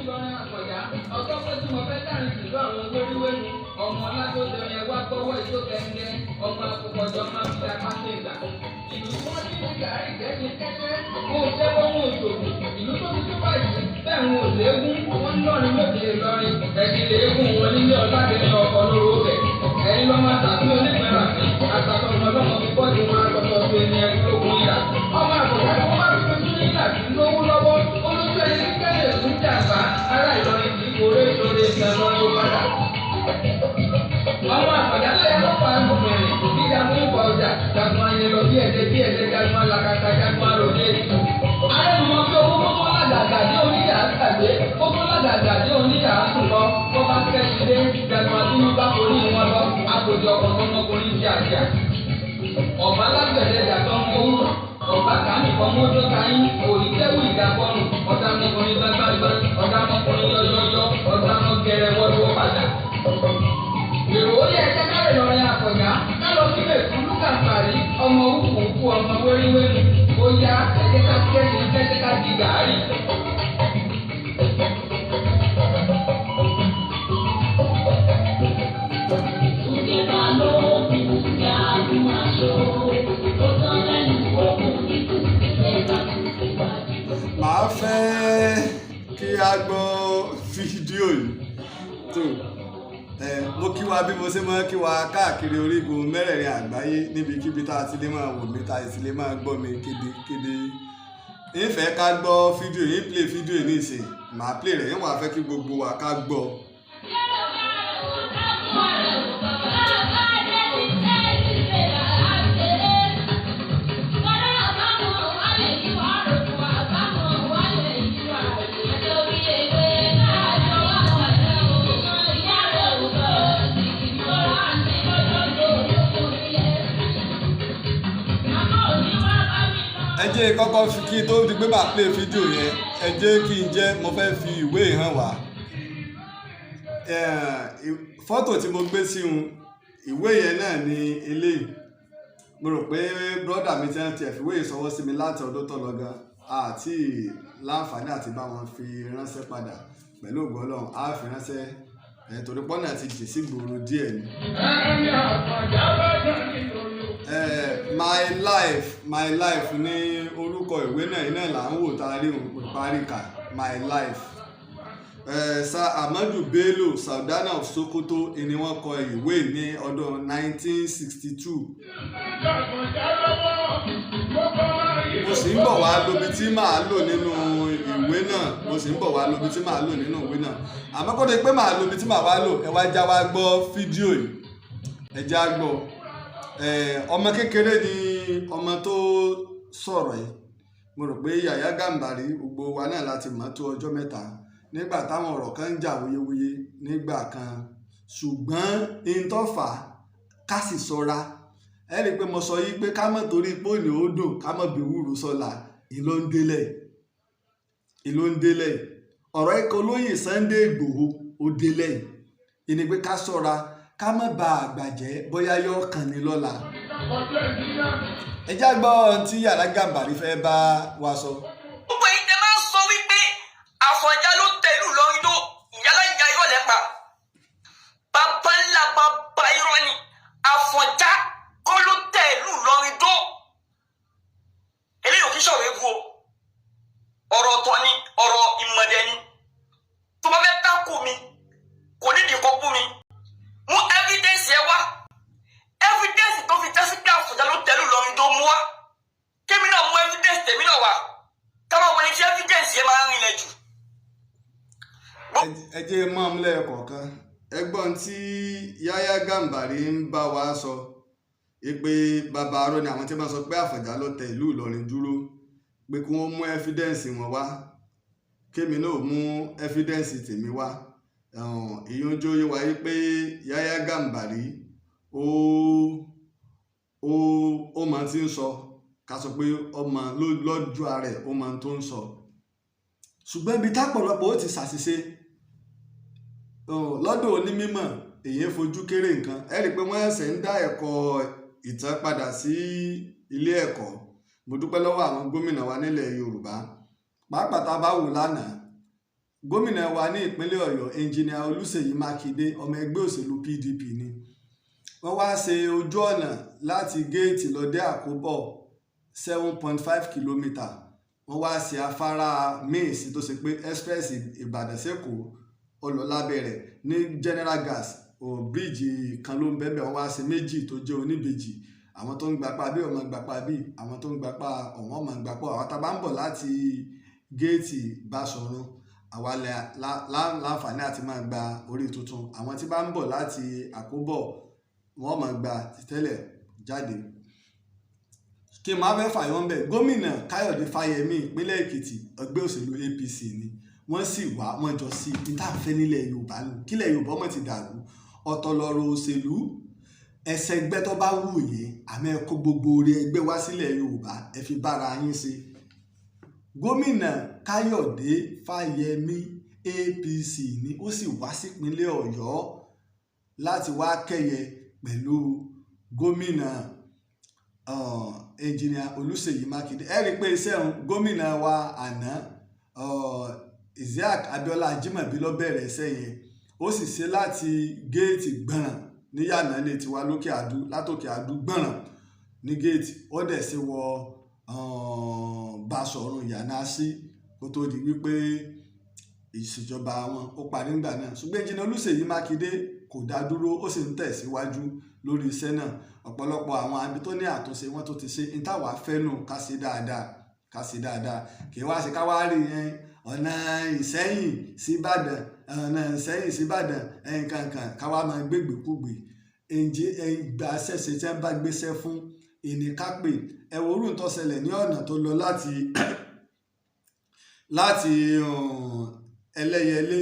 Ìlọrin Àfọ̀njá, ọjọ́ pé tí mo fẹ́ dàrin ìlú àwọn wéríwéru, ọmọ ọládọ́dẹrin ẹwà gbọ́wọ́ ìjó gẹ́gẹ́, ọmọ akókọjọ máa ń fi apá sí ìgbà. Ìlú tí wọ́n ti ń gàárì gẹ́gẹ́ kẹ́kẹ́, wọn ò jẹ́wọ́, wọn ò ṣògùn, ìlú tó ti tó báyìí, bẹ́ẹ̀ wọn ò léegun, wọ́n ń lọrin lóde Ìlọrin, ẹ̀sìn léegun wọn nílé ọ̀làdẹ́ni ọkọ̀ lóró bẹ̀. Ẹ̀yin lọ́mọ tàbí onígbẹ̀rẹ̀ àti àtàtọ̀ ọmọ ọlọ́mọ fi bọ́ọ̀dù wọn àtọ̀tọ̀ tó ẹni ẹni lógun yà. Ọmọ àbọ̀dá tó wá fi fojú nígbà tí lówó lọ́wọ́, olójú ẹni kẹ́lẹ̀ fún jàmbá, ará Ìlọrin kì í kórè ìṣòro ìgbà lọ́wọ́ padà. Ọmọ àpàdá lẹ́yìn lọ́pàá àgùnbẹ̀rẹ̀ gíga mú ìwà ọjà, jagun ayé lọ bí ẹ̀dẹ́ bí ẹ̀dẹ́, jagun alakata, jagun aròdé. Arẹ́numọ́ bí owó kókó ládàgà dé oníyà gbàgbé, kókó ládàgà dé oníyà sùn lọ, bọ́ bá kẹ́sì dé, jagun adúlú bá forí wọn lọ, àpòjọ ọkọ̀ ọmọkùnrin jẹ àjà. Ọ̀bá lágbẹ̀dẹ dàtọ̀ ń owó, ọ̀bá kàmí kan mọ́jọ́ káyín, òrìkẹ́wù ìdàbọ̀rùn, ọ̀dàmọkùnrin gbágbágbá, ọ̀dàmọkùnrin yọyọyọ, ọ̀dàmọgẹrẹ wọ́dúwọ́ padà. Èrò ó yẹ ẹjẹ kárẹ̀ lọ́rin Àfọ̀njá, ká lọ sílẹ̀ fún Lúkàfàrí, ọmọ òkú ọmọ wéríwéru, ó yá ẹjẹ ká kẹ́sì kẹ́sì ká di gàárì. Òkè Balógun jagun aṣọ, ó tán lẹ́nu okùn kíkùn, ẹ̀ka tún síwájú. Màá fẹ́ kí a gbọ́ fídíò yìí tó ẹ. Mo kí wa bí mo ṣe máa kí wa káàkiri orígun mẹ́rẹ̀ẹ̀rin àgbáyé, níbikíbi tá a ti lè máa wò mí, tá a ti lè máa gbọ́ mi kédekéde. Ìfẹ́ ká gbọ́ fídíò yìí, play fídíò yìí nísìn, màá play rẹ̀ yín, wàá fẹ́ kí gbogbo wa ká gbọ́. Ẹ jẹ́ kọ́kọ́ fi kí tó di pé màá play fídíò yẹn, ẹ jẹ́ kí n jẹ́ mo fẹ́ fi ìwé hàn wá. Fọ́tò tí mo gbé sí un ìwé yẹn náà ni eléyìí. Mo rò pé brọ́dà mi ti ń tiẹ̀ fi ìwé ìsọwọ́ sí mi láti ọdún tó lọ gan, àti láǹfààní àti bá wọn fi ránṣẹ́ padà. Pẹ̀lú ògo Ọlọ́run, á fi ránṣẹ́ ẹ̀, torí pọ́nà ti jì sí gbòòrò díẹ̀ ni. Ẹni Àfọ̀njá bá dán nítorí. My Life, My Life ní orúkọ ìwé náà. Iná là ń wò tá a rí òun parí kà, My Life. Sir Ahmadu Bello, Sardauna of Sokoto, ni wọ́n kọ ìwé ní ọdún 1962. Mo sì ń bọ̀ wá lóbi tí màá lò nínú ìwé náà. Mo sì ń bọ̀ wá lóbi tí màá lò nínú ìwé náà. Àmọ́ kó tó di pé màá lóbi tí màá wá lò, ẹ wá já wá gbọ́ fídíò yìí, ẹ já gbọ́. Ọmọ kékeré ni ọmọ tó sọ̀rọ̀ yìí. Mo rò pé Yàyà Gàmbàrí, gbogbo wa náà láti mọ̀ tó ọjọ́ mẹ́ta, nígbà táwọn ọ̀rọ̀ kan ń jà wuyewuye nígbà kan, ṣùgbọ́n ìtọ́fà ká sì ṣọ́ra. Ẹ rí i pé mo sọ yìí pé ká mọ̀ torí pé òní ó dùn, ká mọ̀ bí wúru sọ́la. Ìlú ń délẹ̀, ìlú ń délẹ̀. Ọ̀rọ̀ ikọ̀ olóyè Sunday Ìgbòho ó délẹ̀. Ìní pé ká ṣọ́ra, ká má ba àgbà jẹ́, bóyá yóò kàn ní lọ́la. Ẹ já gbọ́ ohun tí Yàyà Gàmbàrí fẹ́ bá wa sọ. Gbogbo ẹ̀yin tẹ́ máa ń sọ wípé Àfọ̀njá ló tẹ̀lú Ìlọrin tó ìyálà ìyá, irọ́ lẹ́ pa, bàbá ńlá bàbá irọ́ ni. Àfọ̀njá kọ́ ló tẹ̀lú Ìlọrin tó. Eléyìí ò kí sọ̀rọ̀ ewu o, ọ̀rọ̀ ọ̀tọ̀ ni, ọ̀rọ̀ ìmọ̀dẹ ni. Tó bá fẹ́ tákù mi, kò nídìí kó bú mi, mú evidence ẹ wá, evidence tó fi jásí pé Àfọ̀njá ló tẹ̀lú Ìlọrin tó, mú wá, kémi náà mú evidence tèmi náà wá, káwọn wọlé tí evidence yẹn máa ń rinlẹ̀ jù. Ẹ jẹ́ mọ́ ọ́n lẹ́ẹ̀kọ̀ọ̀kan. Ẹgbọ́n tí Yàyà Gàmbàrí ń bá wa sọ pé bàbá arọ ni àwọn tí wọ́n sọ pé Àfọ̀njá ló tẹ ìlú Ìlọrin dúró, pé kí wọ́n mú evidence wọn wá, kémi náà mú evidence tèmi wá. Ìyẹn ojú oyé wa yí pé Yàyà Gàmbàrí ó mọ tí ń sọ, ká sọ pé ọmọ lọ́jọ́ ara ẹ̀, ó mọ tó ń sọ. Ṣùgbọ́n ibi tápọ̀lọpọ̀ ó ti ṣàṣìṣe lọ́dọ̀ onímọ̀, èyí fojú kéré nǹkan. Ẹ rí i pé wọ́n ẹ̀sẹ̀ ń dá ẹ̀kọ́ ìtàn padà sí ilé ẹ̀kọ́. Mo dúpẹ́ lọ́wọ́ àwọn gómìnà wa nílẹ̀ Yorùbá, pàápàá tá a bá wò lánàá. Gómìnà wa ní ìpínlẹ̀ Ọ̀yọ́, Engineer Olúṣèyí Mákindé, ọmọ ẹgbẹ́ òṣèlú PDP ni. Wọ́n wá ṣe ojú ọ̀nà láti géètì lọ dé Àkóbọ̀, 7.5 kilometre. Wọ́n wá ṣe afárá míì sí tó ṣe pé express Ìbàdàn sẹ́kọ̀ọ́ ó lọ lábẹ́ rẹ̀ ní General Gas bíríìjì kan ló ń bẹ́ẹ̀ bẹ́ẹ̀. Wọ́n wá ṣe méjì tó jẹ́ oníbejì. Àwọn tó ń gbapá bí ọmọ gbapá bí, àwọn tó ń gbapá ọ̀wọ́n ọmọ gbapá. Àwọn tá a bá ń bọ̀ láti géètì Báṣọ̀run, àwa láǹfààní àti máa gba orí tuntun. Àwọn tí bá ń bọ̀ láti Àkóbọ̀, wọ́n máa gba títẹ́lẹ̀ jáde. Kí n máa fẹ́ fàyọ́ ń bẹ̀, gómìnà Káyọ̀dé Fáyẹmí ìpínlẹ̀ Èkìtì, ẹgbẹ́ òṣèlú APC ni. Wọ́n sì wá, wọ́n jọ sí i tá à ń fẹ́ nílẹ̀ Yorùbá nù. Kílẹ̀ Yorùbá ọmọ ti dàrú, ọ̀tọ̀ lọ̀rọ̀ òṣèlú. Ẹsẹ̀ ẹgbẹ́ tó bá wù yín, àmọ́ ẹ kó gbogbo orí ẹgbẹ́ wá sílẹ̀ Yorùbá, ẹ fi bára yín ṣe. Gómìnà Káyọ̀dé Fáyẹmí, APC ni, ó sì wá sípínlẹ̀ Ọ̀yọ́ láti wá kẹ́yẹ pẹ̀lú gómìnà Engineer Olúṣèyí Mákindé. Ẹ rí i pé iṣẹ́ òun, gómìnà wa àná, Isiaq Abiola Ajimobi, ló bẹ̀rẹ̀ iṣẹ́ yẹn. Ó sì ṣe láti géètì gbọ̀nràn níyànà ilé tiwa lókè àdú, látòkè àdú gbọ̀nràn ní géètì, ó dẹ̀ ṣe wọ Báṣọ̀run ìyànà sí kó tó di wípé ìṣèjọba wọn ó parí nígbà náà. Ṣùgbọ́n Engineer Olúṣèyí Mákindé kò dá dúró, ó sì ń tẹ̀síwájú lórí iṣẹ́ náà. Ọ̀pọ̀lọpọ̀ àwọn àbí tó ní àtúnṣe wọn tó ti ṣe ní táwa fẹ́ nù. Ká ṣe dáadáa, ká ṣe dáadáa. Kì í wá ṣe ká wá rí yẹn ọ̀nà Ìsẹ́yìn sí Ìbàdàn, ọ̀nà Ìsẹ́yìn sí Ìbàdàn ẹ̀ǹkankan, ká wá máa gbégbèkúgbè. Ẹ̀ǹjẹ́ ìgbà ṣẹ̀ṣẹ̀ tí wọ́n bá gbéṣẹ́ fún ìníkápè. Ẹ wo orú tó ṣẹlẹ̀ ní ọ̀nà tó lọ láti Ẹlẹ́yẹlé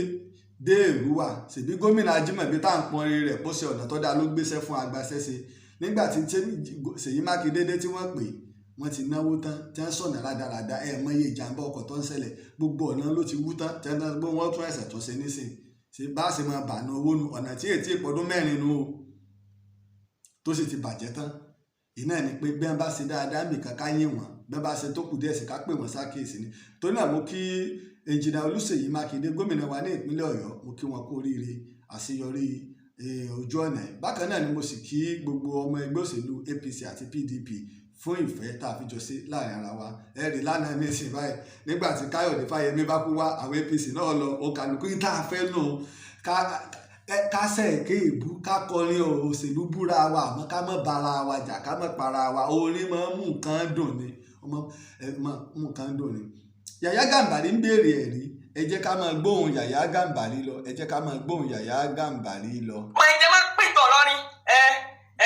dé Èrúwà. Ṣèbí gómìnà Ajímọ̀bí tá à ń pọn rere rẹ̀ kó ṣe ọ̀nà tó dáa ló gbéṣẹ́ fún agbaṣẹ́ṣe. Nígbà tí Ṣèyí Mákindé dé tí wọ́n pè, wọ́n ti náwó tán, tí wọ́n sọ̀nà rádaràda. Ẹ̀ mọye ìjàmbá ọkọ̀ tó ń ṣẹlẹ̀, gbogbo ọ̀nà ló ti wú tán, tí wọ́n tún ẹ̀sẹ̀ tó ṣe nísìn. Ṣe bá ṣe máa bànú owó nu ọ̀nà tí ètí ìpọ́dún 4 nu o tó sì ti bàjẹ́ tán? Iná ni pé bí wọ́n bá ṣe dáadáa nìkan, ká yìn wọ́n; bí wọ́n bá ṣe tó kù díẹ̀ sí, ká pè wọ́n sákèésí ni. Torí náà, mo kí Engineer Olúṣèyí Mákindé, gómìnà wa ní ìpínlẹ̀ Ọ̀yọ́, mo kí wọn kú oríire àṣeyọrí ojú ọ̀nà yìí. Bákan náà ni mo sì kí gbogbo ọmọ ẹgbẹ́ òṣèlú APC àti PDP fún ìfẹ́ tá a fi jọ sí láàrin ara wa. Ẹ rí lánàá ní ìsìn báyìí, nígbà tí Káyọ̀dé Fáyẹmí bá kú wá, àwọn APC náà lọ. Ó kálukú tá a fẹ́ nù ká sẹ̀ké ìbú, ká kọrin òṣèlú búra wa, àmọ́ ká má bara wa jà, ká má para wa. Orin máa ń mú nǹkan dùn ni, ọmọ ẹ máa mú nǹkan dùn ni. Yàyà Gàmbàrí ń béèrè ẹ̀rí. Ẹ jẹ́ ká máa gbóhùn Yàyà Gàmbàrí lọ. Ẹ jẹ́ ká máa gbóhùn Yàyà Gàmbàrí lọ. Ọmọ ẹ̀jẹ̀ máa ń pìtàn lọ́rin. Ẹ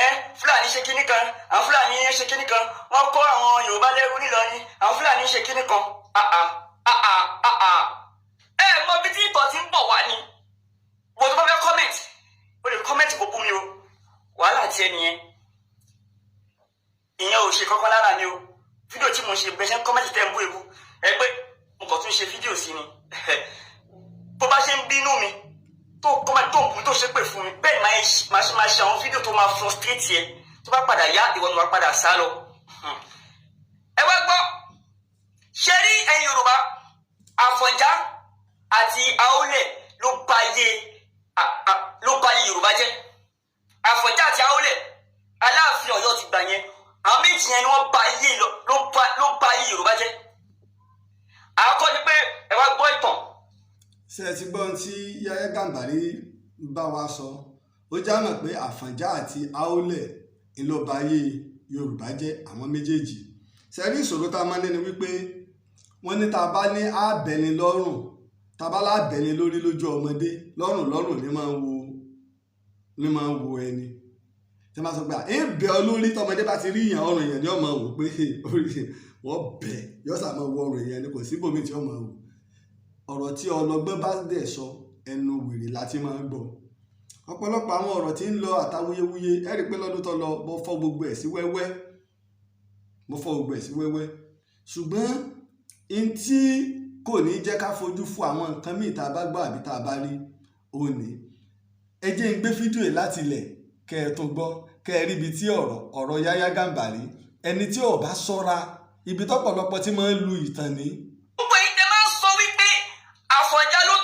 ẹ Fúlàní ṣe kinní kan, àwọn Fúlàní ṣe kinní kan, wọ́n kó àwọn Yorùbá lẹ́rú nílọrin, àwọn Fúlàní ṣe kinní kan. Àà àà àà, ẹ mọ ibi tí ìtọ̀ ti ń bọ̀ wá ni. Wo tó bá fẹ́ comment, o lè comment kó bú mi o, wàhálà tiẹ̀ nìyẹn. Ìyẹn ò ṣe kankan lára mi o. Fídíò tí mo ṣe bẹ́ẹ̀ ṣe ń comment tẹ́ ń bú ebu ẹ pé mo kàn tún ṣe fídíò sí ni. Bó bá ṣe ń bínú mi tó comment, tó ń bú, tó ṣépè fún mi, bẹ́ẹ̀ ni máa ṣe máa ṣe àwọn fídíò tó máa frustrate yẹ. Tó bá padà yá, ìwọ ni wàá padà sá lọ. Ẹ wá gbọ́, ṣe rí ẹ̀yin Yorùbá, Àfọ̀njá àti Àólẹ̀ ló bá yé Yorùbá jẹ́. Àfọ̀njá àti Àólẹ̀, Aláàfin Ọ̀yọ́ ti gbà yẹn, àwọn méjì yẹn ni wọ́n bá yé ló bá yé Yorùbá jẹ́. Àkọ́kọ́ ni pé ẹ wá gbọ́ ìtàn. Ṣé ẹ ti gbọ́ ohun tí Yàyà Gàmbàrí bá wa sọ? Ó já mọ̀ pé Àfọ̀njá àti Àólẹ̀ ló ba ayé Yorùbá jẹ́, àwọn méjèèjì. Ṣe rí ìṣòro tá a máa ń ní ni wípé wọ́n ní tá a bá ní àbẹ̀ni lọ́rùn, tá a bá lábẹ́ni lórí lójú ọmọdé, lọ́rùn lọ́rùn ní máa ń wo ẹni tí wọ́n bá sọ pé ẹ bẹ ọ lórí. Tọmọdé bá ti rí ìyàn ọrùn èèyàn ni ọmọ wò pé orí wọ́n bẹ̀ yọ sà máa wo ọrùn èèyàn ni, kò síbòmí tí ọmọ wò. Ọ̀rọ̀ tí ọlọgbọ́n bá dẹ̀ sọ, ẹnu wèrè láti máa ń gbọ́. Ọ̀pọ̀lọpọ̀ àwọn ọ̀rọ̀ tí ń lọ àtàwuyewuye, ẹ rí i pé lọ́dún tó lọ, mo fọ́ gbogbo ẹ̀ sí wẹ́wẹ́, mo fọ́ gbogbo ẹ̀ sí wẹ́wẹ́. Ṣùgbọ́n n tí kò ní jẹ́ ká fojú fo àwọn nǹkan míì tá a bá gbọ́ àbí tá a bá rí òní, ẹ jẹ́ n gbé fídíò yìí láti ilẹ̀ kẹ́ ẹ tún gbọ́, kẹ́ ẹ rí ibi tí ọ̀rọ̀ Yáyá Gàmbàrí, ẹni tí ò bá ṣọ́ra, ibi tọ́pọ̀lọpọ̀ tí máa ń lu ìtàn ní. Gbogbo ẹ̀yin tẹ́ máa ń sọ wípé Àfọ̀njá ló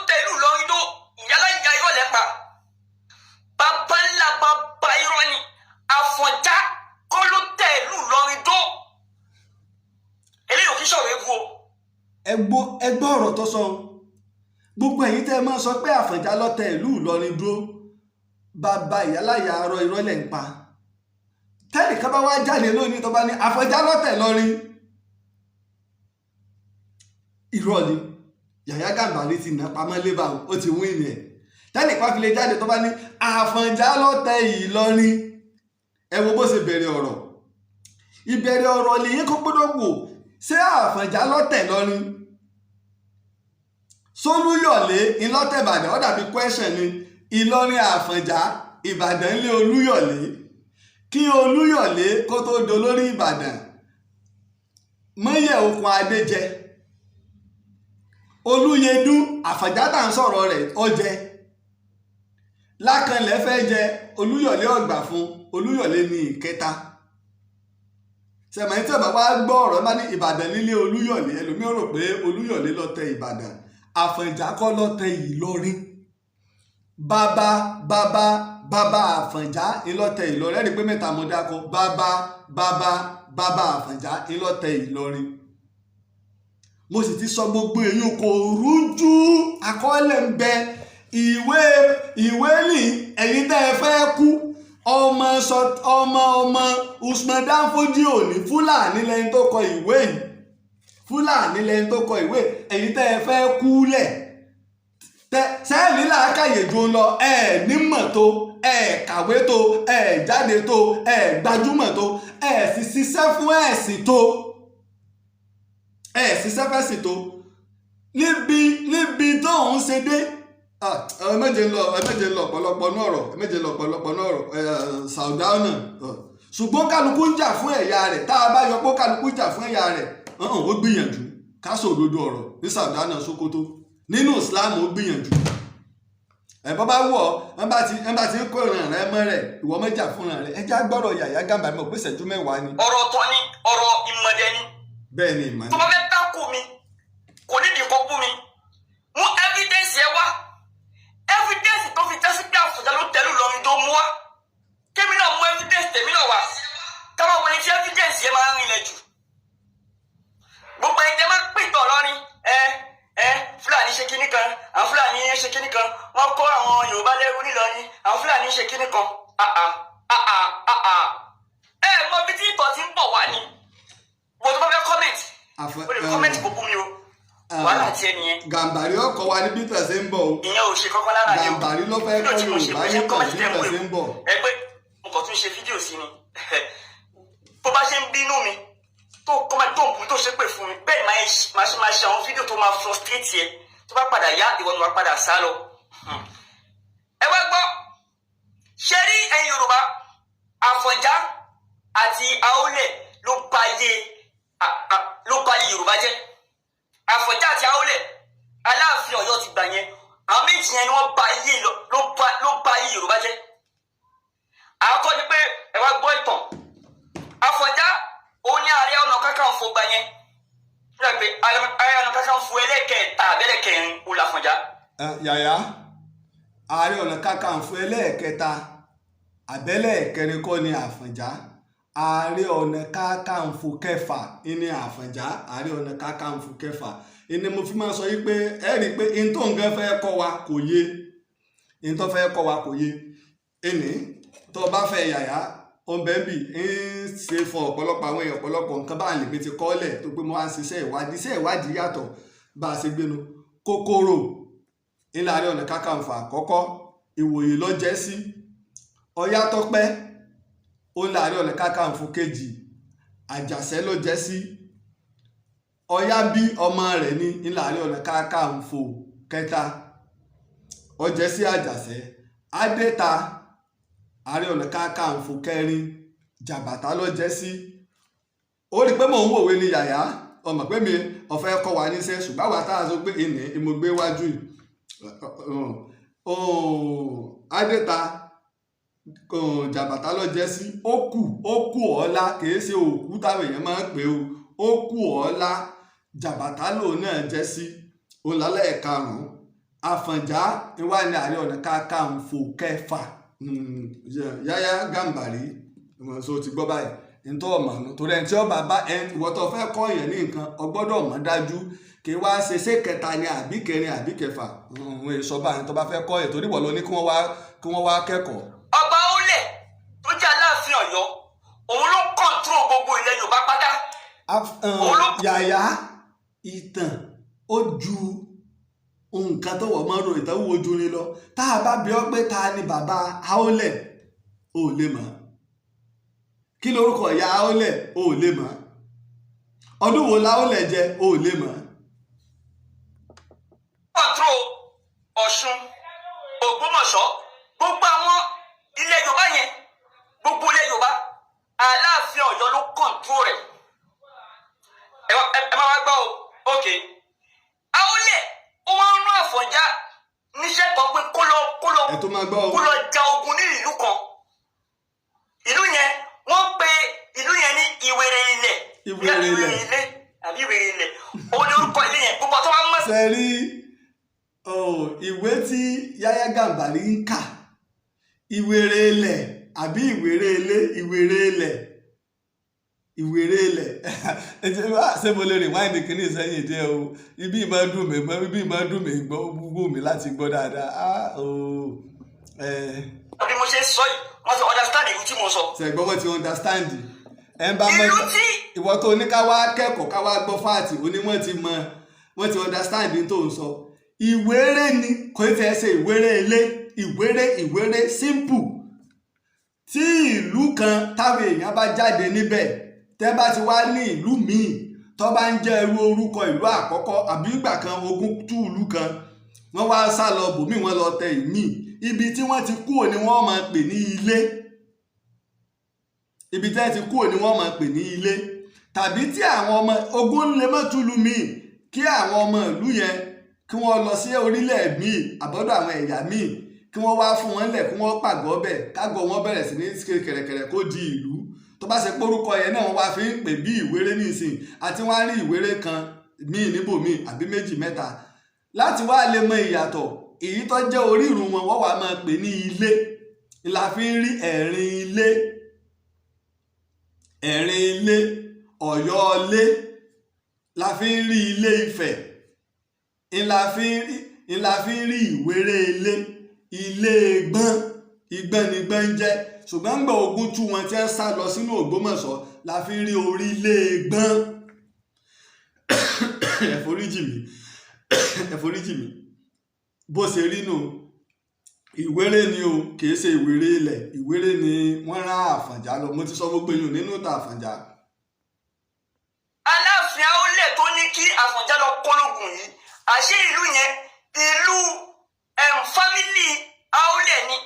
Ẹgbọ́ ọ̀rọ̀ tó sọ. Gbogbo ẹ̀yin tẹ́ ẹ máa sọ pé Àfọ̀njá ló tẹ ìlú Ìlọrin dúró, bàbá ìyáláyà arọ, irọ́ lẹ̀ ń pa. Tẹ́nìkan bá wá jáde lónìí, tó bá ní Àfọ̀njá ló tẹ̀ Ìlọrin, irọ́ ni. Yàyà Gàmbàrí ti nà pamọ́ lébà, ó ti wí ni ẹ̀. Tẹ́nìkan fi lè jáde tó bá ní Àfọ̀njá ló tẹ Ìlọrin, ẹ wo bó ṣe bẹ̀rẹ̀ ọ̀rọ̀. Ìbẹ̀rẹ̀ ọ̀rọ̀ lèyìn kó gbọ́dọ̀ wò. Ṣé Àfọ̀njá ló tẹ̀ Ìlọrin? Sólúyọ̀lé ńlọ́tẹ̀ Ìbàdàn? Ó dàbí question ni. Ìlọrin Àfọ̀njá, Ìbàdàn ńlé Olúyọ̀lé. Kí Olúyọ̀lé kó tó dolórí Ìbàdàn, mọ́yẹ̀ okùn adé jẹ. Olúyẹdùn Àfọ̀njá tá à ń sọ̀rọ̀ rẹ̀, ó jẹ. Lákanlẹ̀ fẹ́ jẹ, Olúyọ̀lé ọ̀gbà fún. Olúyọ̀lé ní ìkẹta. Sẹ̀mọ̀ tí ọba wa gbọ́ ọ̀rọ̀ bá ní Ìbàdàn nílé Olúyọ̀lé, ẹlòmíràn rò pé Olúyọ̀lé ló tẹ Ìbàdàn. Àfọ̀njá kọ́ ló tẹ Ìlọrin. Bàbá bàbá bàbá Àfọ̀njá ńlọ tẹ Ìlọrin. Ẹ̀rí pé mẹ́ta mo dákọ. Bàbá bàbá bàbá Àfọ̀njá ńlọ tẹ Ìlọrin. Mo sì ti sọ gbogbo èyí, kò rújú, àkọọ́lẹ̀ ń bẹ, ìwé ìwé ní. Ẹ̀yin tẹ́ ẹ fẹ́ kú, ọmọ ọmọ ọmọ Usman Danfodio ní Fúlàní lẹ́yìn tó kọ ìwé yìí, Fúlàní lẹ́yìn tó kọ ìwé. Ẹ̀yin tẹ́ ẹ fẹ́ kú lẹ̀ tẹ sẹ́ẹ̀lì làákàyè ju lọ, ẹ̀ nímọ̀ tó, ẹ̀ kàwé tó, ẹ̀ jáde tó, ẹ̀ gbajúmọ̀ tó, ẹ̀ sì ṣiṣẹ́ fún ẹ̀sìn tó, ẹ̀ ṣiṣẹ́ fẹ́sìn tó níbi tó ń ṣe dé. Ẹ méje lọ, ẹ méje lọ ọ̀pọ̀lọpọ̀ náà ọ̀rọ̀, ẹ méje lọ ọ̀pọ̀lọpọ̀ náà ọ̀rọ̀ Sàùdáùnà. Ṣùgbọ́n kálukú ń jà fún ẹ̀yà rẹ̀. Tá a bá yọ pé kálukú ń jà fún ẹ̀yà rẹ̀, ó gbìyànjú ká sọ òdodo ọ̀rọ̀ ní Sàùdáùnà Sókótó nínú Islam, ó gbìyànjú. Ẹ bọ́ bá wọ̀ ẹ bá ti ń kó ìrìn rẹ mọ́ rẹ̀, ìwọ mẹ́jà fúnra rẹ̀. Ẹ já gbọ́rọ̀ Yàyà Gàmbàrí, mọ̀ pé ìṣẹ́jú 10 ni. Ọ̀rọ̀ ọ̀tọ̀ ni, ọ̀rọ̀ ìmọ̀dẹ ni. Bẹ́ẹ̀ ni, ìmọ̀ Tó bá fẹ́ tákù mi, kò nídìí kó bú mi. Mú evidence ẹ wá, evidence tó fi jásí pé Àfọ̀njá ló tẹ̀lú Ìlọrin tó mú wá. Kémi náà mú evidence tèmi náà wá, káwọn wọlé tí evidence yẹn máa ń rinlẹ̀ jù. Gbogbo ẹni tẹ́ máa ń pè tọ̀ lọ́rin, ẹ ẹ Fúlàní ṣe kinní kan, àwọn Fúlàní ṣe kinní kan, wọ́n kó àwọn Yorùbá lẹ́rú nílọrin, àwọn Fúlàní ṣe kinní kan, àà àà àà, ẹ mọ ibi tí ìtọ̀ ti ń bọ̀ wá ni. Wọ́n tó bá fẹ́ comment, o lè comment kó bú mi o, wàhálà tiẹ̀ nìyẹn. Gàmbàrí ọkọ̀ wa ní Peter ṣe ń bọ̀ o. Ìyẹn ò ṣe kọ́kọ́ lára ni o. Gàmbàrí ló fẹ́ Fídíò kọ́ tí mo ṣe, Yorùbá mo ní ṣe comment Peter tẹ́ ń ṣe ń bọ̀. Ẹ pé mo kàn tún ṣe fídíò sí ni. Bó bá ṣe ń bínú mi tó comment, tó ń bú, tó ṣe pè fún mi, bẹ́ẹ̀ ni máa ṣe máa ṣe àwọn fídíò tó máa frustrate ẹ. Tó bá padà yá, ìwọ ni wàá padà sá lọ. Ẹ wá gbọ́, ṣe rí ẹ̀yin Yorùbá, Àfọ̀njá àti Aólẹ̀ ló ba ayé Yorùbá jẹ́. Àfọ̀njá àti Aólẹ̀, Aláàfin Ọ̀yọ́ ti gbà yẹn, àwọn méjì yẹn ni wọ́n ba ayé ló ba ayé Yorùbá jẹ́. Àkọ́kọ́ ni pé, ẹ wá gbọ́ ìtàn Àfọ̀njá. Òun ní Ààrẹ Ọ̀nà Kakanfò gbà yẹn, nígbà pé Ààrẹ Ọ̀nà Kakanfò ẹlẹ́kẹ̀ẹ́ta abẹ́lẹ́kẹ̀rin òun l'Àfọ̀njá. Yàyà, Ààrẹ Ọ̀nà Kakanfò ẹlẹ́ẹ̀kẹta àbẹ́lẹ̀kẹrin kọ́ ni Àfọ̀njá. Ààrẹ Ọ̀nà Kakanfò kẹfà ní Àfọ̀njá. Ààrẹ Ọ̀nà Kakanfò kẹfà ìní. Mo fi máa sọ yí pé ẹ rí i pé n tó nǹkan fẹ́ kọ́ wa kò yé, n tó fẹ́ kọ́ wa kò yé. Ẹnì tó bá fẹ́ Yàyà ọ̀nbẹ́bì ń ṣe fún ọ̀pọ̀lọpọ̀ àwọn èèyàn, ọ̀pọ̀lọpọ̀ nǹkan bá lèmi ti kọ́lẹ̀ tó pé mo wá ń ṣiṣẹ́ ìwádìí. Iṣẹ́ ìwádìí yàtọ̀ bá a ṣe gbénu kòkòrò ńlá. Ààrẹ Ọ̀nà Kakanfò àkọ́kọ́, Ìwòye ló jẹ́ sí. Ọ̀yátọ́pẹ́ ó ń Ààrẹ Ọ̀nà Kakanfò kejì, Àjàṣẹ́ ló jẹ́ sí. Ọ̀yá bí ọmọ rẹ̀ ní ńlá Ààrẹ Ọ̀nà Kakanfò kẹta, ó jẹ́ sí Àjàṣẹ́. Adéta, Ààrẹ Ọ̀nà Kakanfò kẹrin, Jàbàtà ló jẹ́ sí. Ó rí i pé mò ń wòwe ni. Yàyà ọmọ pé mi ọ̀fẹ́ kọ́ wa níṣẹ́, ṣùgbọ́n àwa tá a sọ pé ìní ìmọ̀gbé wájú yìí, Adéta, Jàbàtà ló jẹ́ sí. Ó kù, ó kù ọ̀la, kìí ṣe òkú táwọn èèyàn máa ń pè o. Ó kù ọ̀la, Jàbàtà lòun náà jẹ́ sí, òun lálẹ́ karùn-ún. Àfọ̀njá wà ní Ààrẹ Ọ̀nà Kakanfò kẹfà. Yàyà Gàmbàrí so ti gbọ́ báyìí, ntọ́ ọmọ nù torí ẹni tí ọba bá ẹni ìwọ tó fẹ́ kọ́ yẹn ní nǹkan, o gbọ́dọ̀ mọ̀ dájú. Kì í wá ṣe ṣé kẹta ni àbí kẹrin àbí kẹfà, òun èso báyìí tó bá fẹ́ kọ́ ẹ̀, torí wọ́n ló ní kí wọ́n wá kẹ́kọ̀ọ́. Ọba Aólẹ̀ tó jẹ́ Aláàfin Ọ̀yọ́, òun ló control gbogbo ilẹ̀ Yorùbá pátá. Yàyà, ìtàn ó ju nǹkan tó wọ̀ mọ́ ro, ìtàn wúwo ju ni lọ. Tá a bá bi ọ́ pé ta ni bàbá Aólẹ̀, ò lè mọ̀. Kí lorúkọ ìyá Aólẹ̀, ò lè mọ̀. Ọdún wo láólẹ̀ jẹ, ò lè mọ̀. Control Ọ̀ṣun, Ògbómọ̀ṣọ́, gbogbo àwọn ilẹ̀ Yorùbá yẹn, gbogbo ilẹ̀ Yorùbá, Aláàfin Ọ̀yọ́ ló control rẹ̀. Ẹ má wá gbọ́ o. Ok, Aólẹ̀ ó wá ń rán Àfọ̀njá níṣẹ́ kan pé kó lọ Ẹ tó máa gbọ́ o. kó lọ ja ogun ní ìlú kan. Ìlú yẹn, wọ́n pe ìlú yẹn ní Ìwèrè Ilẹ̀. Ìwèrè Ilẹ̀. Ilé àbí Ìwèrè Ilẹ̀, òun ni orúkọ ilé yẹn. Gbogbo àtọ́wá mọ̀. Ṣe rí ìwé tí Yáyá Gàmbàrí ń kà, Ìwèrè Ilẹ̀ àbí Ìwèrè Ilé, Ìwèrè Ilẹ̀, Ìwèrè Ilẹ̀. Ṣé mo lè rewind kìíní sẹ́yìn díẹ̀ o? Ibi ìmọ̀ dùn mí gbọ́, ibi ìmọ̀ dùn mí gbọ́, wù mí láti gbọ́ dáadáa. Ah, oh, Bí mo ṣe ń sọ yìí, wọ́n ti understand ìlú tí mo sọ. Ṣẹ̀gbọ́n, wọ́n ti understand ẹ̀ ń bá Ìlú mọ́ tí ìwọ tó ní ká wá kẹ́kọ̀ọ́, ká wá gbọ́ fact, ó ní wọ́n ti mọ, wọ́n ti understand ní tó ń sọ. Ìwéré ni, kò tí ẹ ṣe ìwéré ilé, ìwéré, ìwéré simple. Tí ìlú kan táwọn èèyàn bá jáde níbẹ̀, tẹ́ bá ti wá ní ìlú míì tó bá ń jẹ́ irú orúkọ ìlú àkọ́kọ́, àbí ìgbà kan ogun tú ìlú kan, wọ́n wá sá lọ bòmíì, wọ́n lọ tẹ ìmíì, ibi tí wọ́n ti kúrò ni wọ́n máa pè ní ilé. Ibi tí wọ́n ti kúrò ni wọ́n máa pè ní ilé. Tàbí tí àwọn ọmọ ogun lè mọ́ túlù míì, kí àwọn ọmọ ìlú yẹn kí wọ́n lọ sí orílẹ̀ míì àbọ́dọ̀ àwọn ẹ̀yà míì, kí wọ́n wá fún wọn lẹ̀, kí wọ́n pàgọ́ bẹ̀, kágọ̀ wọn bẹ̀rẹ̀ sí ní ṣe kẹ̀rẹ̀kẹ̀rẹ̀ kó di ìlú. Tó bá ṣe pórúkọ yẹn náà wọ́n wá fi ń pè bí Ìwéré nísìn, àti wọ́n á rí Ìwéré kan míì níbòmíì àbí méjì mẹ́ta, láti wá lè mọ ìyàtọ̀ èyí tó jẹ́ orírun wọn, wọ́n wá máa pè ní ilé. La fi ń rí Ẹ̀rin Ilé, Ẹ̀rin Ilé, Ọ̀yọ́ Ilé, la fi ń rí Ilé Ifẹ̀, ńlá fi ń rí Ìwéré Ilé, Ilé Gbọ́n. Ìgbọ́n ni gbọ́n ń jẹ́, ṣùgbọ́n gbọ́ ogun tú wọn tí wọ́n sá lọ sínú Ògbómọ̀ṣọ́, la fi ń rí orílẹ̀ Gbọ́n. Ẹ foríjì mí, ẹ foríjì mí. Bó ṣe rí nù, Ìwéré ni o, kìí ṣe Ìwéré Ilẹ̀. Ìwéré ni wọ́n rán Àfọ̀njá lọ. Mo ti sọ gbogbo èèyàn nínú ìta Àfọ̀njá. Aláàfin Aólẹ̀ tó ní kí Àfọ̀njá lọ kólógun yìí, àṣé ìlú yẹn, ìlú family Aólẹ̀ ni,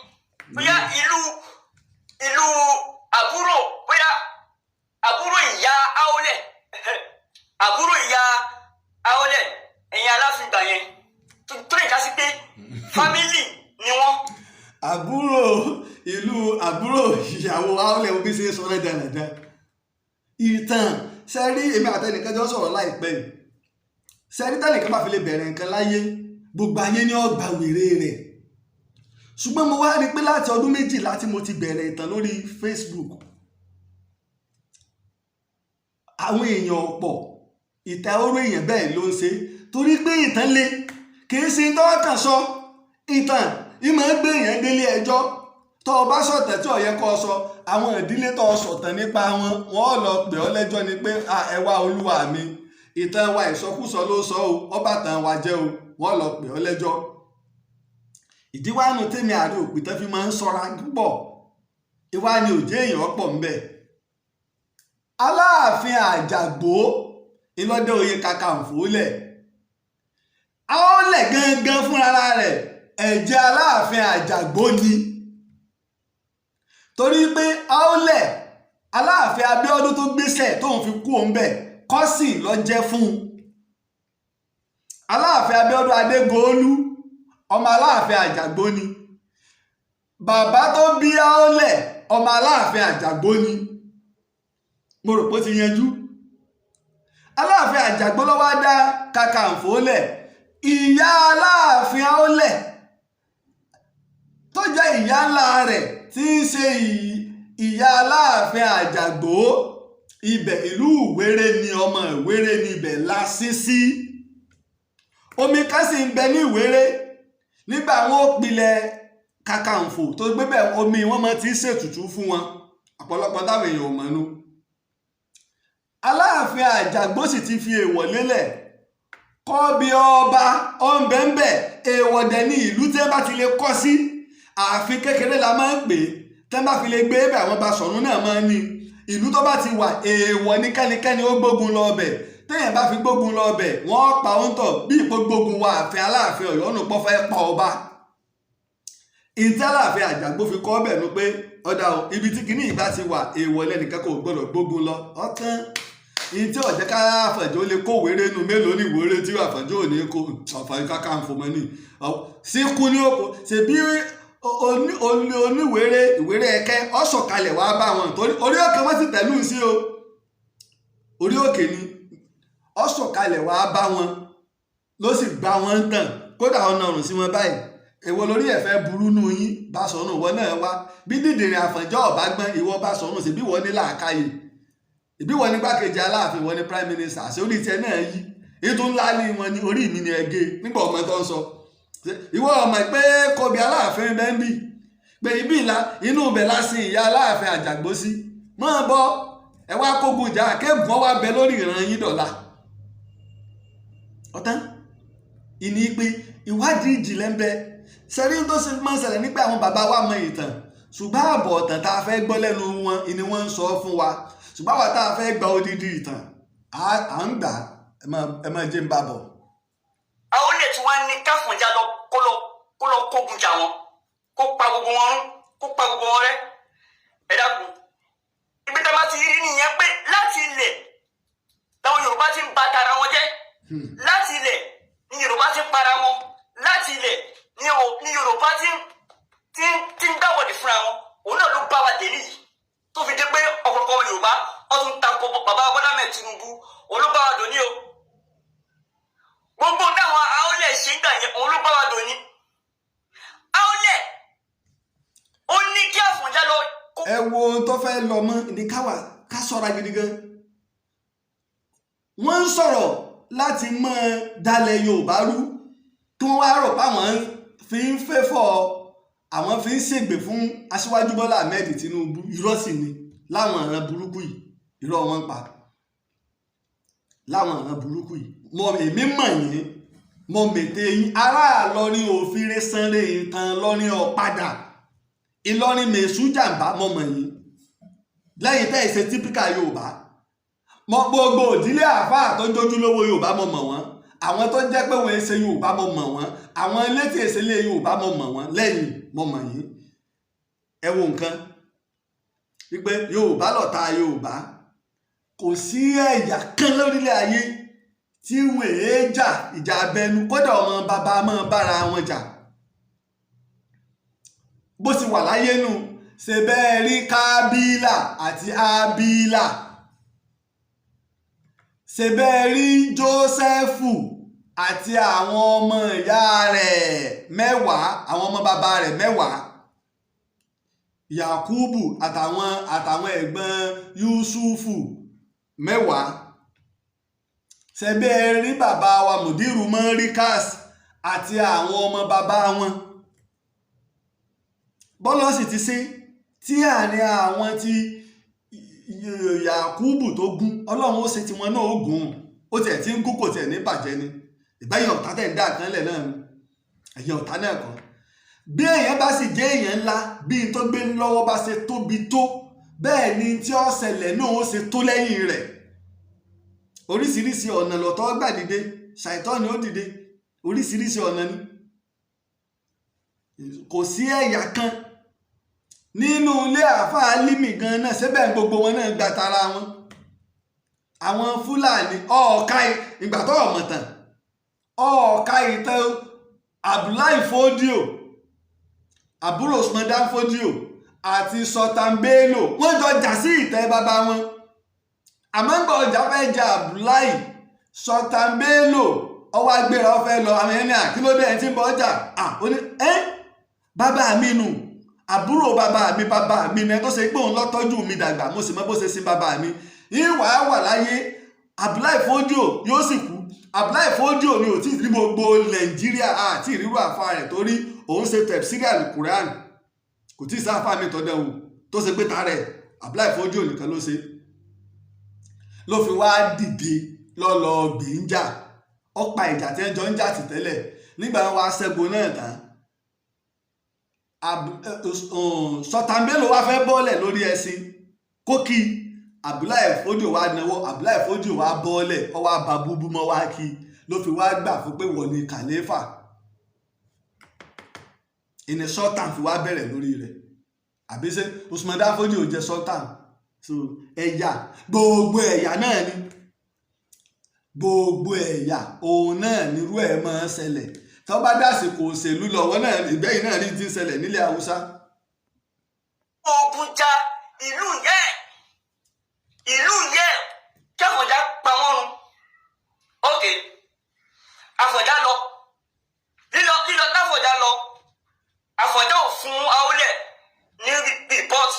bóyá ìlú àbúrò, bóyá àbúrò ìyá Aólẹ̀, àbúrò ìyá Aólẹ̀, ẹ̀yìn Aláàfin gbà yẹn, tó lè já sí pé family ni wọ́n. Àbúrò ìlú, àbúrò ìyàwó Aólẹ̀, bí ṣe ń sọ lẹ́dàrẹ́dà ìtàn. Ṣe rí, èmi àtẹnìkan jọ sọ̀rọ̀ láìpẹ́ yìí. Ṣe rí, tẹnìkan bá fi lè bẹ̀rẹ̀ nǹkan láyé, gbogbo ayé ní ọgbà wèrè rẹ̀. Ṣùgbọ́n mo wá rí i pé láti ọdún 12 tí mo ti bẹ̀rẹ̀ ìtàn lórí Facebook, àwọn èèyàn ọ̀pọ̀ ìtàn oró èèyàn bẹ́ẹ̀ ló ń ṣe, torí pé ìtàn le, kì í ṣe tọ́wọ́ sọ ìtàn ìmọ̀ ń gbé èèyàn délé ẹjọ́. Tó o bá sọ̀tàn tí ó yẹ kó o sọ, àwọn ìdílé tó o sọ̀tàn nípa wọn, wọ́n lọ pè ọ́ lẹ́jọ́ ni pé, "Ẹ wá, olúwa mi, ìtàn wa, ìsọkúsọ ló sọ o, ọba tàn wa jẹ́ o." Wọ́n lọ pè ọ́ lẹ́jọ́. Ìdíwánu tèmi àrí òpìtàn fi máa ń sọra púpọ̀, ìwà ni òjé èèyàn pọ̀ ńbẹ̀. Aláàfin Àjàgbó ìlọ́dẹ oyè Kakanfò lẹ̀, Aólẹ̀ gangan fúnra rẹ̀, ẹ̀jẹ̀ Aláàfin Àjàgbó ni, torí pé Aólẹ̀, Aláàfin Abíọ́dún tó gbéṣẹ̀ tóun fi kú òun bẹ̀, cousin ló jẹ́ fún un. Aláàfin Abíọ́dún Adégòólú, ọmọ Aláàfin Àjàgbó ni. Bàbá tó bí Aólẹ̀, ọmọ Aláàfin Àjàgbó ni. Mo rò pé ó ti yanjú. Aláàfin Àjàgbó ló wá dá Kakanfò lẹ̀. Ìyá Aláàfin Aólẹ̀ tó jẹ́ ìyá ńlá rẹ̀, tí ń ṣe ìyá Aláàfin Àjàgbó, ibẹ̀ ìlú Ìwéré ni, ọmọ Ìwéré ni, ibẹ̀ la sí sí. Omi kan sì ń bẹ ní Ìwéré nígbà wọn ó pilẹ̀ Kakanfò tó gbé bẹ́ẹ̀, omi wọn máa ti ṣètùtù fún wọn. Ọ̀pọ̀lọpọ̀ táwọn èèyàn ò mọ̀ nu. Aláàfin Àjàgbó sì ti fi èèwọ̀ lélẹ̀ kọ́ bí ọba ọ̀nbẹ̀ǹbẹ̀. Èèwọ̀ dẹ̀ ní ìlú tí wọ́n bá ti lè kọ́ sí ààfin kékeré la máa ń pè é. Tí wọ́n bá fi lè gbé bẹ̀, àwọn Basọ̀run náà máa ń ní ìlú tó bá ti wà, èèwọ̀ ní kẹ́nikẹ́ni ó gbógun lọ ọbẹ̀. Téèyàn bá fi gbógun lọ ọbẹ̀, wọ́n pa òǹtọ̀ bí ìpò gbógun wa ààfin Aláàfin Ọ̀yọ́ nù pọ́ fẹ́ pa ọba. Ìtí Aláàfin Àjàgbó fi kọ́ ọbẹ̀ nu pé ọ̀dà o, ibi tí kinní ìbá ti wà, èèwọ̀ lẹ́nìkan kò gbọ́dọ̀ gbógun lọ. Ọ̀tán ìyí tí ọ̀jẹ̀ ká Àfọ̀njá ó lè kó wéré nu. Mélòó ní ìwéré tí Àfọ̀njá ò ní kó? Àfọ̀njá Kakanfò mọ́ ní síkú ní òkú. Ṣèbí oníwèrè ìwéré ẹ̀kẹ́ ọ̀sọ̀kalẹ̀ wàá bá wọn torí orí òkè wọ́n sì tẹ̀lú sí o, orí òkè ni ọ̀sọ̀kalẹ̀ wàá bá wọn, ló sì gbá wọn tàn, kódà ọ̀nà ọ̀rùn sí wọn báyìí. Èwo lórí ẹ̀fẹ́ burú nù yín? Basọ̀run, ìwọ náà wá bí dídìrín Àfọ̀njá ọ̀bá gbọ́n. Ìwọ Basọ̀run, ṣèbí ìwọ ní làákàyè, ìbí wọ́n ní gbákejì Aláàfin, wọ́n ní prime minister, àṣẹ orí tiẹ̀ náà yí ètò ńlá ní wọn ní orí mi ní ẹgẹ nígbà ọmọ tó ń sọ. Ìwọ ọmọ pé kọbi Aláàfin bẹ́ẹ̀ ń bì pé ibi ìlà inú ibẹ̀ lásìn ìyá Aláàfin Àjàgbó sí máa bọ́. Ẹ wá kógun jà kéègùn wá bẹ lórí ìran yín dọ̀la. Ọ̀tán ìní pé ìwádìí ìjìnlẹ̀ ń bẹ sẹ́rí tó ṣe máa ń ṣẹlẹ̀ nígbà àwọn bàbá wa mọ ìtàn, ṣùgbọ́n àbọ̀ ọ̀tàn tá a fẹ́ gbọ́ lẹ́nu wọn ni wọ́n ń sọ fún wa, ṣùgbọ́n àwa tá a fẹ́ gba odidi ìtàn à ń gbà. Ẹ máa jẹ́ ń bá bọ̀. Àwọn olè tí wọ́n ní káfọ̀njá lọ kó lọ kógun jà wọn, kó pa gbogbo wọn rún, kó pa gbogbo wọn rẹ́. Ẹ dákun, ibi tá a bá ti rí nìyẹn pé láti ilẹ̀ làwọn Yorùbá ti ń ba tara wọn jẹ́, láti ilẹ̀ ní Yorùbá ti ń para wọn, láti ilẹ̀ ní Yorùbá ti ń dáwọ̀dì fúnra wọn. Òun náà ló bá wa dé nìyí tó fi dé pé ọ̀pọ̀lọpọ̀ Yorùbá wọ́n tún takò bàbá Bọ́lá Ahmed Tinubu. Òun ló bá wa dòní o. Gbogbo táwọn àólẹ̀ ṣe ń gbà yẹn, òun ló bá wa dòní. Àólẹ̀ ó ní kí Àfọ̀njá lọ kó. Ẹ wo ohun tó fẹ́ lọ mọ́ ní káwà ká sọ́ra gidi gan. Wọ́n ń sọ̀rọ̀ láti mọ́ dalẹ̀ Yorùbá rú, kí wọ́n wá rò páwọn fi ń fẹ́fọ̀, àwọn fi ń ṣègbè fún Aṣíwájú Bọ́lá Ahmed Tinubu. Irọ́ sì ni láwọn ìran burúkú yìí, irọ́ wọn ń pa láwọn ìran burúkú yìí. Mo èmi mọ̀ yín, mo mètè yín. Ará Ìlọrin òfìrè sanre ìtàn Ìlọrin ọ̀padà Ìlọrin mèṣú jàǹbá. Mo mọ̀ yín lẹ́yìn tẹ́ ẹ̀ ṣe typical Yorùbá. Mo gbogbo òdílé àáfàá tó jójúlówó Yorùbá, mo mọ̀ wọ́n. Àwọn tó jẹ́ pé wọ́n ṣe Yorùbá, mo mọ̀ wọ́n. Àwọn elétí ìṣẹ̀lẹ̀ Yorùbá, mo mọ̀ wọ́n lẹ́yìn. Mo mọ̀ yín. Ẹ wo nǹkan wípé Yorùbá lọ̀tá Yorùbá. Kò sí ẹ̀yà kan lórílẹ̀ ayé tí wọ́n èé jà ìjà abẹnú, kódà ọmọ bàbá máa bára wọn jà. Bó sì wà láyé nù, ṣe bẹ́ẹ̀ rí Kábílà àti Ábílà, ṣe bẹ́ẹ̀ rí Jósẹ́fù àti àwọn ọmọ ìyá rẹ̀ 10, àwọn ọmọ bàbá rẹ̀ 10, Yakubu àtàwọn ẹ̀gbọ́n Yusufu 10. Ṣe bẹ́ẹ̀ rí bàbá wa Mùdírù Mọ́ríkàs àti àwọn ọmọ bàbá wọn. Bọ́lá sì ti ṣe tí àárín àwọn tí Yakubu tó gún, Ọlọ́run ó ṣe tiwọn náà ó gùn. Ó tiẹ̀ ti ń gún, kò tiẹ̀ ní bàjẹ́ ni. Ìbáyọ̀ ọ̀tá tẹ̀ ń dá kan lẹ̀ náà ni ẹ̀yìn ọ̀tá náà kọ́. Bí èèyàn bá sì jẹ́ èèyàn ńlá, bí n tó gbé lọ́wọ́ bá ṣe tóbi tó, bẹ́ẹ̀ ni tí ó ṣẹlẹ̀ náà ó ṣe tó lẹ́yìn rẹ̀. Oríṣiríṣi ọ̀nà lọ̀tọ̀ gbà dìde, ṣàìtọ́ ni ó dìde, oríṣiríṣi ọ̀nà ni. Kò sí ẹ̀yà kan nínú ilé àáfàá Álímì gan náà síbẹ̀, gbogbo wọn náà gba tara wọn. Àwọn Fúlàní ọ̀ọ́ka ìgbà tó ọ̀mọ̀tàn ọ̀ọ́ka ìtàn Abdullahi Fodio, àbúrò Usman Dan Fodio àti Sultan Bello, wọ́n jọ jà sí ìtẹ́ bàbá wọn. Àmọ́ ń gbọ́ ọjà fẹ́ jà Abdullahi, Sultan Bello ọwọ́ agbéra, ó fẹ́ lọ. Àwọn ẹni àkílódé ẹ̀ tí ń bọ̀ ọjà à ó ní ẹ́ bàbá mi nù, àbúrò bàbá mi, bàbá mi ní ẹ tó ṣe pé òun lọ́tọ́jú mi dàgbà, mo sì mọ bó ṣe sin bàbá mi. Ìwà wà láyé, Abdullahi Fodio yóò sì kú. Abdullahi Fodio ni ò tí ì ní gbogbo Nàìjíríà àti ìrírú àfa rẹ̀, torí òun ṣe tafsiri alukuran. Kò tí ì sáfà mi tọ́dẹ̀ wò tó ṣe pé ta rẹ̀, Abdullahi Fodio nìkan ló ṣe, ló fi wá dìde lọ́lọ́ gbìńjà ọ̀pá ìjà tí wọ́n jọ ń jà tì tẹ́lẹ̀. Nígbà wọn wá ṣẹ́gun náà tán, Sultan Bello wá fẹ́ bọ́ọ̀lẹ̀ lórí ẹṣin kókì. Abdullahi Fodio wá náwó, Abdullahi Fodio wá bọ́ọ̀lẹ̀, ó wá ba búbú mọ́ wá kí, ló fi wá gbà fún pé wọ́n ní kàléfà. Ìní sultan fi wá bẹ̀rẹ̀ lórí rẹ̀. Àbí ṣé Usman Dan Fodio jẹ́ sultan? So ẹ̀yà, gbogbo ẹ̀yà náà ni, gbogbo ẹ̀yà òun náà nírú ẹ̀ máa ń ṣẹlẹ̀. Tó bá dásìkò òṣèlú lọ́wọ́ náà, ìgbẹ́yìn náà rí ti ń ṣẹlẹ̀ nílẹ̀ Haúsá. Ogun ja ìlú yẹn, ìlú yẹn kí Àfọ̀njá pa wọ́n run. Ok, Àfọ̀njá lọ. Lílọ lílọ táfọ̀njá lọ, Àfọ̀njá ò fún Aólẹ̀ ní report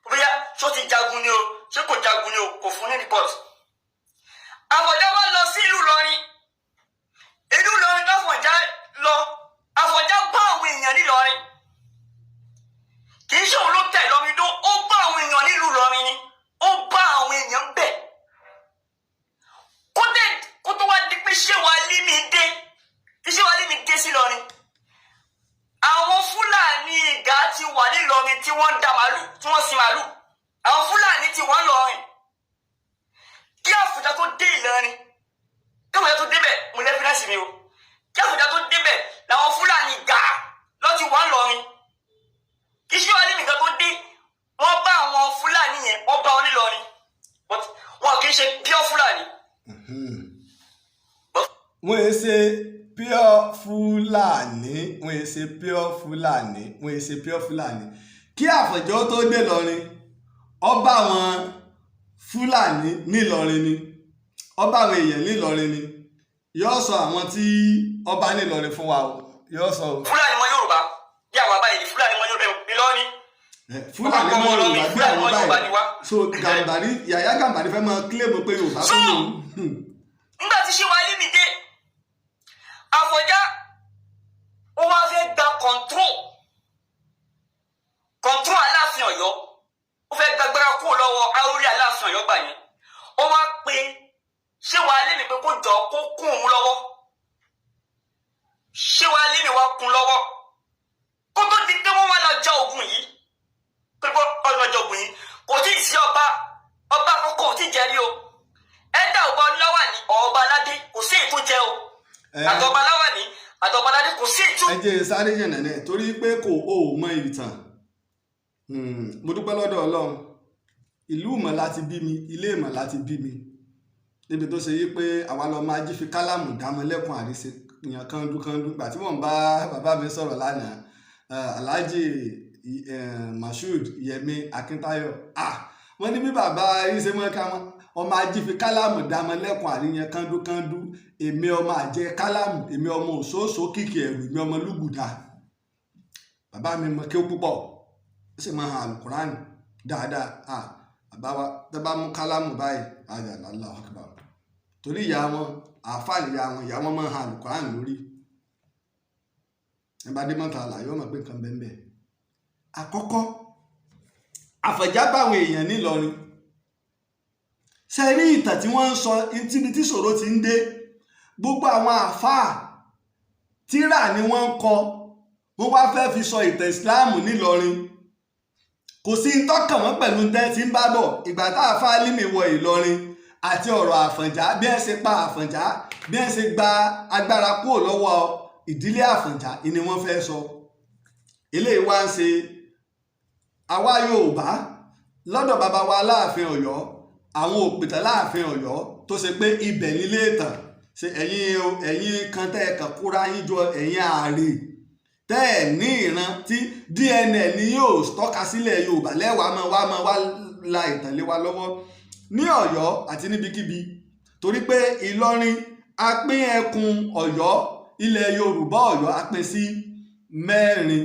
bóyá ṣó ti jagun ni o, ṣé kò jagun ni o, kò fún ní report. Àfọ̀njá wá lọ sí ìlú Ìlọrin. Ìlú Ìlọrin táfọ̀njá lọ, Àfọ̀njá bá àwọn èèyàn nílọrin. Kì í ṣe òun ló tẹ̀ lọ́rin dó, ó bá àwọn èèyàn nílùú Ìlọrin ni, ó bá àwọn èèyàn bẹ̀. Kó dé, kó tó wá di pé ṣé wàá lé mi dé, tí ṣé wàá lé mi dé sí Ìlọrin, àwọn Fúlàní ìgá ti wà nílọrin tí wọ́n ń da màálù, tí wọ́n sin màálù. Àwọn Fúlàní ti wà ńlọrin kí Àfọ̀njá tó dé Ìlọrin. Kí Àfọ̀njá tó débẹ̀, mo l' evidence mi o, kí Àfọ̀njá tó débẹ̀ làwọn Fúlàní gà lọ́ ti wà ńlọrin. Kí ṣé wàá lé nìkan tó dé, wọ́n bá àwọn Fúlàní yẹn, wọ́n bá wọn nílọrin, but wọn kì í ṣe pure Fúlàní. Wọ́n yé ṣe pure Fúlàní, wọ́n yé ṣe pure Fúlàní, wọ́n yé ṣe pure Fúlàní. Kí Àfọ̀njá tó dé lọrin, ọba àwọn Fúlàní nílọrin ni, ọba àwọn èèyàn nílọrin ni. Yóò sọ àwọn tí ọba nílọrin fún wa o, yóò sọ o. Fúlàní mọ Yorùbá bí àwọn àbáyé ni, Fúlàní mọ Yorùbá Ìlọrin. Fúlàní mọ Yorùbá bí Fúlàní àwọn mọ Yorùbá báyìí ni wá. So Gàmbàrí, Yàyà Gàmbàrí fẹ́ máa kílèmù pé Yorùbá tó lòun. Nígbà tí ṣé wàá lémi dé, Àfọ̀njá ó wá fẹ́ gba control Aláàfin Ọ̀yọ́, ó fẹ́ gbàgbára kúrò lọ́wọ́ Àrólé Aláàfin Ọ̀yọ́ gbà yẹn. Ó wá pé ṣé wàá lémi pé kó jọ kó kún òun lọ́wọ́. Ṣé wàá lémi wá kún lọ́wọ́ kó tó di pé wọ́n wá lọ ja ogun yìí, pé kó ọ̀nà ja ogun yìí. Kò tí ì sí ọba, ọba àkọ́kọ́ ò tí ì jẹ́ rí o. Ẹ̀dá ọba oníláwàní, ọba aládé, kò sí èyí tó jẹ o. Àtọba aláwàní, àtọba aládé, kò sí èyí tó. Ẹ jẹ́ sáré yànnà náà torí pé kò ó mọ ìtàn. Mo dúpẹ́ lọ́dọ̀ Ọlọ́run, ìlú ìmọ̀ láti bí mi, ilé ìmọ̀ láti bí mi, níbi tó ṣe yí pé àwa lọ máa jí fi kálámù dámọ́ lẹ́kùn àríṣe yàn kándu. Gbà tí mò ń bá bàbá mi sọ̀rọ̀ lánàá, Alhaji Mashood Yẹmi Akíntayọ̀, wọ́n ní bí bàbá yín ṣe mọ́ ká wọn ọmọ ají fi kálámù dámọ́ lẹ́kùn àríyàn kándu. Èmi ọmọ àjẹ kálámù, èmi ọmọ òṣooṣo kìkì ẹ̀rù, èmi ọmọ lùgùdà. Bàbá mi mọ kí ó púpọ̀, ó sì máa hàn alukurani dáadáa. Bàbá wa tó bá mú kálámù báyìí, àjà Allahu Akbar, torí ìyá wọn àáfàá, ìyá wọn, ìyá wọn máa hàn alukurani lórí. Ẹ bá dé mọ́ta àlàyé ọmọ pé nǹkan bẹ́ẹ̀ bẹ́ẹ̀. Àkọ́kọ́, Àfọ̀njá báwọn èèyàn nílọrin ṣe rí ìtàn tí wọ́n ń sọ tíbi tí ṣòro ti ń dé. Gbogbo àwọn àáfàá, tírà ni wọ́n ń kọ, wọ́n wá fẹ́ fi sọ ìtàn ìsìláàmù nílọrin. Kò sí ń tọ́kàn wọ́n pẹ̀lú tẹ́ tí ń bá bọ̀. Ìgbà tá àáfàá Álímì wọ Ìlọrin àti ọ̀rọ̀ Àfọ̀njá, bí ẹ ṣe pa Àfọ̀njá, bí ẹ ṣe gba agbára kúrò lọ́wọ́ ìdílé Àfọ̀njá ni wọ́n fẹ́ sọ. Eléyìí wá ń ṣe àwa Yorùbá lọ́dọ̀ bàbá wa Aláàfin Ọ̀yọ́, àwọn òpìtàn láàfin Ọ̀yọ́ tó ṣe pé ibẹ̀ nílé ìtàn ṣe. Ẹ̀yin ẹ̀yin kan tẹ́ ẹ kàn kóra yín jọ, ẹ̀yin ààrẹ tẹ́ ẹ̀ ní ìran tí DNA ni yóò tọ́ka sílẹ̀ Yorùbá lẹ́wàá máa wá la ìtàn lé wa lọ́wọ́ ní Ọ̀yọ́ àti níbikíbi, torí pé Ìlọrin, a pín ẹkùn Ọ̀yọ́, ilẹ̀ Yorùbá Ọ̀yọ́, a pín sí mẹ́rin: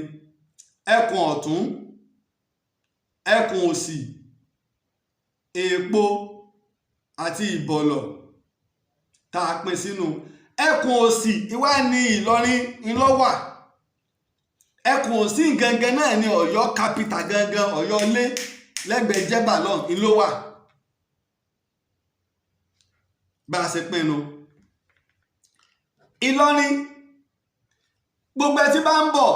ẹkùn ọ̀tún, ẹkùn òsì, Èèpo àti Ìbọ̀lọ̀, tá a pín sínú. Ẹkùn òsì ìwá ní Ìlọrin ńlọ́wà. Ẹkùn òsì gangan náà ní Ọ̀yọ́ capital gangan, Ọ̀yọ́ lé lẹ́gbẹ̀ẹ́ Jẹ́bà lọ́n ńlọ́wà. Bá a ṣe pinnu Ìlọrin, gbogbo ẹ tí bá ń bọ̀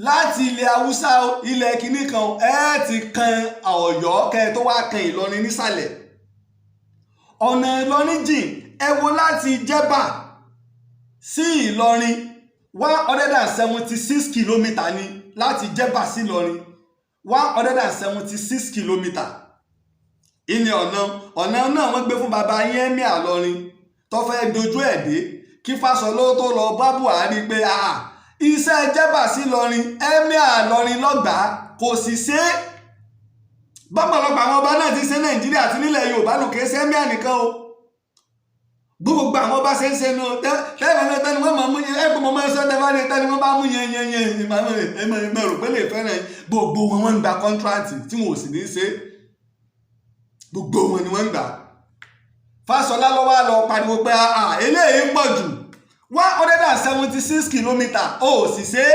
láti ilẹ̀ Haúsá, ilẹ̀ kìíní kan, ẹ ti kan Ọ̀yọ́ kẹ́ ẹ tó wá kan Ìlọrin nísàlẹ̀. Ọ̀nà Ìlọrin jìn. Ẹ wo láti Jẹ́bà sí Ìlọrin, 176 kilometre ni láti Jẹ́bà sí Ìlọrin, 176 kilometre. Ìní ọ̀nà náà wọ́n gbé fún baba yẹn àlọrin tó fẹ́ dojú ẹ̀ dé kí Fáṣọlá tó lọ bá Buhari pé iṣẹ́ Jẹ́bà sí Ìlọrin, emir Ìlọrin lọ́gbàá kò sì ṣe é. Bọ́pọ̀lọpọ̀ àwọn ọba náà ti ṣe Nàìjíríà àti nílẹ̀ Yorùbá nù, kìí ṣe emir nìkan o. Gbogbo àwọn ọba ṣe ń ṣe nu tẹ́lẹ̀ tẹ́ni wọ́n máa mú ẹgbẹ́ mọ́ máa ń sọ tẹ́lẹ̀ tẹ́ni wọ́n bá mú yẹn yẹn yẹn ìmọ̀ rò pé lè fẹ́ràn. Gbogbo wọn wọ́n ń gba contract tí wọn ò sì ní í ṣe. Gbogbo wọn ni wọ́n ń gbà. Fáṣọlá ló wá lọ pariwo pé eléyìí pọ̀ jù, 176 kilometre, ó sì ṣe é,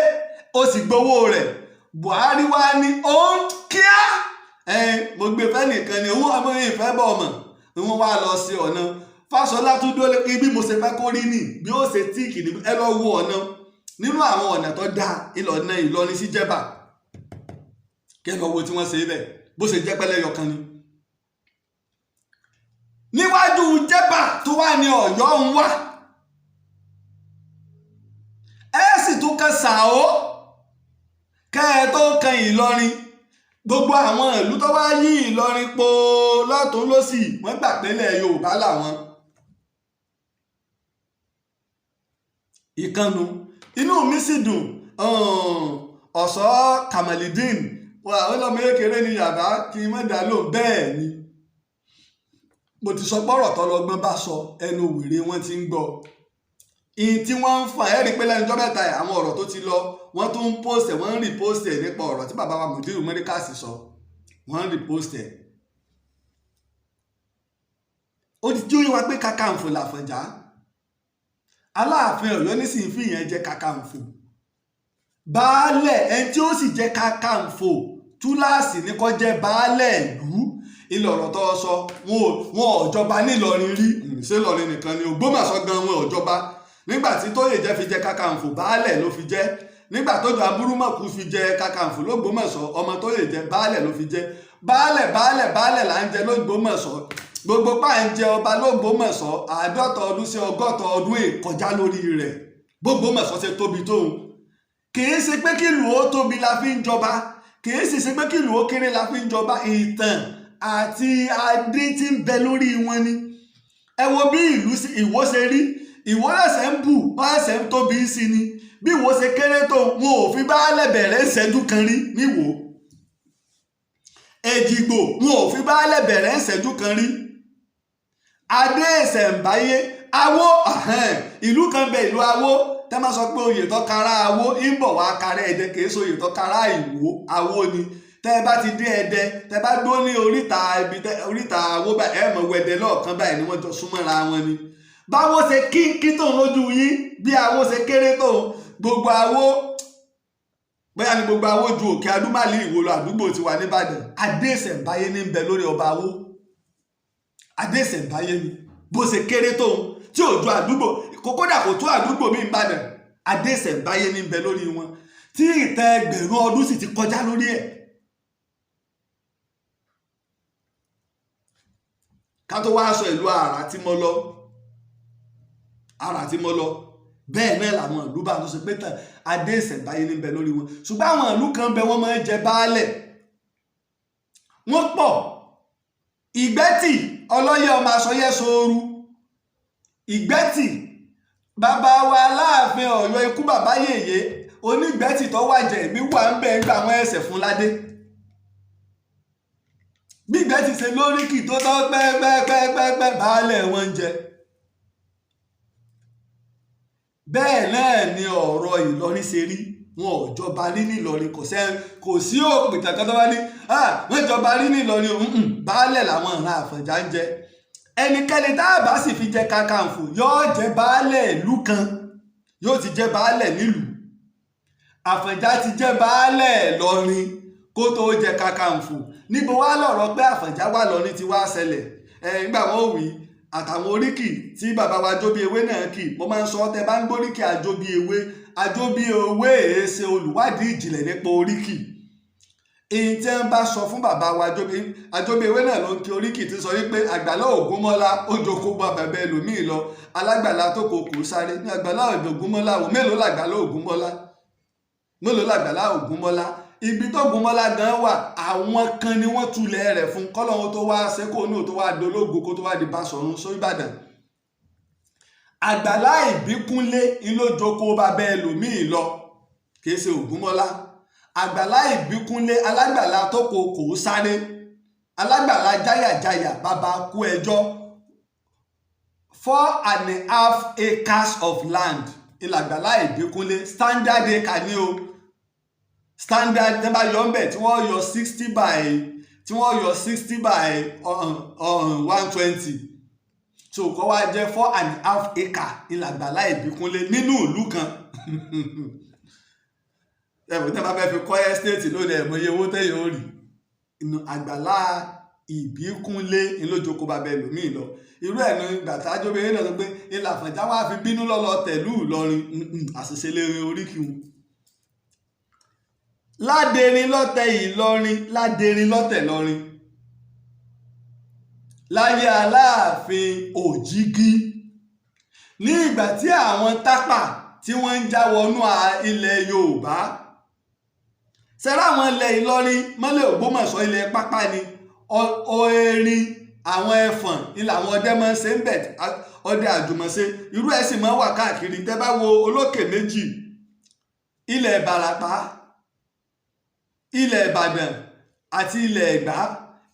ó sì gbowó rẹ̀. Buhari wá ní òun kíá mo gbé fẹ́ nìkan ni òun ọmọ yìí fẹ́ bọ̀ ọmọ wọ́n wá lọ sí ọ̀nà. Fáṣọlá tún dúró pé bí mo ṣe fẹ́ kó rí nì bí ó ṣe tíìkì ní. Ẹ lọ wo ọ̀nà, nínú àwọn ọ̀nà tó dáa ìlọ̀nà Ìlọrin sí Jẹ́bà, kẹ́ lọ wo tí wọ́n ṣe bẹ́ẹ̀ bó ṣe jẹ́ pẹ́lẹ́ yọkan ni. Níwájú Jẹ́bà tó wà ní Ọ̀yọ́ ń wá, ẹ sì tún kan Sàó kẹ́ ẹ tó kan Ìlọrin. Gbogbo àwọn ìlú tó wá yí Ìlọrin po lọ́tún lọ́sì, wọ́n gbà pélé Yorùbá làwọn. Ìkànnù inú mi sì dùn. Ọ̀sọ́ Kamalidin wà ọlọ́mọ kékeré ní yàrá kí n má dá lóhùn. Bẹ́ẹ̀ ni mo ti sọ pọ́rọ̀ tọ́lọ́gbọ́n bá sọ, ẹnu wèrè wọn ti ń gbọ́ ìyìn tí wọ́n ń fà. Ẹ́ rí i pé lẹ́nu ọjọ́ mẹ́ta ẹ̀, àwọn ọ̀rọ̀ tó ti lọ, wọ́n tún ń post ẹ̀, wọ́n ń repost ẹ̀ nípa ọ̀rọ̀ tí bàbá wa Mudiru Mẹ́ríkàsì sọ, wọ́n ń repost ẹ̀. Ó ti jóyè wá pé Kakanfò làfọ̀njá Aláàfin Ọ̀yọ́ nísìnyí fi ìyẹn jẹ Kakanfò baálẹ̀. Ẹni tí ó sì jẹ Kakanfò túláàsì ní kó jẹ́ baálẹ̀ ìlú. Ilẹ̀ ọ̀rọ̀ tó sọ, wọn ò jọba nílọrin rí. Ṣé Ìlọrin nìkan ni? Ògbómọ̀ṣọ́ gan wọn ò jọba. Nígbà tí Tóyè jẹ́ fi jẹ Kakanfò, baálẹ̀ ló fi jẹ́. Nígbà tó jọ Abúrúmọ̀kú fi jẹ Kakanfò lÓgbómọ̀ṣọ́, ọmọ Tóyè jẹ, baálẹ̀ ló fi jẹ. Baálẹ̀ baálẹ̀ baálẹ̀ là ń jẹ lÓgbómọ̀ṣọ́. Gbogbo pa ń jẹ ọba lÓgbómọ̀ṣọ́, 50 ọdún sí 60 ọdún èkọjá lórí rẹ̀. BÓgbómọ̀ṣọ́ ṣe tóbi tóun, kìí ṣe pé kí ìlú ó tóbi la fi ń jọba, kìí sì ṣe pé kí ìlú ó kéré la fi ń jọba. Ìtàn àti adé tí ń bẹ lórí wọn ni. Ẹ wo bí ìlú Ìwó ṣe rí. Ìwó ẹsẹ̀ ń bù, wọ́n ẹsẹ̀ ń tóbi sí ni. Bí Ìwó ṣe kéré tó, wọn ò fi baálẹ̀ bẹ̀rẹ̀ ìṣẹ́jú kan rí níwò. Èjìgbò, wọn ò fi baálẹ̀ bẹ̀rẹ̀ ìṣẹ́jú kan rí. Adé ìṣẹ̀ǹbáyé Awó, ìlú kan bẹ, ìlú Awó. Tẹ́ máa sọ pé oyè tó kára Awó ń bọ̀ wá kára Ẹdẹ, kìí ṣe oyè tó kára Ìwó, Awó ni. Tẹ́ ẹ bá ti dé Ẹdẹ, tẹ́ bá dó ní oríta ibi oríta Awó báyìí, ẹ mọ̀ wẹ̀dẹ lọ́ọ̀kan báyìí ni, wọ́n jọ súnmọ́ra wọn ni. Báwo ṣe kínkín tóun lójú yín, bí Awó ṣe kéré tóun, gbogbo Awó bóyá ni gbogbo Awó ju òkè Adúmàlì Ìwó lọ, àdúgbò ti wà nìbàdàn. Adé ìṣẹ̀ǹbáyé ní ń bẹ lórí ọba Awó. Adé ìṣẹ̀ǹbáyé ni. Bó ṣe kéré tóun tí ò ju àdúgbò, kódà kò tó àdúgbò mi nìbàdàn, adé ìṣẹ̀ǹbáyé ní ń bẹ lórí wọn, tí ìtàn ẹgbẹ̀rún ọdún sì ti kọjá lórí ẹ̀. Ká tó wá sọ ìlú Àrà tí mo lọ, Àrà tí mo lọ, bẹ́ẹ̀ náà làwọn ìlú bá tó ṣe pé tàn adé ìṣẹ̀ǹbáyé ní bẹ lórí wọn. Ṣùgbọ́n àwọn ìlú kan bẹ, wọ́n máa ń jẹ baálẹ̀, wọ́n pọ̀. Ìgbẹ́tì ọlọ́yẹ ọmọ asọyẹ́ sooru Ìgbẹ́tì, bàbá wa Aláàfin Ọ̀yọ́, ikú bàbá yèyé onígbẹ́tì tó wàjẹ́, èmi wà ń bẹ̀ ń gbà wọ́n ẹsẹ̀ fún ládé. Bí Ìgbẹ́tì ṣe lóríkì tó tọ́ pẹ́pẹ́pẹ́pẹ́, baálẹ̀ wọn ń jẹ. Bẹ́ẹ̀ náà ni ọ̀rọ̀ Ìlọrin ṣe rí. Wọn ò jọba rí nílọrin, kò sẹ́, kò sí òpìtàn kan tó bá ní wọ́n jọba rí nílọrin. Baálẹ̀ làwọn ìran Àfọ̀njá ń jẹ. Ẹnikẹ́ni tá a bá sì fi jẹ kakanfò, yóò jẹ baálẹ̀ ìlú kan, yóò ti jẹ baálẹ̀ nílùú. Àfọ̀njá ti jẹ baálẹ̀ Ìlọrin kó tó jẹ kakanfò. Níbo wá lọ̀rọ̀ pé Àfọ̀njá wà lọ́rin ti wá ṣẹlẹ̀? Ẹ̀ ńgbà wọn ò wí àtàwọn oríkì tí bàbá wa Jóbíewé náà kì. Mo máa ń sọ, tẹ bá ń gbóríkì Àjóbíewé, Àjóbíewé èé ṣe olùwádìí ìjìnlẹ̀ nípa oríkì. Èyí tí wọ́n bá sọ fún bàbá wa Àjóbíewé náà ló ń kí oríkì tí sọ wípé àgbàlá Ògúnmọ́lá ó jókòó bá bàbá ẹlòmíì lọ, alágbàlá tó kò kò sáré ní àgbàlá Ògúnmọ́lá. Wò mélòó làgbàlá Ògúnmọ́lá? Mélòó làgbàlá Ògúnmọ́lá? Ibi tó Ògúnmọ́lá gan wà, àwọn kan ni wọ́n tulẹ̀ rẹ̀ fún kọ́lọ́hún tó wá ṣe kó ní tó wá dológo, kó tó wá di Basọ̀run sórí Ìbàdàn. Àgbàlá Ìbíkúnlé ńlọjọkọ bàbá ẹlòmíì lọ, kì í ṣe Ògúnmọ́lá. Àgbàlá Ìbíkúnlé, alágbàlá tó kò kò sáré, alágbàlá jáyàjáyà, bàbá kú ẹjọ́. 4.5 acres of land ìlàgbàlá Ìbíkúnlé. Standard acre ní o, standard. Tẹ́ bá yọ ńbẹ̀, tí wọ́n yọ 60 by 120, so kọ́ wá jẹ́ 4.5 acre ìlàgbàlá Ìbíkúnlé nínú ìlú kan. Ẹ̀fọ́ tẹ́ bá fẹ́ fi kọ́ estate lónìí, ẹ̀mọ iye owó tẹ́yìn ó rí inú àgbàlá Ìbíkúnlé ńlójókòó bàbá ẹlòmíì lọ. Irú ẹ̀ ní gbàtà Àjọbíyé náà sọ pé ilà Àfọ̀njá wá fi bínú lọ́lọ́ tẹ̀lú Ìlọrin. Àṣìṣe lè rin oríkì wọn. Ládẹrin lọ́tẹ̀ Ìlọrin, Ládẹrin lọ́tẹ̀ lọ́rin láyé Aláàfin Òjìgí, ní ìgbà tí àwọn Tápà tí wọ́n ń já wọnú ilẹ̀ Yorùbá sẹ́rẹ́, àwọn ilẹ̀ Ìlọrin mọ́lẹ̀ Ògbómọ̀ṣọ́, ilẹ̀ pápá ni. Erin, àwọn ẹfọ̀n ilẹ̀, àwọn ọdẹ máa ń ṣe ń bẹ̀, ọdẹ àjùmọ̀ṣe. Irú ẹ̀ sì máa ń wà káàkiri. Tẹ́ bá wo olókè méjì, ilẹ̀ Ìbàràpá, ilẹ̀ Ìbàdàn àti ilẹ̀ Ẹ̀gbá,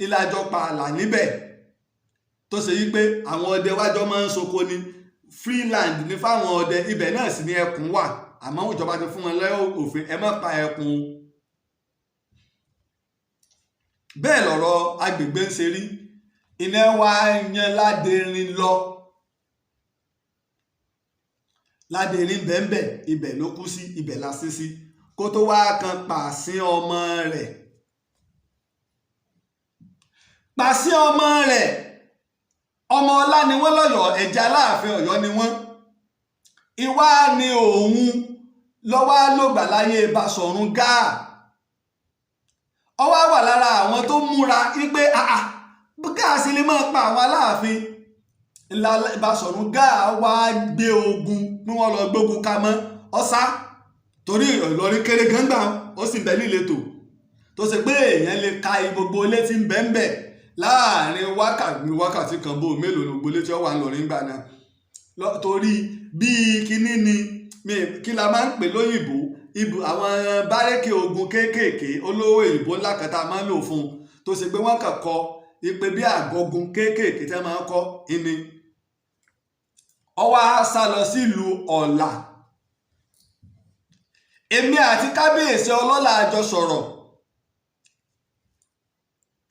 ilẹ̀ àjọpọ̀ ààlà níbẹ̀, tó ṣe yí pé àwọn ọdẹ wájọ máa ń ṣoko ni. Freeland ní fáwọn ọdẹ ibẹ̀ náà sì ní ẹkùn wà, àmọ́ ìjọba ti fún wọn lẹ́wọ̀ òfin, ẹ má pa ẹkùn. Bẹ́ẹ̀ lọ̀rọ̀ agbègbè ń ṣe rí. Iná wa yan Ládẹrin lọ. Ládẹrin bẹ́ẹ̀nbẹ́, ibẹ̀ ló kú sí, ibẹ̀ la sí sí, kó tó wá kan Pàṣín ọmọ rẹ̀. Pàṣín ọmọ rẹ̀, ọmọ ọlá ni wọ́n lọ́yọ̀ọ́, ẹ̀jẹ̀ Aláàfin Ọ̀yọ́ ni wọ́n. Ìwá ni òun lọ́wọ́ lògbà láyé Basọ̀run Gáà. Ó wá wà lára àwọn tó múra wípé àà, Gáà sì lè máa pa àwọn Aláàfin. Ńlá Basọ̀run Gáà wá gbé ogun bí wọ́n lọ gbógun ka mọ́ ọ̀sá, torí Ìlọrin kéré gángbà, ó sì bẹ níletò tó ṣe pé èèyàn lè ka gbogbo ilé tí ń bẹ ń bẹ láàrin wákàtí kan. Bó mélòó ní gbogbo ilé tí ó wà ńlọrin gbà náà? Torí bíi kíní ni, kí la máa ń pè lóyìnbó, ibù àwọn bárẹ́kì ogun kéékèèké olówó òyìnbó ńlá kan tá a máa ń lò fún un, tó ṣe pé wọ́n kàn kọ ipe bí àgọ́gun kéékèèké tí wọ́n máa ń kọ́ ìní. Ó wá sá lọ sílùú Ọ̀là. Èmi àti kábíyèsí ọlọ́lá àjọ sọ̀rọ̀.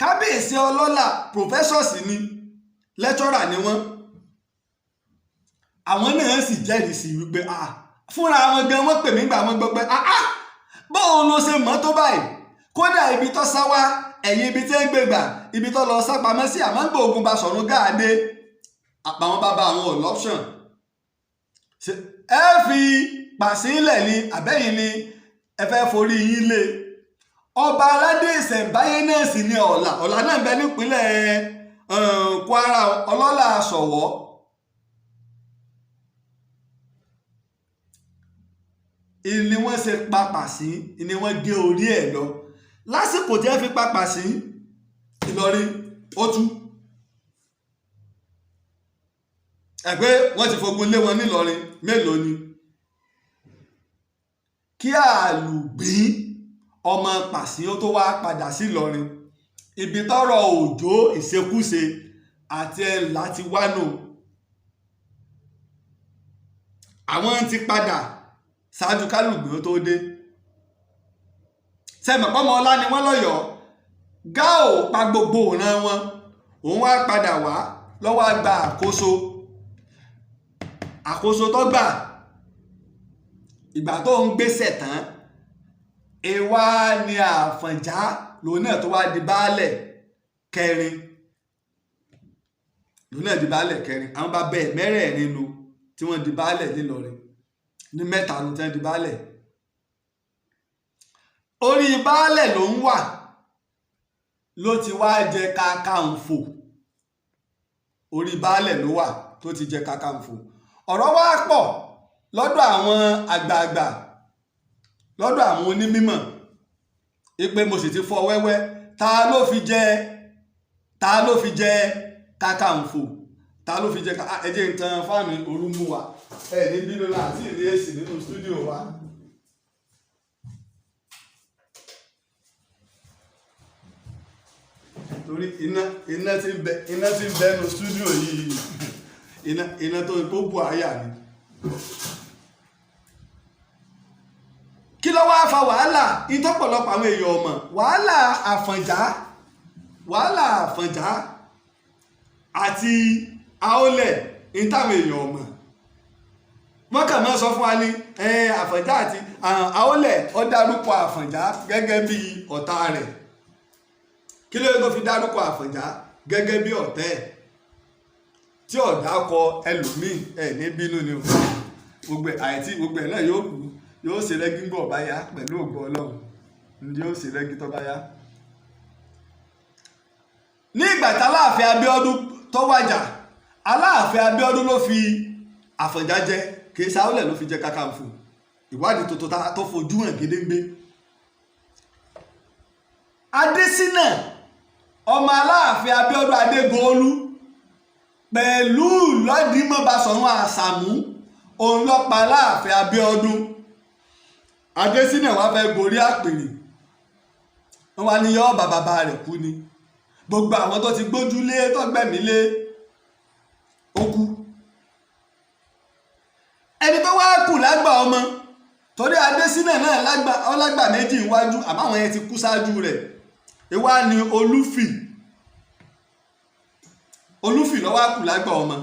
Kábíyèsí ọlọ́lá, professor sì ni, lecturer ni wọ́n. Àwọn náà sì jẹ́rìí sí wípé, ah, fúnra wọn gan wọ́n pè mí gbà wọ́n gbọ́ pé, ah ah, bóun ló ṣe mọ́ tó báyìí? Kódà ibi tó sá wá, ẹ̀yìn ibi tí ń gbé gbà, ibi tó lọ sá pamọ́ sí. Àmọ́ ń gbóògùn Basọ̀run Gáàdé, àpàwọn bàbá àwọn ò l'option. Ẹ fi pàṣílẹ̀ ni àbẹ́yìn ni ẹ fẹ́ forí yín lé. Ọba aládé ìṣẹ̀ǹbáyé náà sì ni Ọ̀là. Ọ̀là náà ń bẹ nípínlẹ̀ Kwara, ọlọ́lá Ṣọ̀wọ́. Ni wọ́n ṣe pa Pàṣín, ni wọ́n gé orí ẹ̀ lọ. Lásìkò tí wọ́n fi pa Pàṣín, Ìlọrin ó tú ẹ̀pẹ́ wọ́n ti fogun lé wọn nílọrin. Mélòó ni kí Àlùgbín ọmọ Pàṣín ó tó wá padà sí Ìlọrin, ibi tọ́rọ̀ Òjó ìṣekúṣe àti ẹ̀ńlá ti wá nù. Àwọn ti padà ṣáájú kálùgbìn ó tó dé. Sẹ́mi pọ́mọ ọlá ni wọ́n lọ́yọ̀ọ́. Gáò pa gbogbo ìran wọn, òun wá padà wá. Ló wá gba àkóso. Àkóso tó gbà, ìgbà tó ń gbéṣẹ̀ tán, ìwá ni Àfọ̀njá lòun náà tó wá di baálẹ̀ kẹrin, lòun náà di baálẹ̀ kẹrin. Àwọn bàbá ẹ̀ mẹ́rẹ̀ẹ̀rin nu tí wọ́n di baálẹ̀ nílọrin, ní mẹ́ta nu tí wọ́n di baálẹ̀. Orí baálẹ̀ ló ń wà ló ti wá jẹ Kakanfò. Orí baálẹ̀ ló wà tó ti jẹ Kakanfò. Ọ̀rọ̀ wá pọ̀ lọ́dọ̀ àwọn àgbààgbà, lọ́dọ̀ àwọn onímọ̀, ipe mo sì ti fọ́ wẹ́wẹ́. Ta ló fi jẹ Kakanfò? Ta ló fi jẹ? Ẹ jẹ́ n tan fan, ooru mú wa. Ẹ ní bínú náà àti ìrí èsì nínú studio wa. Torí iná tí ń bẹ nínú studio yìí, iná tó bù àyà ni. Kí ló wá fa wàhálà ìtọ́pọ̀lọpọ̀ àwọn èèyàn ọmọ? Wàhálà Àfọ̀njá àti Aólẹ̀ ìtàwọn èèyàn ọmọ, wọ́n kàn máa sọ fún wa ní Àfọ̀njá àti Aólẹ̀. Ó dárúkọ Àfọ̀njá gẹ́gẹ́ bí ọ̀tá rẹ̀. Kí ló dé tó fi dárúkọ Àfọ̀njá gẹ́gẹ́ bí ọ̀tá ẹ̀ tí ọ̀dà kọ ẹlòmíì? Ẹ̀ ní bínú ni o. Gbogbo ẹ̀ àìtí gbogbo ẹ̀ náà yóò kú, yóò ṣe rẹ́gí ń bọ̀ bá yá pẹ̀lú ògo Ọlọ́run, yóò ṣe rẹ́gí tó bá yá. Ní ìgbà tí Aláàfin Abíọ́dún tó wàjà, Aláàfin Abíọ́dún ló fi Àfọ̀njá jẹ, kì í ṣe Aólẹ̀ ló fi jẹ Kakanfò. Ìwádìí tuntun tó fojú hàn gédéǹgbé. Adésínà, ọmọ Aláàfin Abíọ́dún Adégòólú, pẹ̀lú lọ́dìmọ̀ Basọ̀run Àṣàmú, òun ló pa Aláàfin Abíọ́dún. Adésínà wá fẹ́ gorí àpèrè, wọ́n wá ní yọ́ bàbá rẹ̀ kú ni. Gbogbo àwọn tó ti gbójúlé, tó gbẹ̀mí lé, ó kú. Ẹni tó wá kù lágbà ọmọ, torí Adésínà náà ọlágbà méjì níwájú, àmọ́ àwọn yẹn ti kú ṣáájú rẹ̀. Ìwá ni Olúfì. Olúfì ló wá kù lágbà ọmọ.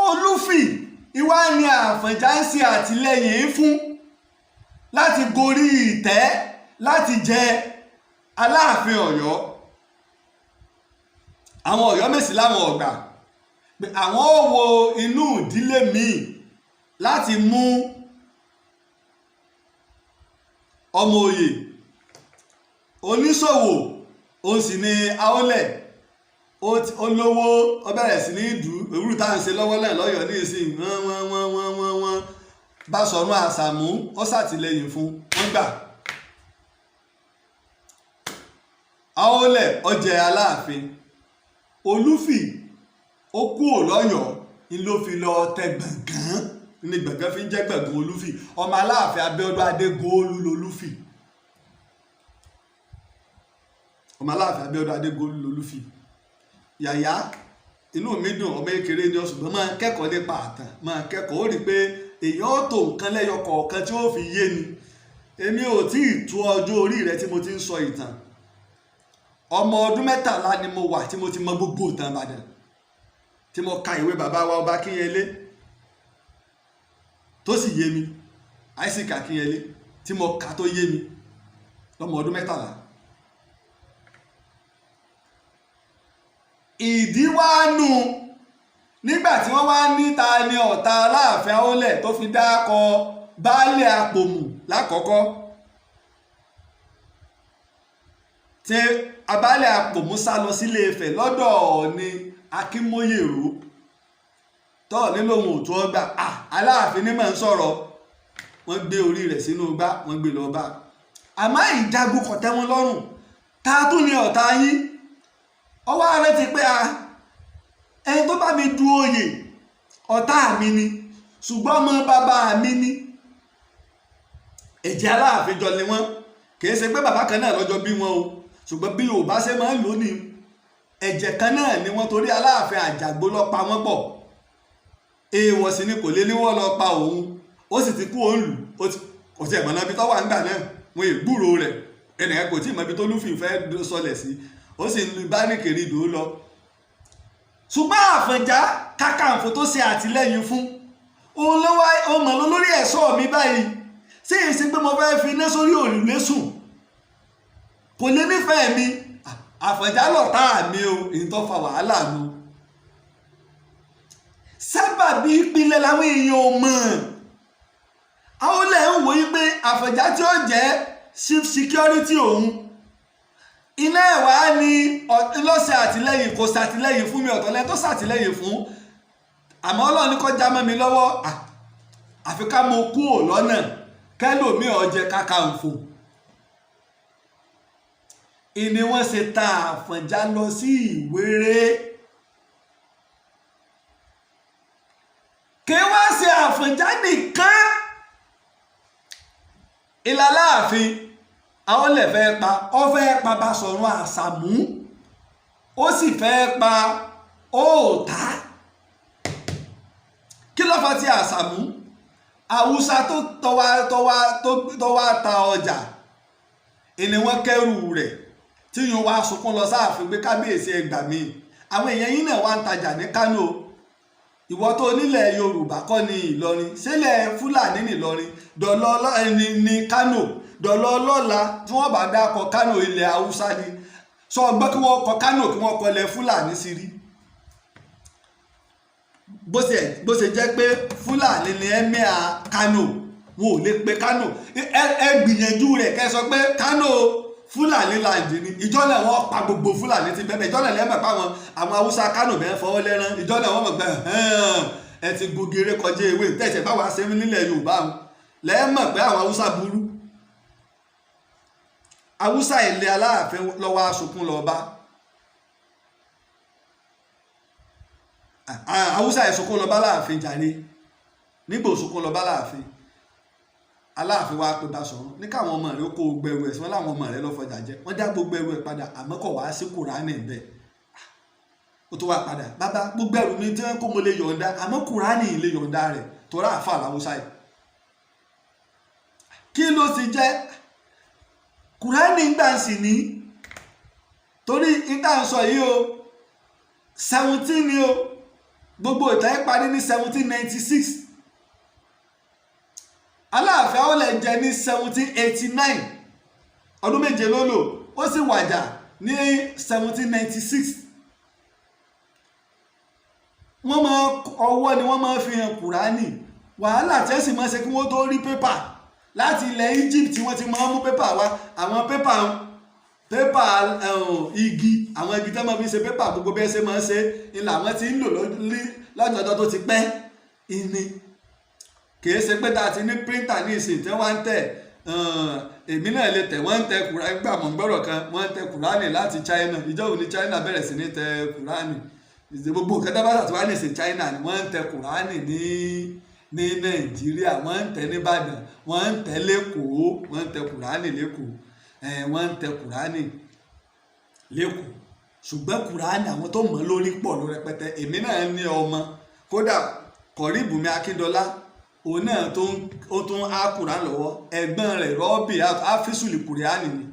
Olúfì ìwá ni Àfọ̀njá ń ṣe àtìlẹ́yìn fún láti gorí ìtẹ́, láti jẹ Aláàfin Ọ̀yọ́. Àwọn Ọ̀yọ́mèsì láwọn ọ̀gbà pé àwọn ò wo inú ìdílé míì láti mú ọmọ oyè. Oníṣòwò òun sì ni Aólẹ̀. Ó lówó, ó bẹ̀rẹ̀ sí ní dù ewúrú tá à ń ṣe lọ́wọ́ náà lọ́yọ̀ọ́ ní ìsìn. Wọ́n wọ́n wọ́n wọ́n wọ́n wọ́n Basọ̀run Àṣàmú, ó ṣàtìlẹ́yìn fún wọn gbà. Aólẹ̀ ó jẹ Aláàfin. Olúfì ó kúrò lọ́yọ̀ọ́ ni ló fi lọ tẹ Gbọ̀ngán, ní Gbọ̀ngán fi ń jẹ́ Gbọ̀ngán Olúfì. Ọmọ Aláàfin Abíọ́dún Adégòólú lolúfì. Ọmọ Aláàfin Abíọ́dún Adégòólú lolúfì. Yàyà, inú mi dùn, ọmọ kékeré ni ọ, ṣùgbọ́n máa kẹ́kọ̀ọ́ nípa àtàn, máa kẹ́kọ̀ọ́. Ó rí i pé èèyàn ó tó nǹkan lẹ́yọ kọ̀ọ̀kan tí ó fi yé ni. Èmi ò tí ì tó ọjọ́ orí rẹ tí mo ti ń sọ ìtàn. Ọmọ ọdún 13 ni mo wà tí mo ti mọ gbogbo ìtàn Ìbàdàn, tí mo ka ìwé bàbá wa Ọba Akínyẹlé tó sì yé mi, Isaac Akínyẹlé, tí mo kà tó yé mi lọ́mọ ọdún 13. Ìdí wá nù nígbà tí wọ́n wá ní ta ni ọ̀tá Aláàfin Aólẹ̀ tó fi dákọ baálé Àpòmù lákọ̀ọ́kọ́, tí baálé Àpòmù sá lọ sílé Ifẹ̀ lọ́dọ̀ Ọọ̀ni Akínmóyèrú, tọ́ nílò ohun òtún ọgbà. Aláàfin ní mọ̀ ń sọ̀rọ̀, wọ́n gbé orí rẹ̀ sínú igbá, wọ́n gbé lọ bá. Àmọ́ ìjagun kò tẹ́ wọn lọ́rùn. Ta tún ni ọ̀tá yín? Ọwọ́ ààrẹ ti pé ẹni tó bá mi du oyè ọ̀tá mi ni, ṣùgbọ́n ọmọ bàbá mi ni. Ẹ̀jẹ̀ Aláàfin jọ ni wọ́n, kì í ṣe pé bàbá kan náà lọ́jọ́ bí wọn o, ṣùgbọ́n bí Yorùbá ṣe máa ń lò ní ẹ̀jẹ̀ kan náà ni wọ́n, torí Aláàfin Àjàgbó ló pa wọ́n pọ̀. Èèwọ̀ sì ni kò lè ní wọ́n lọ pa òun, ó sì ti kú òun lù, kò sí ẹ̀mọ́ná ibi tó wà nígbà náà, wọn è gbúròó rẹ̀, ẹnìkan kò tí ì mọ ibi tó Lúfì fẹ́ sọlẹ̀ sí, ó sì ń bá nìkèrè ìdò lọ. Ṣùgbọ́n Àfọ̀njá Kakanfò tó ṣe àtìlẹ́yìn fún òun ló wá ọmọ lórí ẹ̀ṣọ́ mi báyìí. Ṣé èyí ṣe pé mo fẹ́ fi iná sórí òrùlé sùn? Kò lè nífẹ̀ẹ́ mi. Àfọ̀njá lọ̀tá mi o, èyí tó fa wàhálà nu. Sábàbí ìpìlẹ̀ làwọn èèyàn ò mọ̀. Àwọn olè ń wòye pé Àfọ̀njá tí ó jẹ́ chief security òun iná ẹ̀wà ni lọ́sẹ̀ àtìlẹ́yìn, kò ṣàtìlẹ́yìn fún mi, ọ̀tọ̀ lẹ́yìn tó ṣàtìlẹ́yìn fún, àmọ́ Ọlọ́run ní kó já mọ́ mi lọ́wọ́. Àfi ká mo kú ò lọ́nà kẹ́lòmíì ó jẹ Kakanfò. Ìní wọ́n ṣe ta Àfọ̀njá lọ sí Ìwéré. Kí wọ́n ṣe Àfọ̀njá nìkan ìlàláàfin àwọn lè fẹ́ pa, ọ fẹ́ pa Basọ̀run Àṣàmú, ó sì fẹ́ pa Òòtá. Kí ló fà ti Àṣàmú? Haúsá tó tọ́wá ta ọjà ìní wọ́n kẹ́rù rẹ̀ tí yóò wá sunkún lọ sáàfin pé, "Kábíyèsí, ẹ gbà mí, àwọn èèyàn yín náà wá ń tajà ní Kánò. Ìwọ tó nílẹ̀ Yorùbá kọ́ ní Ìlọrin, sílẹ̀ Fúlàní ní Ìlọrin dọ̀lọ́ ẹni ní Kánò dọ̀lọ́ ọlọ́la tí wọ́n bá dákọ̀ Kánò, ilẹ̀ Haúsá ni. Sọ gbọ́ kí wọ́n kọ Kánò, kí wọ́n kọ ilẹ̀ Fúlàní sí rí." Bó ṣe jẹ́ pé Fúlàní ni emir Kánò, wọn ò lè pe Kánò. Ẹ gbìyànjú rẹ̀ kẹ́ sọ pé Kánò Fúlàní land ni, ìjọ náà wọ́n pa gbogbo Fúlàní ti bẹ́ẹ̀. Ìjọ náà lẹ́mọ̀ pa àwọn Haúsá Kánò bẹ́ẹ̀ fọwọ́ lẹ́rán. Ìjọ náà wọ́n mọ̀ pé ẹ ti gògèrè kọjá ewé tẹ̀sẹ̀ báwa ṣe ń nílẹ̀ Yorùbá lẹ́mọ̀ pé àwọn Haúsá burú. Haúsá ilé Aláàfin lọ́wọ́ aṣokún lọ bá Haúsá ìsunkún lọ bá Aláàfin jàre. Nígbà òsunkún lọ bá Aláàfin, Aláàfin wa pé Basọ̀run ní káwọn ọmọ rẹ̀ ó kó gbogbo ẹrù ẹ̀ sí wọn, láwọn ọmọ rẹ̀ lọ́ fọjà jẹ. Wọ́n dá gbogbo ẹrù ẹ̀ padà, àmọ́ kò wá sí Kùránì bẹ́ẹ̀. Ó tó wá padà, "Bàbá, gbogbo ẹrù mi tí wọ́n kó mo lè yọ̀ǹda, àmọ́ Kùránì lè yọ̀ǹda rẹ̀ tó rà àfà làwùsá yìí." Kí ló sì jẹ́ Kùránì ń gbà sí ní torí ìta ń sọ yìí o, 17 ni o, gbogbo ìtàn yìí parí ní 1796. Aláàfin Àwọlẹ̀ jẹ ní 1789, ọdún 7 ló lò, ó sì wàjà ní 1796. Wọ́n máa ọwọ́ ni wọ́n máa fi hàn Kùránì. Wàhálà tẹ́sí máa ṣe kí wọ́n tó rí pépà láti ilẹ̀ Egypt, wọ́n ti máa mú pépà wá, àwọn pépà pépà igi, àwọn igi tó máa fi ṣe pépà, gbogbo bẹ́ẹ̀ ṣe máa ṣe ni làwọn ti ń lò lọ́jọ́jọ́ tó ti pẹ́. Ìní kìí ṣe pé tá a ti ní printer ní ìsìn tí wọ́n ń tẹ̀, èmi náà lè tẹ̀. Wọ́n ń tẹ Kùránì gbà mọ̀ gbọ́rọ̀ kan, wọ́n ń tẹ Kùránì láti China. Ìjọ òní China bẹ̀rẹ̀ sí ní tẹ Kùránì? Gbogbo nǹkan tó bá ṣàtúwá ní ìsìn, China ni. Wọ́n ń tẹ Kùránì ní Nàìjíríà, wọ́n ń tẹ nìbàdàn, wọ́n ń tẹ lẹ́kọ̀ọ́, wọ́n ń tẹ Kùránì lẹ́kọ̀ọ́, wọ́n ń tẹ Kùránì lẹ́kọ̀ọ́. Ṣùgbọ́n Kùránì, àwọn tó mọ̀ lórí pọ̀ ló rẹpẹtẹ. Èmi náà ní ọmọ, kódà Kọ̀ríbùnmi Akíndọ́lá, òun náà tó ń á Kùránì lọ́wọ́. Ẹ̀gbọ́n rẹ̀ rọ́ọ̀bì áfísùlì Kùránì ni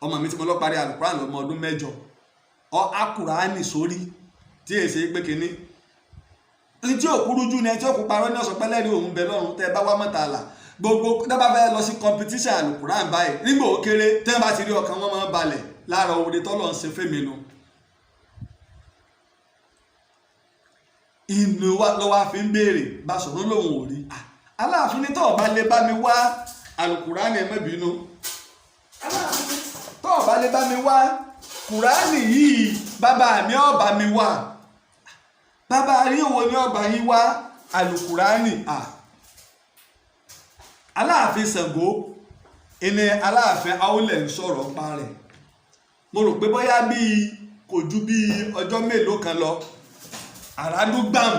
ọmọ mi tí mo lọ parí àlùkùránì lọ́mọ ọdún 8, ọ á Kùránì sórí tí èsì pé kínní ní tí òkúrú jù ní ẹ tí òkú parọ́ ní ọ̀sán pẹ́lẹ́ ní òun bẹ lọ́run. Tẹ́ bá wá mọ́tàlá gbogbo tẹ́ bá fẹ́ lọ sí competition àlùkùránì báyìí, nígbà ó kéré, tẹ́ bá ti rí ọkàn wọn máa ń balẹ̀ lára oore tọ́lọ̀ ń ṣe fẹ́mi nu. Inú wa lọ́wọ́ a fi ń béèrè. Basọ̀run lòun ò rí. Aláàfin ní tọ́ọ̀ bá lè bá mi wá àlùkùránì, ẹ má bínú, Aláàfin ní tọ́ọ̀ bá lè bá mi wá Kùránì yìí, bàbá mi ó bá mi wá. Bàbá rí òwò ní ọba yín wá àlùkùránì. Aláàfin Ṣàngó ìní Aláàfin Àwọlẹ̀ ń sọ̀rọ̀ pa rẹ̀. Mo rò pé bóyá bíi kò ju bíi ọjọ́ mélòó kan lọ, àràdúgbàm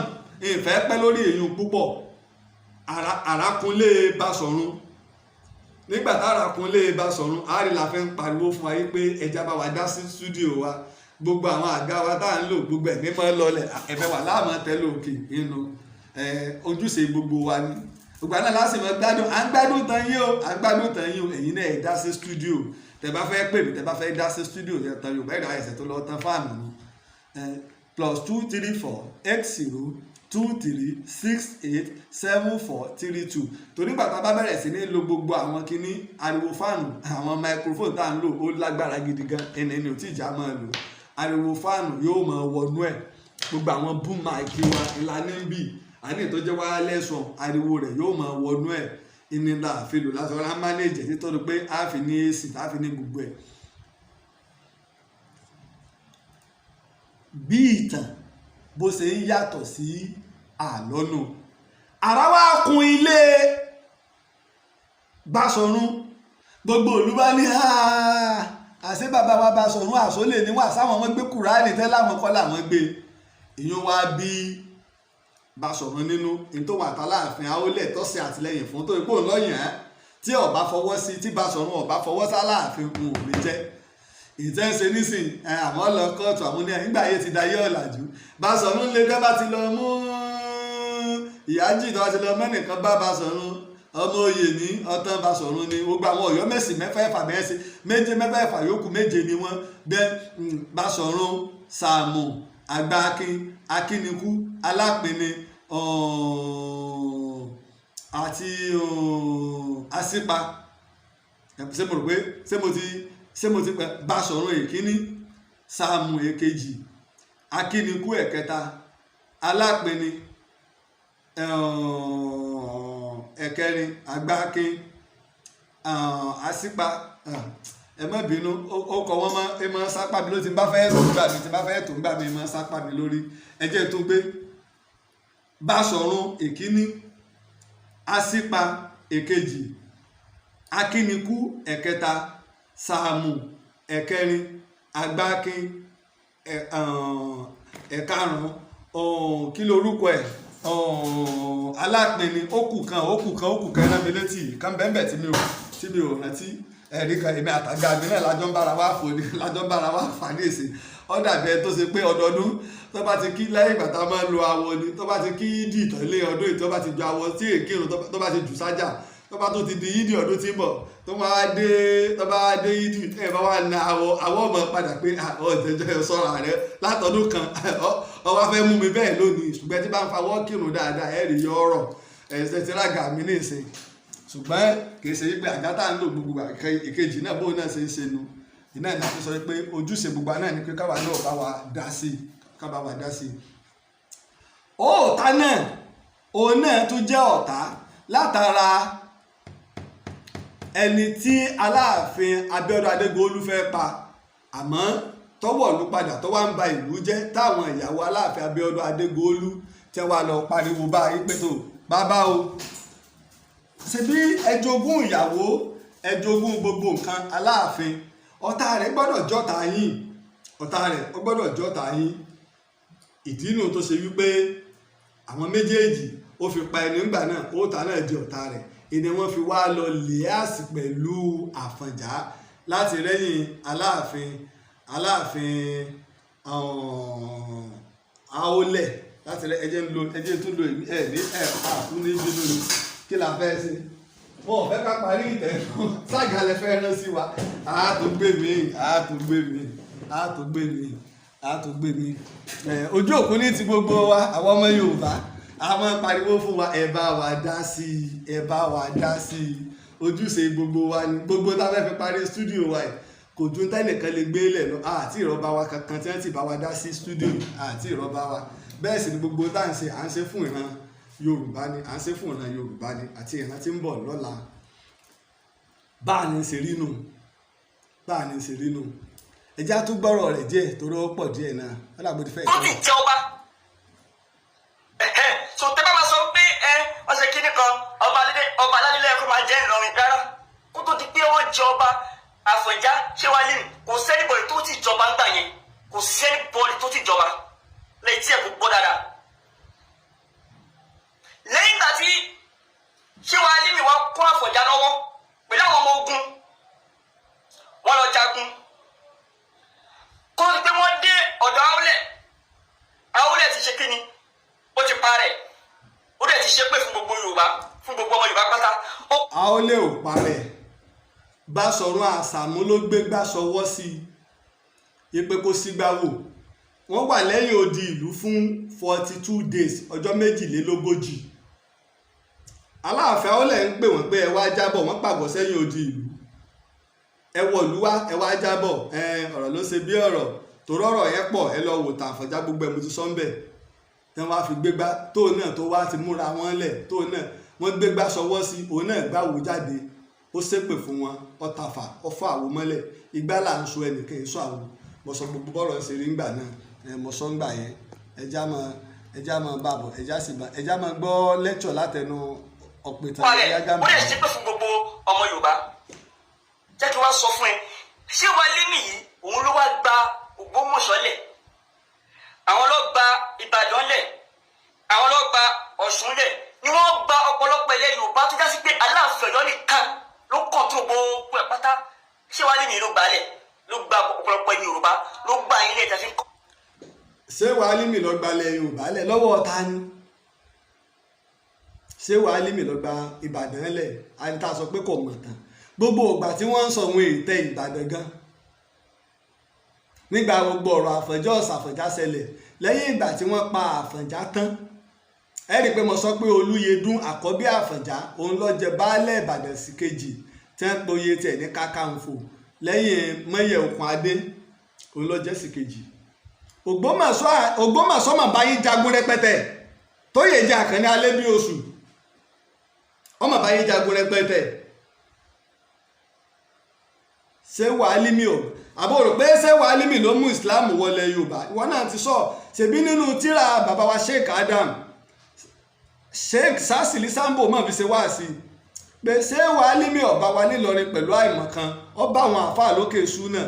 ìfẹ́ pẹ́ lórí èyí púpọ̀. Àràkúnlé Basọ̀run, nígbà tá àràkúnlé Basọ̀run àárín la fi ń pariwo fún wa yí pé ẹja bá wa dá sí stúdíò wa, gbogbo àwọn àga wa tá à ń lò, gbogbo ẹ̀mí mọ́ lọlẹ̀, ẹ̀fẹ̀ wà láàmú tẹ́lẹ̀ òkè inú ojúṣe gbogbo wa ni. Gbogbo àná láti mọ gbádùn, à ń gbádùn tán yín o, à ń gbádùn tán yín o. Ẹ̀yin náà ẹ̀ dá sí stúdíò. Tẹ́ bá fẹ́ pè mí, tẹ́ bá fẹ́ dá sí stúdíò yẹn tán, Yorùbá ìdá ẹ̀sẹ̀ tó lọ tán fáànù nu. +234 802 368 7432. Torí bàtà bá bẹ̀rẹ̀ sí ní lo gbogbo àwọn kinní ariwo fáànù, àwọn microphone tá à ń lò, ó lágbára gidi gan. Ẹni ẹni ò tí ì já máa lò, ariwo fáànù yóò máa wọnú ẹ̀. Gbogbo àwọn boom mic wa ìlànà ń bì àní tó jẹ́ wireless one, ariwo rẹ̀ yóò máa wọnú ẹ̀. Ìnira àfilò lásán rán manage títọ́jú pé a fi ní AC, tá a fi ní gbogbo ẹ̀. Bí ìtàn bó ṣe ń yàtọ̀ sí àlọ́nù, àrá wá kun ilé Báṣọ̀run. Gbogbo ìlú bá ní, àṣé bàbá wa Báṣọ̀run àṣọlé ní wà sáwọn wọn gbé Kùránì tẹ́ láwọn kọ́ làwọn gbé. Ìyún wá bí Báṣọ̀run nínú ní tó wà tálàáfin Àólẹ̀ tọ́sí àtìlẹ́yìn fún tó ipò ńlọ́yìn ẹ́ tí ọba fọwọ́ sí, tí Báṣọ̀run ọba fọwọ́ sáláàfin ń ò lè jẹ́ ìtẹ́sẹ̀ nísìn. Àmọ́ lọ kóòtù, àwọn ní nígbà ayé ti dayé ọ̀làjú. Báṣọ̀run lè dẹ́ bá ti lọ mú ìyájì, tó bá ti lọ mẹ́nìkan bá Báṣọ̀run, ọmọ oyè ní ọtán Báṣọ̀run ni. Gbogbo àwọn Ọ̀yọ́ Mẹ́sì mẹ́fẹ̀ẹ̀fà, mẹ́sì méje, mẹ́fẹ̀ẹ̀fà yòókù méje ni wọ́n bẹ́. Báṣọ̀run, Sàámù, Àgbàkin, Akínikú, Alápinni àti Asípa. Ṣé mo rò pé ṣé mo ti pẹ Báṣọ̀run èkíní, Sàámù èkejì, Akínikú ẹ̀kẹta, Alápinni ẹ̀kẹrin, Àgbàkin, Asípa. Ẹ má bínú, ó kọ wọn mọ, ẹ máa sápá mi ló ti bá fẹ́ tó gbà mí, ti bá fẹ́ tó gbà mí, ẹ máa sápá mi lórí. Ẹ jẹ́ tó gbé Báṣọ̀run èkíní, Asípa èkejì, Akínikú ẹ̀kẹta, Sàámù ẹ̀kẹrin, Àgbàkin ẹ̀karùn-ún, kí lorúkọ ẹ̀, Alápinni. Ó kù kan, ó kù kan, ó kù kan. Ẹran mi létí kan bẹ́ẹ̀ tí mi ò rántí. Ẹ̀rí kan, èmi àtàgà mi náà lájọ́ ń bára wa fò ní, lájọ́ ń bára wa fà ní èsì. Ó dàbí ẹ tó ṣe pé ọdọọdún tó bá ti kí, lẹ́yìn ìgbà tá a máa ń lo awọ ni, tó bá ti kí yídì ìtànlé ọdún yìí, tó bá ti ju awọ tí èkírun, tó bá ti jù sájà, tó bá tó ti di yídì ọdún tí ń bọ̀, tó máa dé, tó bá dé yídì, ẹ bá wà ní awọ, awọ ọmọ padà pé ọ jẹjẹ sọ́ra rẹ látọdún kan, ọ wá fẹ́ mú mi bẹ́ẹ̀ lónìí. Ṣùgbọ́n tí bá ń fawọ́ kírun dáadáa, ẹ rí yọ ọ̀rọ̀ ẹ̀ ti rága mi ní ìsìn. Ṣùgbọ́n kì í ṣe wípé àga tá à ń lò gbogbo ìkejì náà bóun náà ṣe ń ṣe nu iná ní àti sọ pé ojúṣe gbogbo náà ni pé káwa náà bá wa dá sí i, ká bá wa dá sí i. Ọ̀tá náà, òun náà tún jẹ́ ọ̀tá látara ẹni tí Aláàfin Abíọ́dún Adégoolú fẹ́ pa, àmọ́ tọ́wọ́ ló padà tó wá ń ba ìlú jẹ́, táwọn ìyàwó Aláàfin Abíọ́dún Adégoolú tí wọ́n lọ pariwo báyìí pé tó bàbá o, ṣebí ẹ jogún ìyàwó, ẹ jogún gbogbo nǹkan Aláàfin, ọ̀tá rẹ̀ gbọ́dọ̀ jọ́ta yín, ọ̀tá rẹ̀ ó gbọ́dọ̀ jọ́ta yín. Ìdí nù tó ṣe wípé àwọn méjèèjì ó fi pa ẹni ńgbà náà, ó ta náà di ọ̀tá rẹ̀. Ìní wọ́n fi wá lọ lẹ́àsì pẹ̀lú Àfọ̀njá láti rẹ́yìn Aláàfin Aólẹ̀ láti rẹ. Ẹjẹ́ ń lo, ẹjẹ́ tún lo ẹ ní ẹ àtún ní bínú ni. Kí la fẹ́ ṣe? Wọn ò fẹ́ ká parí ìtẹ̀kùn ságàlẹ̀ fẹ́ rán sí wa. Àá tó gbé mi, àá tó gbé mi, àá tó gbé mi, àá tó gbé mi. Ojú òkú ní ti gbogbo wa, àwọn ọmọ Yorùbá a máa pariwo fún wa, ẹ bá wa dá sí i, ẹ bá wa dá sí i. Ojúṣe gbogbo wa ni gbogbo tá a fẹ́ fi parí stúdíò wa yìí. Kò ju tẹ́nìkan lè gbé lẹ̀ lọ àti ìrọ̀bá wa kankan tí wọ́n ti bá wa dá sí stúdíò àti ìrọ̀bá wa. Bẹ́ẹ̀ sì ni gbogbo tá à ń ṣe, à ń ṣe fún ìran Yorùbá ni, à ń ṣe fún ìran Yorùbá ni àti ìran tí ń bọ̀ lọ́la. Bá a ní ṣe rí nù, bá a ní ṣe rí nù. Ẹjẹ́ á tún gbọ́rọ̀ rẹ̀ díẹ̀ torí ó pọ̀ díẹ̀ náà. Ó dàgbò ti fẹ́ Tó ti jẹ ọba. So tẹ́ bá máa sọ pé ẹ wọ́n ṣe kíní kan, ọba aládé, ọba aládé lẹ́yìn kó máa jẹ́ Ìlọrin, rárá. Kó tó di pé wọ́n jẹ ọba Àfọ̀njá, ṣé wàá lè kò sẹ́nibọ̀dì tó ti jọba ńgbà yẹn, kò sẹ́nibọ̀dì tó ti jọba lẹ́yìn tí ẹ̀ kò gbọ́ dáadáa. Lẹ́yìn ìgbà tí ṣé wàá lé mi wá kó Àfọ̀njá lọ́wọ́ pẹ̀lú àwọn ọmọ ogun, wọ́n lọ jagun. Kó tó di pé wọ́n dé ọ̀dọ̀ Àwọlẹ̀, Àwọlẹ̀ ti ṣe kíni, ó ti parẹ́, ó dẹ̀ ti ṣépè fún gbogbo Yorùbá, fún gbogbo ọmọ Yorùbá pátá. Ó Àólẹ̀ ò parẹ́. Báṣọ̀run Àṣàmú ló gbé gbàsọwọ́ sí i pé kó sígbà wò. Wọ́n wà lẹ́yìn odi ìlú fún 42 days, ọjọ́ 42. Aláàfin Aólẹ̀ ń pè wọ́n pé ẹ wá jábọ̀. Wọ́n pàgọ́ sẹ́yìn odi ìlú. Ẹ wọ̀lú wá, ẹ wá jábọ̀. Ẹ ọ̀rọ̀ ló ṣe bí ọ̀rọ̀ tòrọ̀, ọ̀rọ̀ yẹn pọ̀. Ẹ lọ wò tàn Àfọ̀njá, gbogbo ẹ̀ mo ti sọ ń bẹ̀. Tí wọ́n fi gbégbá tóun náà tó wá ti múra wọn lẹ̀, tóun náà wọ́n gbégbá sọwọ́ sí, òun náà gbáwò jáde, ó ṣépè fún wọn, ó tafà, ó fọ́ àwo mọ́lẹ̀. Igbá là ń so ẹnìkan èso àwo. Mo sọ gbogbo bọ́rọ̀ ṣe rí ńgbà náà. Ẹ mo sọ ńgbà yẹn. Ẹjá mọ bàbọ̀, ẹjá sì bá ẹjá mọ gbọ́ lẹ́tọ̀ látẹnu ọ̀pẹ̀tàn. Wà rẹ̀ Ẹ̀yà ó dẹ̀ ṣépè fún gbogbo ọmọ Yorùbá. Jẹ́ kí wọ́n sọ fún ẹ, ṣé wàá lé nìyí, òun ló wá gba Ògbómọ̀ṣọ́ lẹ̀, àwọn ló gba Ìbàdàn lẹ̀, àwọn ló gba Ọ̀ṣun lẹ̀, ni wọ́n gba ọ̀pọ̀lọpọ̀ ilẹ̀ Yorùbá tó jásí pé Aláàfin Ọ̀yọ́ nìkan ló kàn tó gbogbo ẹ̀ pátá. Ṣé wàá lé nìyí ló gbà lẹ̀, ló gba ọ̀pọ̀lọpọ̀ ilẹ̀ Yorùbá, ló gba ilẹ̀ ìtàfi kọ́? Ṣé wàá límì lọ gbalẹ̀ Yorùbá lẹ̀ lọ́wọ́ ta ni? Ṣé wàá límì lọ gba Ìbàdàn lẹ̀? Àti tá a sọ pé kò mọ̀ tán, gbogbo ìgbà tí wọ́n ń sọ òun ètè Ìbàdàn gan nígbà gbogbo ọ̀rọ̀ Àfọ̀njá ọ̀sàfọ̀njá ṣẹlẹ̀, lẹ́yìn ìgbà tí wọ́n pa Àfọ̀njá tán, ẹ rí i pé mo sọ pé Olúyẹdùn, àkọ́bí Àfọ̀njá, òun ló jẹ baálẹ̀ Ìbàdàn sí kejì, tí wọ́n pe oyè tiẹ̀ ní Kákàǹfò lẹ́yìn Mọ́yẹ̀ Okùn Adé, òun ló jẹ́ sí kejì. Ògbómọ̀ṣọ́ mà bá yín jagun rẹpẹtẹ, tó yẹ jẹ́ Àkànní alẹ́ bí oṣù ọmọ bá yín jagun rẹpẹtẹ. Ṣé wàhálìmí o, àbò rò pé ṣé wàhálìmí ló mú Islam wọlé Yorùbá? Ìwọ náà ti sọ, ṣèbí nínú tírà bàbá wa Sheikh Adam, Sheikh Sasili Sambo mọ̀ fi ṣe wáàsí pé ṣé wàhálìmí ọba wa nílọrin pẹ̀lú àìmọ̀kan, ọba àwọn àáfàá lókè súnà,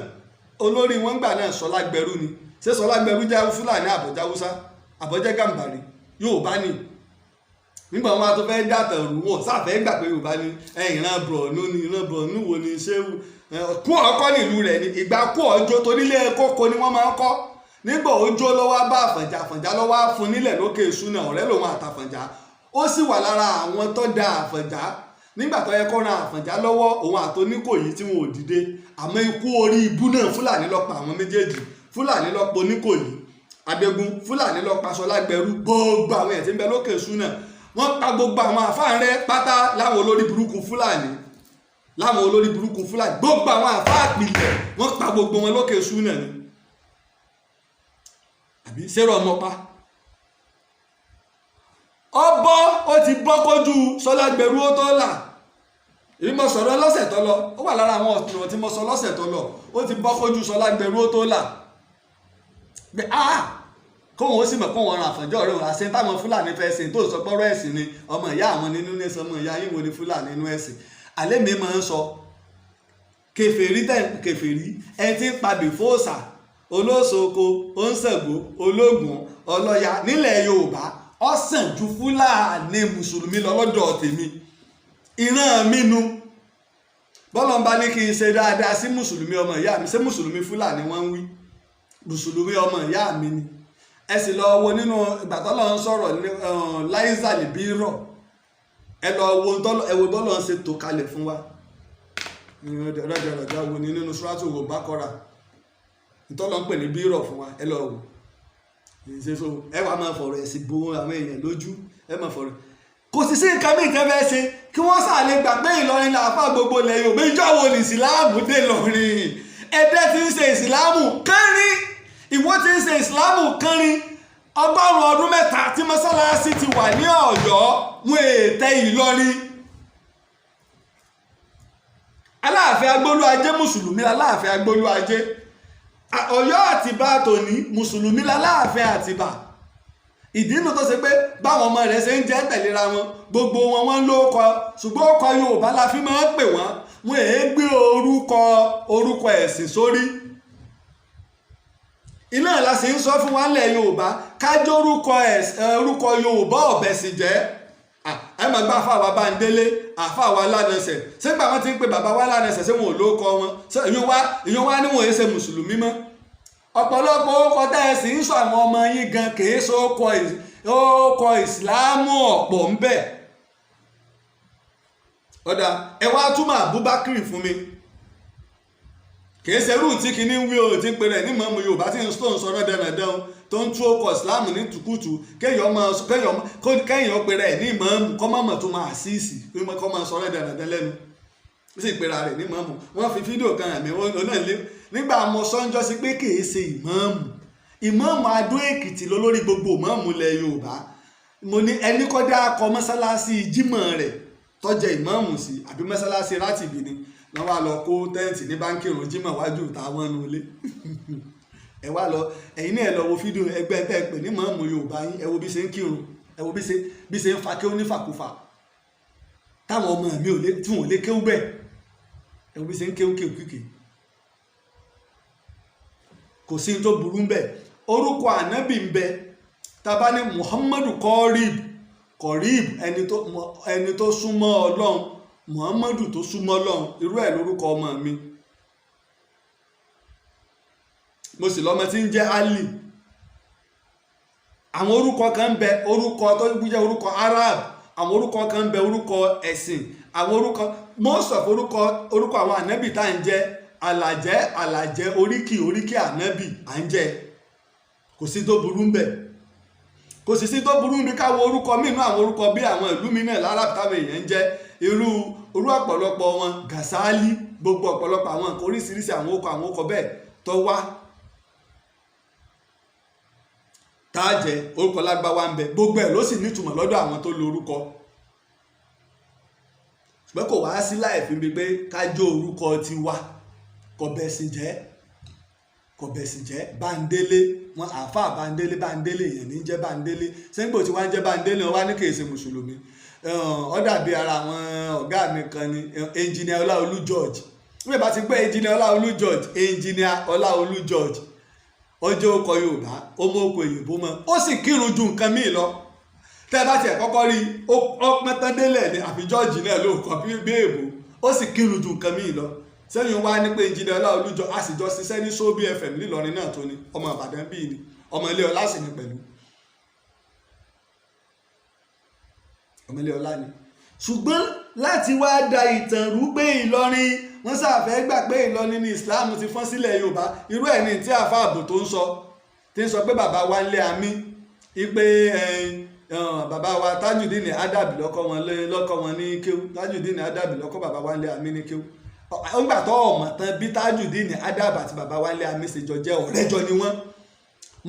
olórí wọn gbà náà Sọlágbẹrú ni. Ṣé Sọlágbẹrú jẹ́ Fúlàní, àbọ̀já Haúsá, àbọ̀jẹ́ Gàmbàrí? Yorùbá ni. Nígbà wọn tó fẹ́ dàtàn rú, wọn sáfẹ́ gbà pé Yorùbá ni. Ìran Borno ni. Ìran Borno wo ni? Ṣé kú ọkọ nílùú rẹ̀ ni? Ìgbà kú ọjọ́ torílé kókó ni wọ́n máa ń kọ́. Nígbà ọjọ́ lọ́wọ́ bá Àfọ̀njá, Àfọ̀njá lọ́wọ́ á fún nílẹ̀ lókè Súnà. Ọ̀rẹ́ lòun àtàfọ̀njá, ó sì wà lára àwọn tó da Àfọ̀njá nígbà tó yẹ kó ran Àfọ̀njá lọ́wọ́, òun àtOníkòyí tí wọn ò dìde. Àmọ́ ikú orí ibú náà, Fúlàní ló pa àwọn méjèèjì. Fúlàní ló pa Oníkòyí Adégún, Fúlàní ló pa Ṣọlágbẹrú. Gbogbo àwọn èèyàn tí ń bẹ lókè Súnà, wọ́n pa gbogbo àwọn àfáà rẹ pátá láwọn olórí burúkú Fúlàní, láwọn olórí burúkú Fúlàní. Gbogbo àwọn àfáà pìlẹ̀, wọ́n pa gbogbo wọn lókè Súnà ni. Àbí ṣérò ọmọ pa ọbọ, ó ti bọ́ kójú Ṣọlágbẹrú, ó tó là. Èmi mo sọ̀rọ̀ lọ́sẹ̀ tó lọ, ó wà lára àwọn ọ̀rọ̀ tí mo sọ lọ́sẹ̀ tó lọ. Ó ti bọ́ kójú Ṣọlágbẹrú, ó tó là pé ah, kóun ó sì mọ̀ kóun ọ̀ràn Àfọ̀njá ọ̀rẹ́ òun àṣẹ táwọn Fúlàní fẹ́ ṣe tó sọ pọ́rọ́ ẹ̀sìn ni. Ọmọ ìyá àwọn nínú ẹ̀sìn, ọmọ ìyá yín wo ni Fúlàní nínú ẹ̀sìn? Àlẹ́ mi máa ń sọ kèfèrí tẹ̀ kèfèrí, ẹ ti ń pa bìfóòsà, olóṣòko, oníṣègùn, ológun, ọlọ́ya nílẹ̀ Yorùbá, ó sàn ju Fúlàní mùsùlùmí lọ lọ́dọ̀ tèmi. Ìran mi nu bọ́lọ̀ ń bá ní kí n ṣe dáadáa sí mùsùlùmí ọmọ ìyá mi. Ṣé mùsùlùmí Fúlàní wọ́n ń wí? Mùsùlùmí ọmọ ìyá mi ni. Ẹ sì lọ wo nínú ìgbà tọ́lọ́ ń sọ̀rọ̀ ní láìsà lè bí rọ̀, ẹ lọ wo ẹ wo bọ́lọ̀ ń ṣe tó kalẹ̀ fún wa rọ̀jọ̀rọ̀jọ̀ wo ni nínú suratu wo Bákọ́rà ìtọ́lọ́ ń pè ní bírọ̀ fún wa. Ẹ lọ wò ṣe so ẹ wàá máa fọ̀rọ̀ ẹ̀sìn bo àwọn èèyàn lójú. Ẹ máa fọ̀rọ̀, kò sì sí nǹkan mìíràn tẹ́ fẹ́ ṣe kí wọ́n sàlẹ̀ gbà pé Ìlọrin làáfà gbogbo ilẹ̀ Yorùbá. Ìjọ wo ní ìsìláàmù dé lọrin? Ẹdẹ tí ń ṣe ìsìláàmù kánrin, Ìwó tí ń ṣe ìsìláàmù kánrin, 300 ọdún tí mọ́sálásí ti wà ní Ọ̀yọ́, wọn ètè Ìlọrin. Aláàfin Agbólú Ajé, mùsùlùmí Aláàfin Agbólú Ajé. Ọ̀yọ́ Àtìbà tòní, mùsùlùmí láláàfin Àtìbà. Ìdí inú tó ṣe pé báwọn ọmọ rẹ̀ ṣe ń jẹ́ tẹ̀léra wọn, gbogbo wọn wọ́n ló kọ, ṣùgbọ́n ọkọ Yorùbá la fi máa ń pè wọ́n. Wọn èé gbé orúkọ ẹ̀sìn sórí. Iná la sì ń sọ fún wa nílẹ̀ Yorùbá, kájọ orúkọ Yorùbá ọ̀bẹ sì jẹ́. Ẹ máa gbá àfàwà Bándélé, àfàwà Lánàṣẹ. Ṣégbà wọn ti ń pe bàbá wa Lánàṣẹ, ṣé wọn ò lóko wọn? Ìyún wa níwọ̀n ṣe mùsùlùmí mọ́. Ọ̀pọ̀lọpọ̀ orúkọ tẹ́ ẹ sì ń sọ àwọn ọmọ yín gan kìí ṣe orúkọ ìsìláàmù ọ̀pọ̀ ń bẹ. Ọ̀dà, ẹ wá túmọ̀ Abubakar fún mi. Kìí ṣerú tí kìíní ń wí o, tí ń pèrè ní mọ̀ọ́mù Yorùbá, tí ń tó ń sọ náà dandan, tó ń tú ọkọ̀ Islam ní tùkùtù. Kéèyàn pèrè ní mọ̀ọ́mù, kọ́ mọ̀mọ̀ tó máa síìsì, kọ́ máa sọ náà dandan lẹ́nu, ó sì pèrè rẹ̀ ní mọ̀ọ́mù. Wọ́n fi fídíò kan àmì ọ̀nà lé nígbà mo sọ́njọ́ sí pé kìí ṣe ìmọ̀ọ́mù. Ìmọ̀ọ́mù Adó Èkìtì lólórí gbogbo ìmọ̀ọ́mù ilẹ̀ Yorùbá. Mo ní ẹni kọ́ dá akọ mọ́sálásí jímọ̀ rẹ̀ tọ́jẹ́ ìmọ̀ọ́mù sí, àbí mọ́sálásí rátìbì ni wọ́n wá lọ kó tent ní báńkì ìrùn jímọ̀ wájú ìta wọn nu ilé. Ẹ wá lọ, ẹ̀yin náà ẹ lọ wo fídíò ẹgbẹ́ tẹ́ ẹ pè ní mọ̀ọ́mù Yorùbá yín. Ẹ wo bí ṣe ń kírun, ẹ wo bí ṣe ń fa kéwú nífàkúfà, táwọn ọmọ mi ò lè tí wọn ò lè kéwú bẹ́ẹ̀. Ẹ wo bí ṣe ń kéwú kéwú kíkì. Kò sí tó burú ń bẹ. Orúkọ ànábì ń bẹ. Tá ní Muhammadu Kọ́ríb, Kọ́ríb, ẹni tó súnmọ́ Ọlọ́run, Muhammadu tó súnmọ́ Ọlọ́run, irú ẹ̀ lórúkọ ọmọ mi. Mo sì lọ́mọ tí ń jẹ́ Ali. Àwọn orúkọ kan ń bẹ, orúkọ tó jẹ́ orúkọ Arab. Àwọn orúkọ kan ń bẹ, orúkọ ẹ̀sìn. Àwọn orúkọ, most of orúkọ àwọn ànábì tá à ń jẹ́, alàjẹ́, alàjẹ́, oríkì, oríkì ànábì à ń jẹ́. Kò sí tó burú ń bẹ, kò sì sí tó burú bí káwọ orúkọ mínú àwọn orúkọ bí àwọn ìlú mi náà lára táwọn èèyàn ń jẹ́. Irú orú ọ̀pọ̀lọpọ̀ wọn, Gàsálí, gbogbo ọ̀pọ̀lọpọ̀ àwọn nǹkan oríṣiríṣi, àwọn orúkọ bẹ́ẹ̀ tó wá tá a jẹ orúkọ lágbáwá ń bẹ. Gbogbo ẹ̀ ló sì nítumọ̀ lọ́dọ̀ àwọn tó lo orúkọ, ṣùgbọ́n kò wá sí láì fi bí pé kájọ orúkọ ti wá. Kò bẹ̀sìn jẹ́, kò bẹ̀sìn jẹ́. Bándélé wọn, àáfàá Bándélé, Bándélé èèyàn ní jẹ́ Bándélé. Sẹ́ńgbò tí wọ́n ń jẹ́ Bándélé, wọn wá ní kì í ṣe mùsùlùmí. Ó dàbí ara àwọn ọ̀gá mi kan ní Engineer Ọláolú George. Wọ́n bá ti gbé Engineer Ọláolú George, Engineer Ọláolú George, ọjọ́ ọkọ̀ Yorùbá, ó mú ọkọ̀ òyìnbó mọ́, ó sì kírun ju nǹkan míì lọ. Tẹ́ ẹ bá tiẹ̀ kọ́kọ́ rí ó pọ́n tán délẹ̀ ní àfi George náà ló kọ́ bí èèbò, ó sì kírun ju nǹkan míì lọ. Sẹ́yìn wá ní pé Engineer Ọláolú jọ, a sì jọ ṣiṣẹ́ ní Sóbì FM nílọrin náà tó ní ọmọ Ìbàdàn bíi ni, ọmọ ilé ọlá sì ni pẹ̀lú, ọmọ ilé ọlá ni. Ṣùgbọ́n láti wá da ìtàn rú pé Ìlọrin, wọ́n ṣàfẹ́ gbà pé Ìlọrin ní Islam ti fọ́n sílẹ̀ Yorùbá. Irú ẹ̀ ní tí àfa ààbò tó ń sọ, tí ń sọ pé bàbá wa ń lé àmì ipe bàbá wa Tajudeen Adabi lọ́kọ́ wọn, lọ́kọ́ wọn ní kéwú. Tajudeen Adabi lọ́kọ́ bàbá wa ń lé àmì ní kéwú. Ńgbà tó ọmọ tán bí Tajudeen Adabi àti bàbá wa ń lé àmì ṣèjọ jẹ́ ọ̀rẹ́jọ ni wọ́n.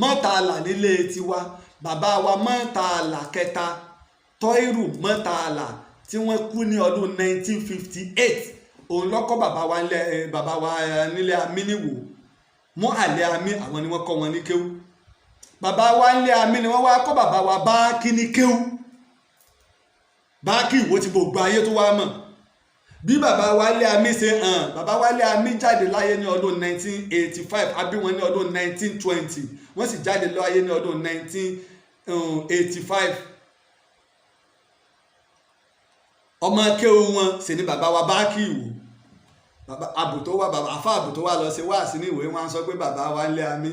Mọ́tàlá nílé tiwa, bàbá wa mọ́tàlá kẹta, Tọ́ìrù mọ́tàlá, tí wọ́n kú ní ọdún 1958, òun lọ́kọ́ bàbá wa nílé, bàbá wa nílé amí níwò mú àlẹ́ amí. Àwọn ni wọ́n kọ́ wọn ní kéwú. Bàbá wa nílé amí ni wọ́n wá kọ́ bàbá wa Báàkí ní kéwú. Báàkí Ìwó tí gbogbo ayé tó wá mọ̀ bí bàbá wa nílé amí ṣe hàn. Bàbá wa nílé amí jáde láyé ní ọdún 1985. A bí wọn ní ọdún 1920, wọ́n sì jáde láyé ní ọdún 1985. Ọmọ kéwú wọn sì ni bàbá wa Báàkí Ìwò. Bàbá àbùtó wa, bàbá àfa àbùtó wa lọ sí wáàsí ní ìwé, wọn sọ pé bàbá wa nílé amí,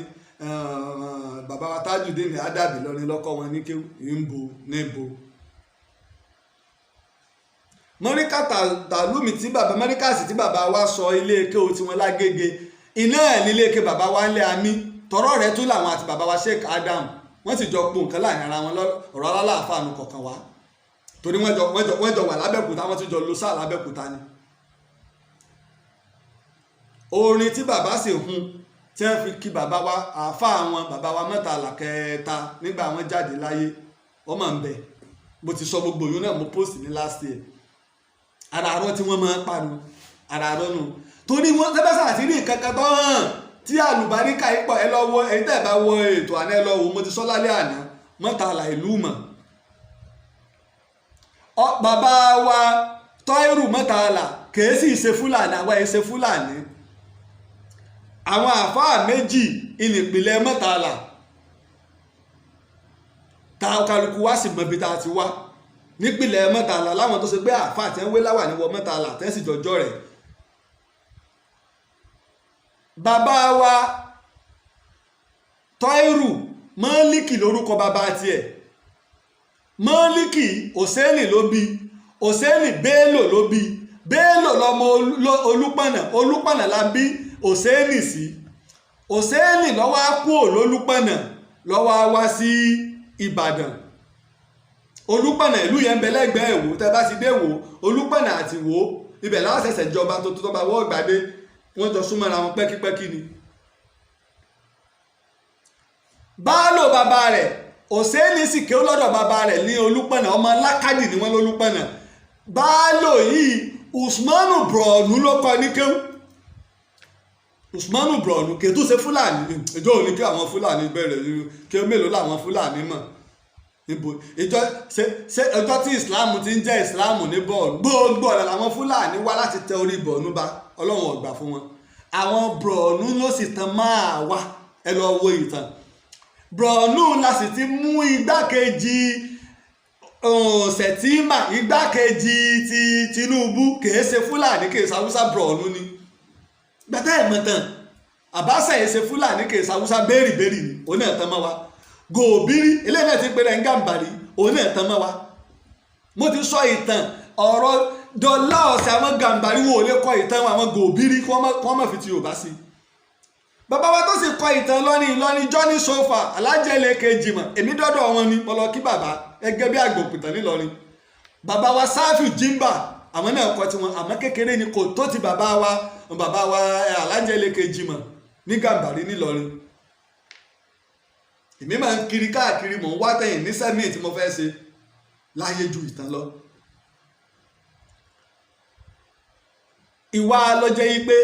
bàbá wa Tajudeen Adabi lọrin lọ́kọ́ wọn ní kéwú. Níbo níbo mọ́ríkà tàlúmì tí bàbá mọ́ríkàsì tí bàbá wa sọ ilé kéwú tí wọ́n lágége, iná ẹ̀ nílé ké bàbá wa nílé amí tọrọ rẹ̀ tún làwọn àti bàbá wa Sheikh Adam, wọ́n sì jọ po nǹkan láàrin ara wọn. Ọ̀rọ̀ aláàfáà kọ̀ọ̀kan wa, torí wọ́n jọ wà lábẹ́òkúta, wọ́n tún jọ lo sáà lábẹ́òkúta ni. Orin tí bàbá sì hun tí wọ́n fi kí bàbá wa, àáfàá wọn, bàbá wa mẹ́tàlá kẹta, nígbà wọn jáde láyé, wọ́n máa ń bẹ̀. Mo ti sọ gbogbo yìí náà, mo post ní last year. Ara àárọ̀ tí wọ́n máa ń panu ara àárọ̀ nù, torí wọ́n tẹ́bẹ́sà àti rí nǹkan kan tó hàn tí àlùbáríkà yìí pọ̀. Ẹ lọ wo, ẹ̀yin tẹ́ ẹ bá wo ètò àná, ẹ lọ wo. Mo ti sọ lálẹ́ àná, mọ́tàlá ìlú mọ̀. Bàbá wa Tọ́ìrù mọ́tàlá kèé sì ṣe Fúlàní, àwa ẹ̀ ṣe Fúlàní. Àwọn àfáà méjì ìnìpìlẹ̀ mọ́tàlá ta, kálukú wá sì mọ ibi tá a ti wá nípìnlẹ̀ mọ́tàlá. Láwọn tó ṣe pé àfáà tí wọ́n wé láwà ní wọ mọ́tàlá tẹ́sí jọjọ́ rẹ̀. Bàbá wa Tọ́ìrù, Mọ́líkì lórúkọ bàbá tiẹ̀. Mọ́líkì Òsẹ́nì ló bí. Òsẹ́nì Bello ló bí. Bello lọmọ Olúpọ̀nà. Olúpọ̀nà la bí. Òsénì sí. Òsénì ló wá kúò lólúpọ̀nà, ló wá wá sí Ìbàdàn. Olúpọ̀nà ìlú yẹn ń bẹ lẹ́gbẹ̀ẹ́ Ìwó. Tẹ́ bá ti dé Ìwó, Olúpọ̀nà àti Ìwó, ibẹ̀ láwọn ṣẹ̀ṣẹ̀ jọba tuntun tó bá wọ́ gbàdé, wọ́n jọ súnmọ́ra wọn pẹ́kípẹ́kí ni. Báálò bàbá rẹ̀, Òsénì sì kéwú lọ́dọ̀ bàbá rẹ̀ ní Olúpọ̀nà. Ọmọ Lákàdì ni wọ́n lólúpọ̀nà. Báálò yìí, Usmanu Brọ̀ọ̀nù ló kọ́ ní kéwú. Usmanu Brọ̀ọ̀nù kì í tún ṣe Fúlàní. Ìjọ òní kí àwọn Fúlàní bẹ̀rẹ̀ kí mélòó làwọn Fúlàní mọ̀ níbo ìjọ ṣe ṣe ọjọ́ tí Islam ti ń jẹ́ Islam ní Bọ̀ọ̀nù, gbogbo ọ̀nà làwọn Fúlàní wá láti tẹ orí Bọ̀ọ̀nù ba. Ọlọ́run ò gbà fún wọn. Àwọn Brọ̀ọ̀nù ló sì tan máa wá. Ẹ lọ wo ìtàn Brọ̀ọ̀nù la sì ti mú igbákejì Sẹ̀tìmà, igbákejì ti Tinubu, kìí ṣe Fúlàní, kìí ṣe Haúsá, Brọ̀ọ̀nù ni. Gbàtẹ́ ẹ̀ mọ̀tàn Àbáṣà yìí ṣe Fúlàní, kìí ṣe Haúsá, bẹ́ẹ̀rì bẹ́ẹ̀rì ni òun náà tán mọ́ wa. Gòbírí eléyìí náà ti pèrè ń Gàmbàrí, òun náà tán mọ́ wa. Mo ti sọ ìtàn ọ̀rọ̀ dọ́là ọ̀sẹ̀ àwọn Gàmbàrí wo lè kọ ìtàn àwọn Gòbírí kí wọ́n má fi ti Yorùbá sí i. Bàbá wa tó sì kọ ìtàn lọ́ní Ìlọrin Johnny Sofa alájẹlẹ̀ kejì mọ̀, èmi dọ́dọ̀ wọn ni mo lọ kí bàbá gẹ́gẹ́ bí àgbòpìtàn nílọrin. Bàbá wa Sáfì Jimba, àwọn náà kọ tiwọn, àmọ́ kékeré ni, kò tó ti bàbá wa alájẹlẹ̀ kejì mọ̀ ní Gàmbàrí nílọrin. Èmi máa ń kiri káàkiri, mò ń wá tẹ̀yìn ní sẹ́mi tí mo fẹ́ ṣe láyé ju ìtàn lọ. Ìwà lọ́jẹ́ yí pé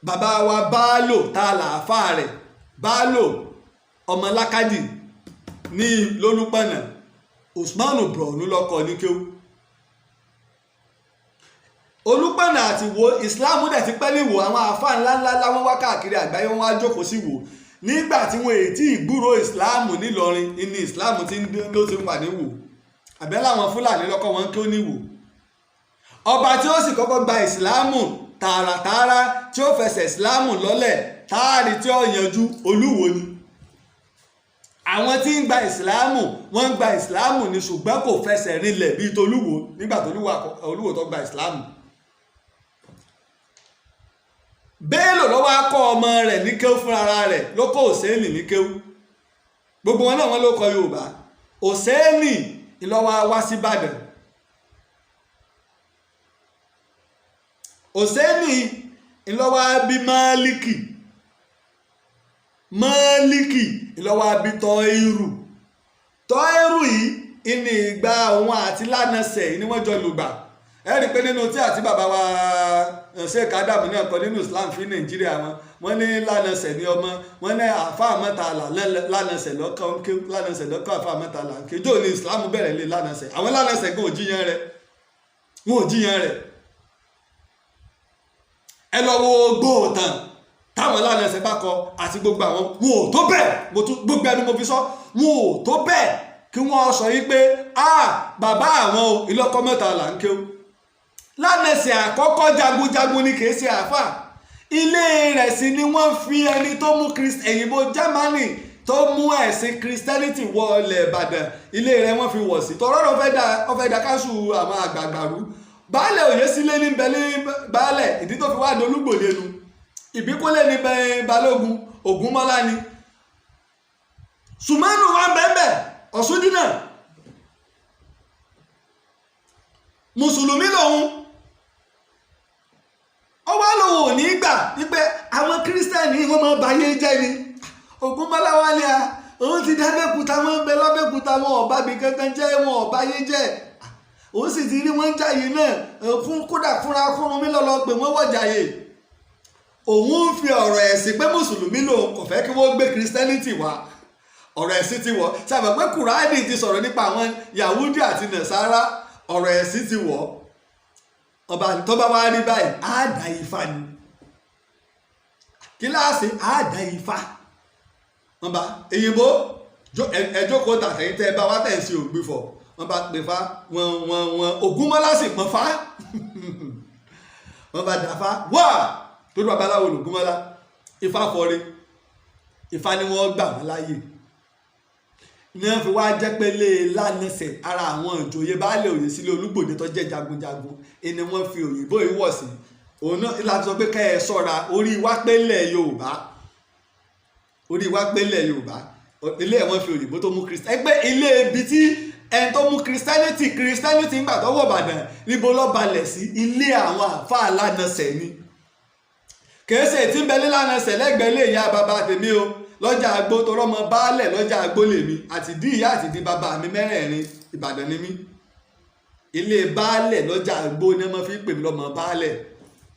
bàbá wa Báálò tá a làáfà rẹ̀, Báálò ọmọ Lákàdì ní lólúpọ̀nà, Usmanu Brọ̀ọ̀nù lọ́kọ ní kéwú. Olúpọ̀nà àti Ìwó, Islam dẹ̀ ti pẹ́ ní Ìwó. Àwọn àáfàá ńláńlá láwọn wá káàkiri àgbáyé, wọn wá jókòó sí Ìwó nígbà tí wọn èyí ìgbúrò Islam nílọrin ní Islam tí ló ti wà ní Ìwó. Àbẹ́ làwọn Fúlàní lọ́kọ́ wọn kí ó ní Ìwó. Ọba tí ó sì kọ́kọ́ gba Ìsìláàmù tààràtààrà, tí ó fẹsẹ̀ Ìsìláàmù lọ́lẹ̀ táàrí tí ó yanjú, Olúwo ni. Àwọn tí ń gba Ìsìláàmù, wọ́n ń gba Ìsìláàmù ni, ṣùgbọ́n kò fẹsẹ̀ rinlẹ̀ bíi tolúwo nígbà tolúwo tó gba Ìsìláàmù. Bello ló wá kọ́ ọmọ rẹ̀ ní kéwú fúnra rẹ̀, ló kọ́ Òsénì ní kéwú. Gbogbo wọn náà wọ́n ló kọ Yorùbá. Òsénì ló wá wá sí Ìbàdàn. Òsénì ló wá bí Málíkì. Málíkì ló wá bí Tọ́írù. Tọ́írù yìí ní ìgbà òun àti Lánàṣẹ̀ ni wọ́n jọ lùgbà. Ẹ rí i pé nínú tí àti bàbá wa Sheikh Adam náà kọ nínú Islam fi Nàìjíríà, wọn wọ́n ní Lánàṣẹ̀ ní ọmọ wọn ní àáfàá mẹ́tàlá Lánàṣẹ̀ lọ́kàn ké, Lánàṣẹ̀ lọ́kàn àáfàá mẹ́tàlá ké. Jò ní Islam bẹ̀rẹ̀ lé Lánàṣẹ̀. Àwọn Lánàṣẹ̀ gan ò jíyan rẹ̀, wọn ò jíyan rẹ̀. Ẹ lọ wo gbóòtàn táwọn Lánàṣẹ̀ bá kọ àti gbogbo àwọn, wọn ò tó bẹ́ẹ̀. Mo tún gbogbo ẹnu mo fi sọ, wọn ò tó bẹ́ẹ̀ kí wọ́n sọ yí pé a bàbá àwọn o ìlọ́kọ mẹ́tàlá ń kéwú. Lánàṣẹ̀ àkọ́kọ́ jagunjagun ni, kìí ṣe àáfà. Ilé rẹ̀ sì ni wọ́n fi ẹni tó mú òyìnbó Germany tó mú ẹ̀sìn Christianity wọ ilẹ̀ Ìbàdàn, ilé rẹ̀ wọ́n fi wọ̀ sí. Tọ́rọ́ rẹ̀ ó fẹ́ da káṣù àwọn àgbààgbà rú. Baálẹ̀ òye sílé ní bẹ́lí baálẹ̀, ìdí tó fi wá dolúgbòde nu. Ìbíkúnlé ní bẹ́ẹ̀ Balógun Ògúnmọ́lá ni. Sùmánù wà bẹ́ẹ̀ Ọ̀ṣúndínà. Mùsùlùmí lòun, ó wá lòun ò ní gbà wípé àwọn kírísítẹ́nì wọ́n máa bayé jẹ́ ni. Ògúnmọ́lá wá ní a òun ti dábẹ́kúta, wọ́n ń bẹ lábẹ́kúta, wọn ò bá mi kankan jẹ́, wọn ò báyé jẹ́. Òun sì ti rí wọ́n ń jàyè náà, kódà fúnra kúrun mi lọ́lọ́ pé wọ́n wọ̀jàyè. Òun ń fi ọ̀rọ̀ ẹ̀sìn pé mùsùlùmí lòun, kò fẹ́ kí wọ́n gbé kírísítẹ́nìtì wá. Ọ̀rọ̀ ẹ̀sìn ti wọ̀ sábà pé Kùránì ti sọ̀rọ̀ nípa àwọn Yahudi àti Nàsárà, ọ̀rọ̀ ẹ̀sìn ti wọ̀. Ọba tó bá wá rí báyìí, á dá ifá ni. Kíláàsì á dá ifá. Wọ́n bá èyìnbó ẹjọ́ kó tàtẹ̀yìn tẹ́ ẹ bá wá tẹ̀ ń ṣe ògbìfọ̀. Wọ́n bá pè fá, wọ́n wọ́n wọ́n Ògúnmọ́lá sì pọ́n fá. Wọ́n bá dà fá wá tó dún babaláwo lògúnmọ́lá. Ifá fọre, ifá ni wọ́n gbà wọ́n láàyè. Ní wọ́n fi wá jẹ́ pé lé Lánàṣẹ̀ ara àwọn ìjòyè baálé òye sílé Olúgbòde tó jẹ́ jagunjagun ni wọ́n fi òyìnbó yìí wọ̀ sí. Òun náà láti sọ pé ká ẹ sọ́ra. Orí wa pé ńlẹ̀ Yorùbá, orí wa pé ńlẹ̀ Yorùbá. Ilé ẹ̀ wọ́n fi òyìnbó tó mú Christian ẹgbẹ́ ilé ibi tí ẹni tó mú Christianity ńgbà tó wọ̀ Ìbàdàn, níbo ló balẹ̀ sí? Ilé àwọn àfáà lánàṣẹ̀ ni. Kìí ṣe tí ń bẹ nílànàṣẹ̀ lẹ́gbẹ̀ẹ́ ilé ìyá bàbá tèmi o, lọ́jà àgbo, torọ́ mọ baálẹ̀ lọ́jà àgbo lèmi àti dí ìyá àti dí bàbá mi mẹ́rẹ̀ẹ̀rin. Ìbàdàn ni mí. Ilé baálẹ̀ lọ́jà àgbo ni wọ́n fi ń pè mí lọ́mọ baálẹ̀.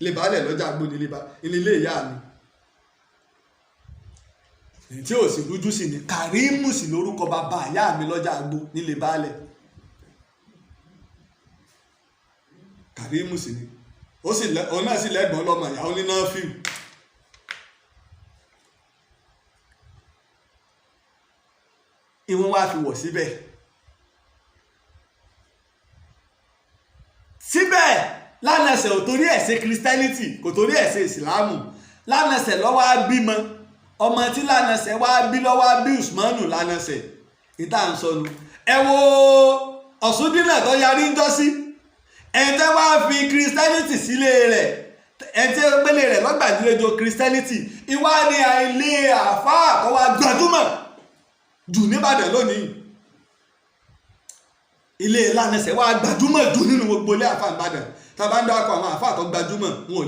Ilé baálẹ̀ lọ́jà àgbo ni ilé ìyá mi. Tí ò sì rújú sí ni Kàrímù sí lórúkọ bàbá ìyá mi lọ́jà àgbo nílé baálẹ̀. Kàrímù sí ni ó sì lẹ, òun náà sì lẹ́gbọ̀n lọ́mọ ìyá oníná fíù. Ìwọ̀n wá fi wọ̀ síbẹ̀. Síbẹ̀ lánàṣẹ̀ ò torí ẹ̀ ṣe Christianity, kò torí ẹ̀ ṣe Ìsìláàmù. Lánàṣẹ̀ lọ́wọ́ á bímọ. Ọmọ tí lánàṣẹ̀ wá bí lọ́wọ́ á bí Usmanu lánàṣẹ̀. Ìta ń sọnù. Ẹ wo Ọ̀ṣúndínà tó yarí ń jọ́sí. Ẹni tẹ́ wá fi Christianity sílé rẹ̀, ẹni tí ó gbélé rẹ̀ lọ́gbàdúrẹ́jọ Christianity, ìwá ni àìlè àfáà tó wá gbajúmọ̀ jù nìbàdàn lónìí. Ilé lánàṣẹ̀ wá gbajúmọ̀ jù nínú gbogbo ilé àfáà nìbàdàn. Tá a bá ń dákọ̀ àwọn àfáà tó gbajúmọ̀, wọn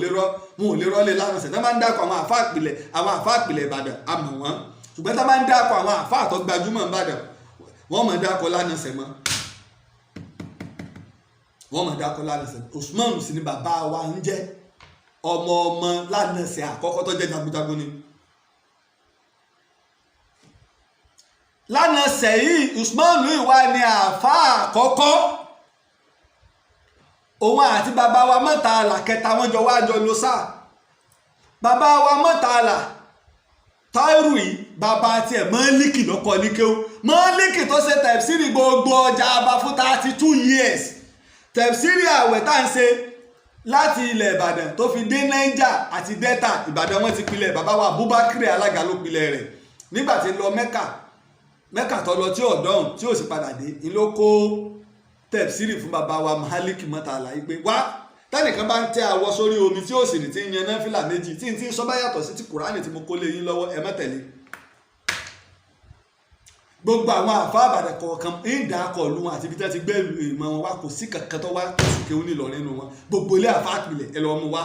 ò lè rọ́ lé lánàṣẹ̀. Tá a bá ń dákọ̀ àwọn àfáà ìpìlẹ̀, àwọn àfáà ìpìlẹ̀ Ìbàdàn, a mọ̀ wọ́n. Ṣùgbọ́n tá a bá ń dákọ̀ àwọn àfáà tó gbajúmọ̀ nìbàdàn, wọ́n mọ̀ dákọ̀ lánàṣẹ̀ mọ́. Wọ́n mọ̀ dákọ̀ lánàṣẹ̀. Usman sì ni bàbá wa ń jẹ́. Ọmọ ọmọ lánàṣẹ̀ àkọ́kọ́ tó jẹ́ jagunjagun ni. Lánàṣẹ̀ yìí, Usman yìí wá ní àáfàá àkọ́kọ́. Òun àti bàbá wa Mọ́tàlá kẹta wọ́n jọ wá jọ lọ sáà. Bàbá wa Mọ́tàlá Táírù yìí, bàbá tiẹ̀ Málíkì lọ́kọ́ ní kéwú. Málíkì tó ṣe tẹ̀síìrì gbogbo ọjà àbá fún 32 years. Tẹ̀síìrì àwẹ̀ tá à ń ṣe láti ilẹ̀ Ìbàdàn tó fi dé Niger àti Delta, Ìbàdàn wọ́n ti pilẹ̀. Bàbá wa Abubakar alága ló pilẹ̀ rẹ̀. Nígbà tí ń lọ Mẹ́kà, Mẹ́kà tó lọ tí ò dọ̀hùn tí ò sì padà dé, ń ló kó tẹ̀síìrì fún bàbá wa Málíkì Mọ́tàlá yìí pé wá, tẹ́nìkan bá ń tẹ́ awọ sórí omi tí ó sì ní ti ń yan náfìlà méjì tí ń tí ń sọ bá yàtọ̀ sí ti Kùránì tí mo kó lé yín lọ́wọ́, ẹ má tẹ̀lé. Gbogbo àwọn àfa Ìbàdàn kọ̀ọ̀kan ń dà á kọ̀ọ̀lù wọn àti ibi tí wọ́n ti gbé ìmọ̀ wọn wá, kò sí kankan tó wá tó sì kéwú nílọrin nínú wọn. Gbogbo ilé àfa àpilẹ̀ ẹ lọ́ọ́ mú wá,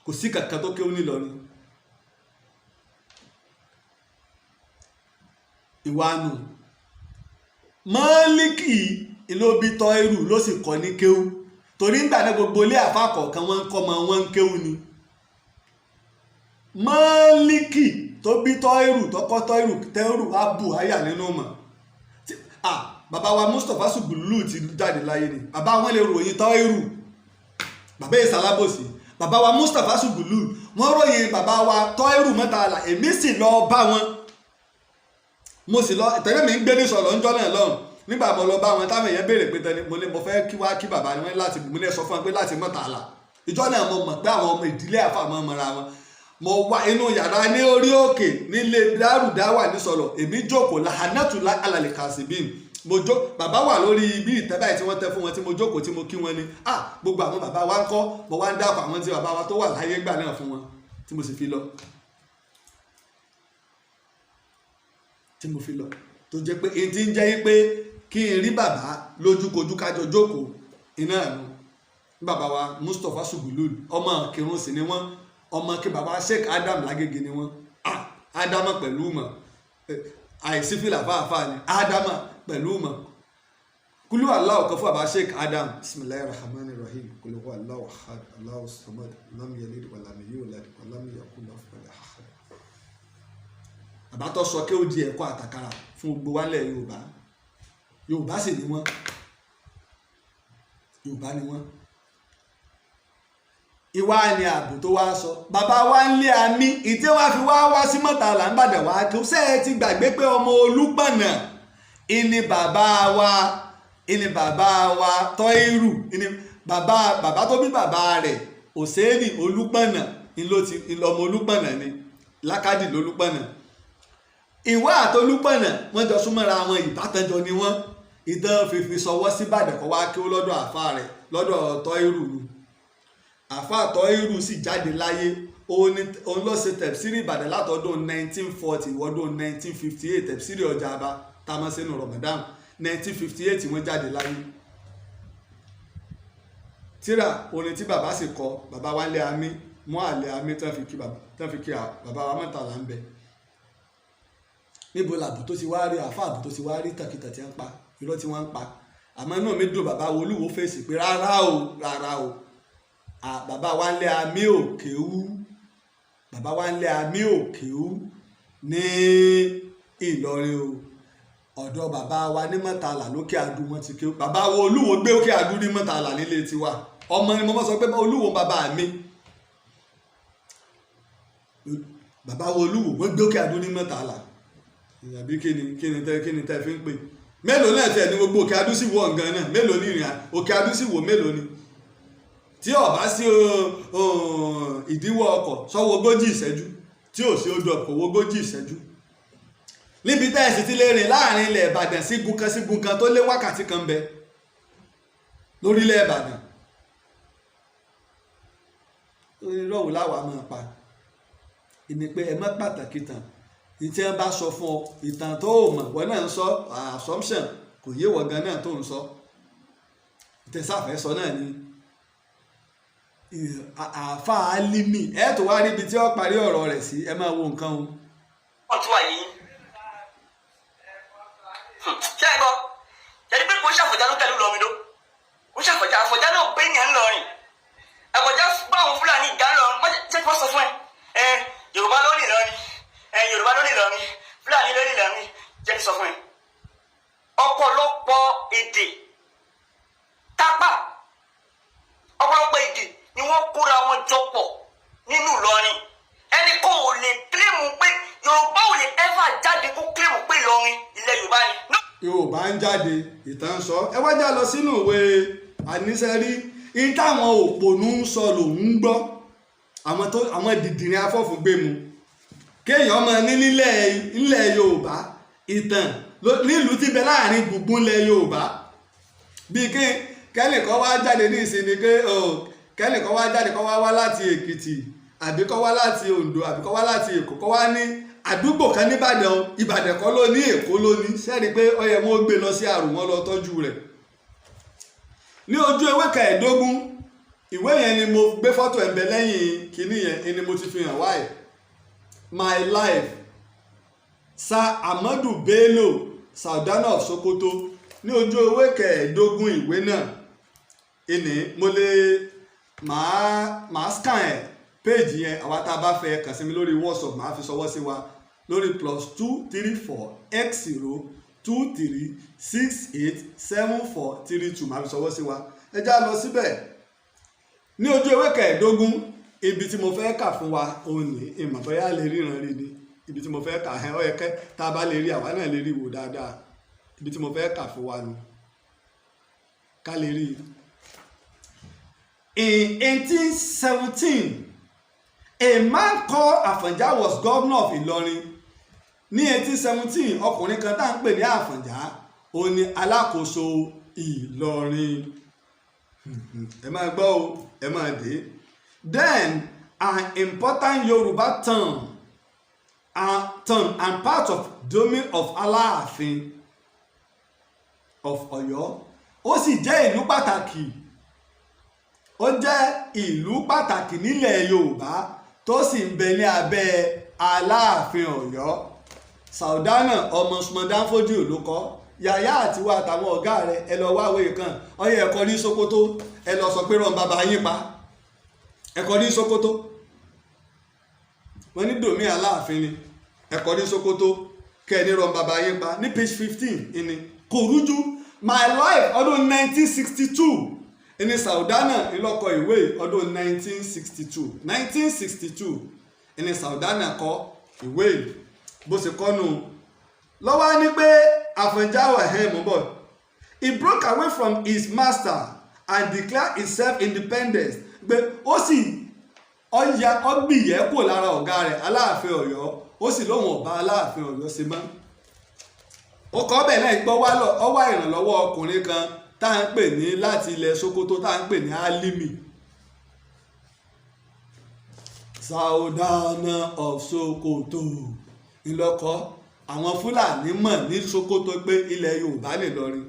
kò sí kankan tó kéwú nílọrin. Ìwánu Málíkì ló bí Tọ́írù ló sì kọ́ ní kéwú, torí ńgbà náà gbogbo ilé àfa kọ̀ọ̀kan wọ́n ń kọ́ ọmọ wọn ń kéwú ni. Málíkì tó bí Tọ́írù tó kọ́ Tọ́írù, Tọ́írù á bù áyà nínú mọ̀. Bàbá wa Mustapha Sùgbùlù ti jáde láyé ni bàbá wọn lè ròyìn Tọ́írù, bàbá ìsàlábòsí. Bàbá wa Mustapha Sùgbùlù wọ́n ròyìn bàbá wa Tọ́írù Mọ́tàlá. Èmi sì lọ bá wọn, mo sì lọ tẹ̀lé mi ń gbé ní sọ̀rọ̀ ńjọ́ náà lọ́hùn. Nígbà mo lọ bá wọn táwọn èèyàn béèrè pé tẹni mo ní mo fẹ́ kí wá kí bàbá ni wọ́n láti mo ní sọ fún wọn pé láti Mọ́tàlá. Ìjọ náà mo mọ̀ pé àwọn ọmọ ìdílé àfa mọ́ mọ́ra wọn. Mo wá inú yàrá ní orí òkè nílé dárúdáwà ní sọ̀rọ̀, èmi jókòó lahanatula alalẹ̀ kasibin. Mo jó bàbá wà lórí ibi ìtẹ́ báyìí tí wọ́n tẹ́ fún wọn tí mo jókòó tí mo kí wọn ni. Gbogbo àwọn bàbá wa ń kọ́, mo wá ń dákọ̀ àwọn tí bàbá wa tó wà láyé gbà náà fún wọn tí mo sì fi lọ. Tí mo fi lọ tó jẹ́ pé èyí tí ń jẹ́ pé kí n rí bàbá lójúkojú kájọ jókòó iná ẹ̀nu. Bàbá wa Mustapha Sùgbùlù ọmọ kírun sí ni wọ́n, ọmọ kí bàbá Sheikh Adam Lágége ni wọ́n. Ádámà pẹ̀lú mọ̀, àìsí fìlà fáfáà ni Ádámà pẹ̀lú mọ̀. Kúlú Allahu kan fún bàbá Sheikh Adam. Bismillahir Rahmanir Rahim. Kul huwa Allahu ahad, Allahu samad, lam yalid wa lam yulad wa lam yakul lahu kufuwan ahad. Bàbá tó sọ kí ó di ẹ̀kọ́ àtàkàrà fún gbogbo wa nílẹ̀ Yorùbá. Yorùbá sì ni wọ́n. Yorùbá ni wọ́n. Ìwà ni ààbò tó wá sọ. Bàbá wa ń lé àmì ìtí wá fi wá wá sí Mọ́tàlá ń bàdàn wá kí ó ṣe é ti gbàgbé pé ọmọ Olúpọ̀nà ìní bàbá wa, ìní bàbá wa Tọ́írù, ìní bàbá bàbá tó bí bàbá rẹ̀ Òsénì Olúpọ̀nà, ọmọ Olúpọ̀nà ni, Lákàdì lÓlúpọ̀nà. Ìwà àtOlúpọ̀nà wọ́n jọ súnmọ́ra wọn, ìbátan jọ ni wọ́n. Ìtàn fífi sọwọ́ sí Ìbàdàn kọ́ wá kí ó lọ́dọ̀ àfa rẹ̀ lọ́dọ̀ Tọ́írù ni. Àáfàá Tọ́hírù sì jáde láyé. Òun ló ṣe tẹ̀síìrì Ìbàdàn látọdún 1940 wọ́dún 1958. Tẹ̀síìrì ọjà àbá tá a máa ṣe nù Ramadan, 1958 wọ́n jáde láyé. Tíra orin tí bàbá sì kọ, bàbá wa lé amí mọ́ àlẹ́ amí tán fi kí bàbá wa mọ́tàlá ń bẹ. Níbo làbù tó ti wá rí àáfàá àbù tó ti wá rí tàkìtà tí wọ́n ń pa, irọ́ tí wọ́n ń pa? Àmọ́ inú mi dùn, bàbá wo Olúwo fèsì pé rárá o, rárá o, bàbá wa ń lé amí ò kéwú, bàbá wa ń lé amí ò kéwú ní Ìlọrin o. Ọ̀dọ̀ bàbá wa ní Mọ́tàlá lókè Adú wọn ti kéwú. Bàbá wo Olúwo gbé òkè Adú ní Mọ́tàlá nílé tiwa. Ọmọ ni mo mọ́ sọ pé Olúwo bàbá mi. Bàbá wo Olúwo wọ́n gbé òkè Adú ní Mọ́tàlá. Àbí kíni tẹ́ fi ń pè? Mélòó náà tẹ̀ ní gbogbo òkè Adú sì wọ̀ nǹkan náà? Mélòó ní ìrìn òkè Adú sì wò? Mélòó ni tí ó bá sí ìdíwọ́ ọkọ̀ sọ́wọ́ 40 ìṣẹ́jú, tí ò sí odò ọkọ̀ 40 ìṣẹ́jú, níbi tẹ́ ẹ̀ sì ti lè rìn láàrin ilẹ̀ Ìbàdàn sí gun kan sí gun kan tó lé wákàtí kan bẹ lórílẹ̀ Ìbàdàn. Irọ́ wò láwàá máa pa? Ìní pé ẹ má pàtàkì tàn ìtí ẹ bá sọ fún ọ, ìtàn tó o mọ̀ wọ́n náà ń sọ assumption, kò yé wọ́n gan náà tó ń sọ. Ìtẹ̀sáfẹ́ sọ náà ni àáfàá Álímì. Ẹ tó wá ríbi tí ó parí ọ̀rọ̀ rẹ̀ sí, ẹ máa wo nǹkan o. Wọ́n tún wà yìí. Ṣé ẹ gbọ́? Yẹ́nì pé kò ṣàfọ̀já ló tẹ̀lé lọ́rin ló kò ṣàfọ̀já. Àfọ̀já náà bẹ́ yẹn ńlọrin. Àfọ̀já bá àwọn Fúlàní ìgbà ńlọrin. Wọ́n jẹ́ kí wọ́n sọ fún ẹ. Ẹ Yorùbá ló ní Ìlọrin, ẹ Yorùbá ló ní Ìlọrin, Fúlàní ló ní Ìlọrin. Jẹ́ kí sọ fún ẹ. Ọ̀pọ̀lọpọ̀ èdè tápà, ọ̀pọ̀lọpọ̀ èdè ni wọ́n kóra wọn jọ pọ̀ nínú Ìlọrin. Ẹnì kan ò lè claim pé Yorùbá ò lè ever jáde kó claim pé Ìlọrin ilẹ̀ Yorùbá ni. No. Yorùbá ń jáde, ìtàn sọ. Ẹ wá já lọ sínú ìwé àníṣẹ́rí ní táwọn òpònú ń sọ lòún ń gbọ́. Àwọn tó àwọn dìdìrín afọ́fúngbẹ́mu, kéèyàn máa ní nílẹ̀ nílẹ̀ Yorùbá, ìtàn nílùú tí bẹ láàrin gbùngbùn ilẹ̀ Yorùbá, bíi kí kẹ́nìkan wá jáde ní ìsinmi pé kẹ́nìkan wá jáde, kọ́ wá wá láti Èkìtì, àbí kọ́ wá láti Oǹdó, àbí kọ́ wá láti Èkó, kọ́ wá ní àdúgbò kan nìbàdàn, Ìbàdàn kọ́ ló ní, Èkó ló ní. Sẹ́ni pé ó yẹ wọ́n gbé lọ sí àrùn wọn lọ tọ́jú rẹ̀. Ní ojú ewé 15 ìwé yẹn ni mo gbé fọ́tò ẹ̀ ń bẹ lẹ́yìn kínní yẹn ni mo ti fi hàn wáyé. My Life, Sir Ahmadu Bello, Sardauna of Sokoto. Ní ojú ewé 15 ìwé náà ìní mo lè máa scan ẹ̀ péèjì yẹn. Àwa tá a bá fẹ́ kàn sí mi lórí WhatsApp, máa fi ṣọwọ́ sí wa lórí +234 X 023687432, máa fi ṣọwọ́ sí wa. Ẹ já lọ síbẹ̀ ní ojú ewé 15. Ibi tí mo fẹ́ kà fún wa òun ní ìmọ̀ bóyá lè ríran rí ni. Ibi tí mo fẹ́ kà ẹ, ó yẹ kẹ́ tá a bá lè rí, àwa náà lè rí wò dáadáa. Ibi tí mo fẹ́ kà fún wa nu ká lè rí i. In 1817, a man called Àfọ̀njá was governor of Ìlọrin. Ní 1817, ọkùnrin kan tá à ń pè ní Àfọ̀njá, òun ni alákòóso Ìlọrin. Ẹ máa gbọ́ o, ẹ máa dé. Then an important Yoruba town and part of domain of Aláàfin of Ọ̀yọ́. Ó sì jẹ́ ìlú pàtàkì, ó jẹ́ ìlú pàtàkì nílẹ̀ Yorùbá tó sì ń bẹ ní abẹ́ Aláàfin Ọ̀yọ́. Sàùdánà ọmọ Usman Danfodio ló kọ́. Yàyà àtiwá àtàwọn ọ̀gá rẹ̀, ẹ lọ wáwé kan ọyẹ ẹ̀kọ́ ní Sokoto. Ẹ lọ sọ pé rọ̀ bàbá yín pa ẹ̀kọ́ ní Sokoto. Wọ́n ní domain Aláàfin ni ẹ̀kọ́ ní Sokoto, kẹ́ ẹ ní rọ̀ bàbá yín pa. Ní page 15 ìní kò rújú. My Life, ọdún 1962 ìní Sàùdánà ìlọ́kọ ìwé. Ọdún 1962, 1962 ìní Sàùdánà kọ ìwé. Bó ṣe kọ́ nù lọ́wọ́ á ní pé Àfọ̀njá ẹ̀hẹ́n mú bọ̀. He broke away from his master and declared himself independent, pé ó sì ọ̀ya ọ̀gbìyẹ́ kò lára ọ̀gá rẹ̀ Aláàfin Ọ̀yọ́. Ó sì lóun ọba Aláàfin Ọ̀yọ́ ṣe mọ́. Ó kọ́ bẹ́ẹ̀ náà gbọ́ wá lọ, ọ wá ìrànlọ́wọ́ ọkùnrin kan tá à ń pè ní láti ilẹ̀ Sokoto, tá à ń pè ní Álímì. Sardauna of Sokoto ńlọkọ. Àwọn Fúlàní mọ̀ ní Sokoto pé ilẹ̀ Yorùbá nìlọrin,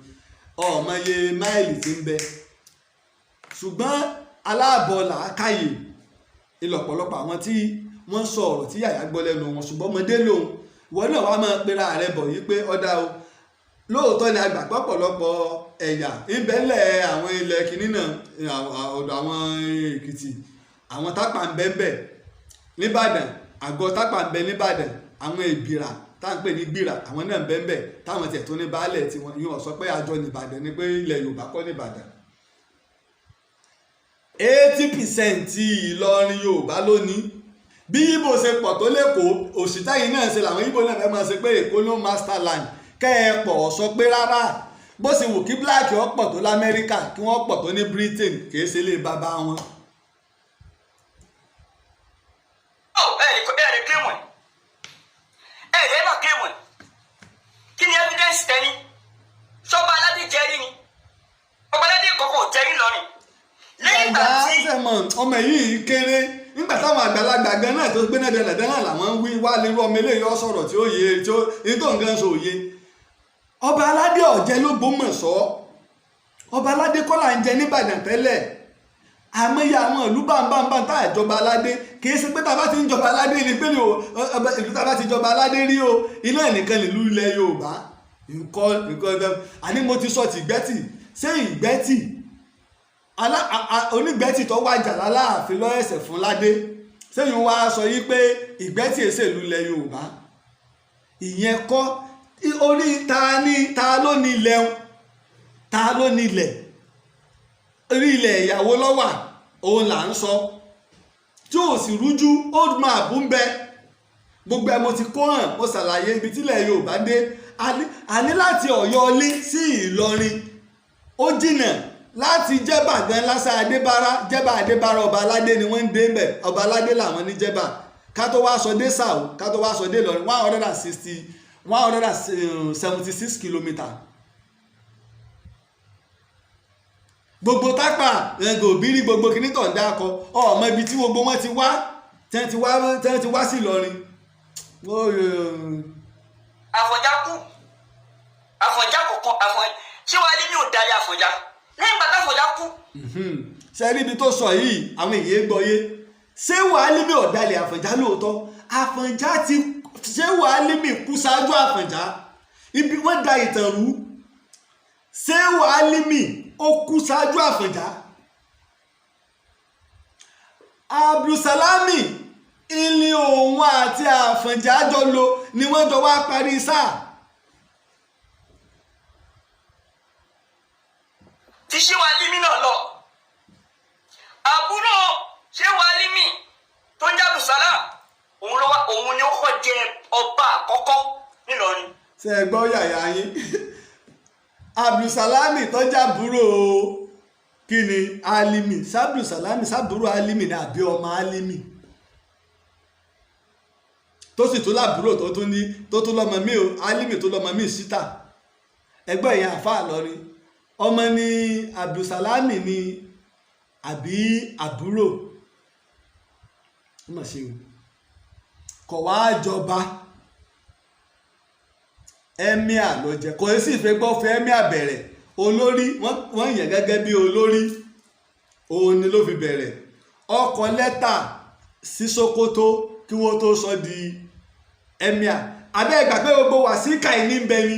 ọmọye máìlì tí ń bẹ. Ṣùgbọ́n aláàbọ̀ làákàyè ìlọ̀pọ̀lọpọ̀ àwọn tí wọ́n sọ ọ̀rọ̀ tí Yàyà gbọ́ lẹ́nu wọn. Ṣùgbọ́n ọmọdé lòun, ìwọ náà wàá máa pera rẹ bọ̀ yìí pé ọ̀dà o. Lóòótọ́ ni àgbàgbọ́ ọ̀pọ̀lọpọ̀ ẹ̀yà ìbẹ́lẹ̀ àwọn ilẹ̀ kìíní náà, ọ̀dọ̀ àwọn Èkìtì, àwọn Tápà ń bẹ ń bẹ nìbàdàn, àgọ́ Tápà ń bẹ nìbàdàn, àwọn Ìbìrà tá à ń pè ní Gbìrà, àwọn náà ń bẹ ń bẹ, táwọn tiẹ̀ tó ní baálẹ̀ tiwọn. Yóò sọ pé àjọ nìbàdàn ni, pé ilẹ̀ Yorùbá kọ́ nìbàdàn. 80% Ìlọrin, Yorùbá lónìí. Bí Ìgbò ṣe pọ̀ tó lẹ́kọ̀ọ́, òṣìṣẹ́ yìí náà ṣe làwọn Ìgbò náà fẹ́ máa ṣe pé Èkó ló masterland. Kẹ́ ẹ pọ̀ sọ pé rárá, bó ṣe wù kí black ọ̀pọ̀ tó lamẹ́ríkà, kí wọ́n pọ̀ tó ní Britain, kì í ṣe ilé bàbá wọn. Ẹ lè claim ẹ, ẹ lè bá claim ẹ. Kí ni evidence tẹ́ni sọba aládé jẹ́rí ni? Ọba aládé kọ̀ọ̀kan ò jẹ́rí lọ́rìn lẹ́yìn ìgbà Yàyà tí sẹ́mọ̀ ọmọ yìí kéré nígbà táwọn àgbàlagbà gan náà tó gbé náà dẹ̀lẹ̀ náà làwọn ń wí wá lérú. Ọmọ eléyìí ọ sọ̀rọ̀ tí ó yé, tí ó ní tó nǹkan sọ òye. Ọba aládé ọ̀jẹ́ l'Ógbómọ̀ṣọ́, ọba aládé kọ́ là ń jẹ nìbàdàn tẹ́lẹ̀. Àmọ́yé àwọn ìlú bámbámbá tá àjọba aládé, kì í ṣe pé tá a bá ti ń jọba aládé ni pé ní o ìlú tá a bá ti jọba aládé rí o, iná nìkan nílùú ilẹ̀ Yorùbá. Nǹkan nǹkan àní mo ti sọ tìgbẹ́tì. Ṣé Ìgbẹ́tì, Onígbẹ́tì tó wájà láláàfin lọ́ẹ̀sẹ̀ fún ládé, sẹ́yìn wá sọ yí pé Ìgbẹ́tì èsè ìlú ilẹ̀ Yorùbá? Ìyẹn kọ́ orí. Ta ni, ta ló ní ilẹ̀ ń, ta ló ní ilẹ̀? Orí ilẹ̀ ìyàwó lọ́wà òun là ń sọ tí ò sì rújú. Old map ń bẹ, gbogbo ẹ mo ti kó hàn, mo ṣàlàyé ibi tílẹ̀ Yorùbá dé. Àní láti Ọ̀yọ́ ilé sí Ìlọrin ó jìnà. Láti Jẹ́bà gan lásà Adébára, Jẹ́bà Adébára, ọba aládé ni wọ́n ń dé mbẹ̀, ọba aládé làwọn ní Jẹ́bà. Ká tó wá sọ dé Sàó, ká tó wá sọ dé Ìlọrin, 160, 176 kilometre. Gbogbo Tápà, Gòbírí, gbogbo kìíní tó ń dákọ, ọmọ ibi tí gbogbo wọn ti wá, tí wọ́n ti wá sí Ìlọrin. Àfọ̀njá kú, Àfọ̀njá kọ̀ọ̀kan Àfọ̀njá ṣé wàá lé mi ò darí Àfọ̀njá lẹ́yìn ìgbà táfọ̀njá kú. Ṣe rí ibi tó sọ yìí, àwọn èèyàn gbọ́ yé. Ṣé Wàhálímì ọ̀dàlẹ̀ Àfọ̀njá lóòótọ́? Àfọ̀njá ti ṣé Wàhálímì kú ṣáájú Àfọ̀njá? Ibi wọ́n da ìtàn rú. Ṣé Wàhálímì ó kú ṣáájú Àfọ̀njá? Abdulsalami ilé òun àti Àfọ̀njá jọ lò ni wọ́n jọ wá parí sáà. Tí ṣé wàá límì náà lọ, àbúrò ṣé wàá límì tó ń jábù sálà, òun ló wá, òun ni ó kọ́ jẹ ọba àkọ́kọ́ nílọrin. Ṣe é gbọ́ yàyà yín? Abdulsalami tọ́jà búrò kí ni Alimi sábdulsalami sábúrò Alimi ni àbí ọmọ Alimi tó sì tún lábúrò tó tún ní, tó tún lọ́mọ mi o, Alimi tó lọ́mọ mi síta. Ẹgbẹ́ ìyẹn àfa lọrin, ọmọ ní Abdulsalami ni àbí àbúrò? Ó mà ṣe o, kọ̀ wá jọba, emir ló jẹ. Kò sí ìfẹ́ gbọ́ fẹ́ emir bẹ̀rẹ̀ olórí, wọ́n yàn gẹ́gẹ́ bí olórí, òun ni ló fi bẹ̀rẹ̀. Ó kọ lẹ́tà sí Sókótó kí wọ́n tó sọ di emir. Abẹ́ ìgbà pé gbogbo wàsíkà yìí ní ń bẹ ni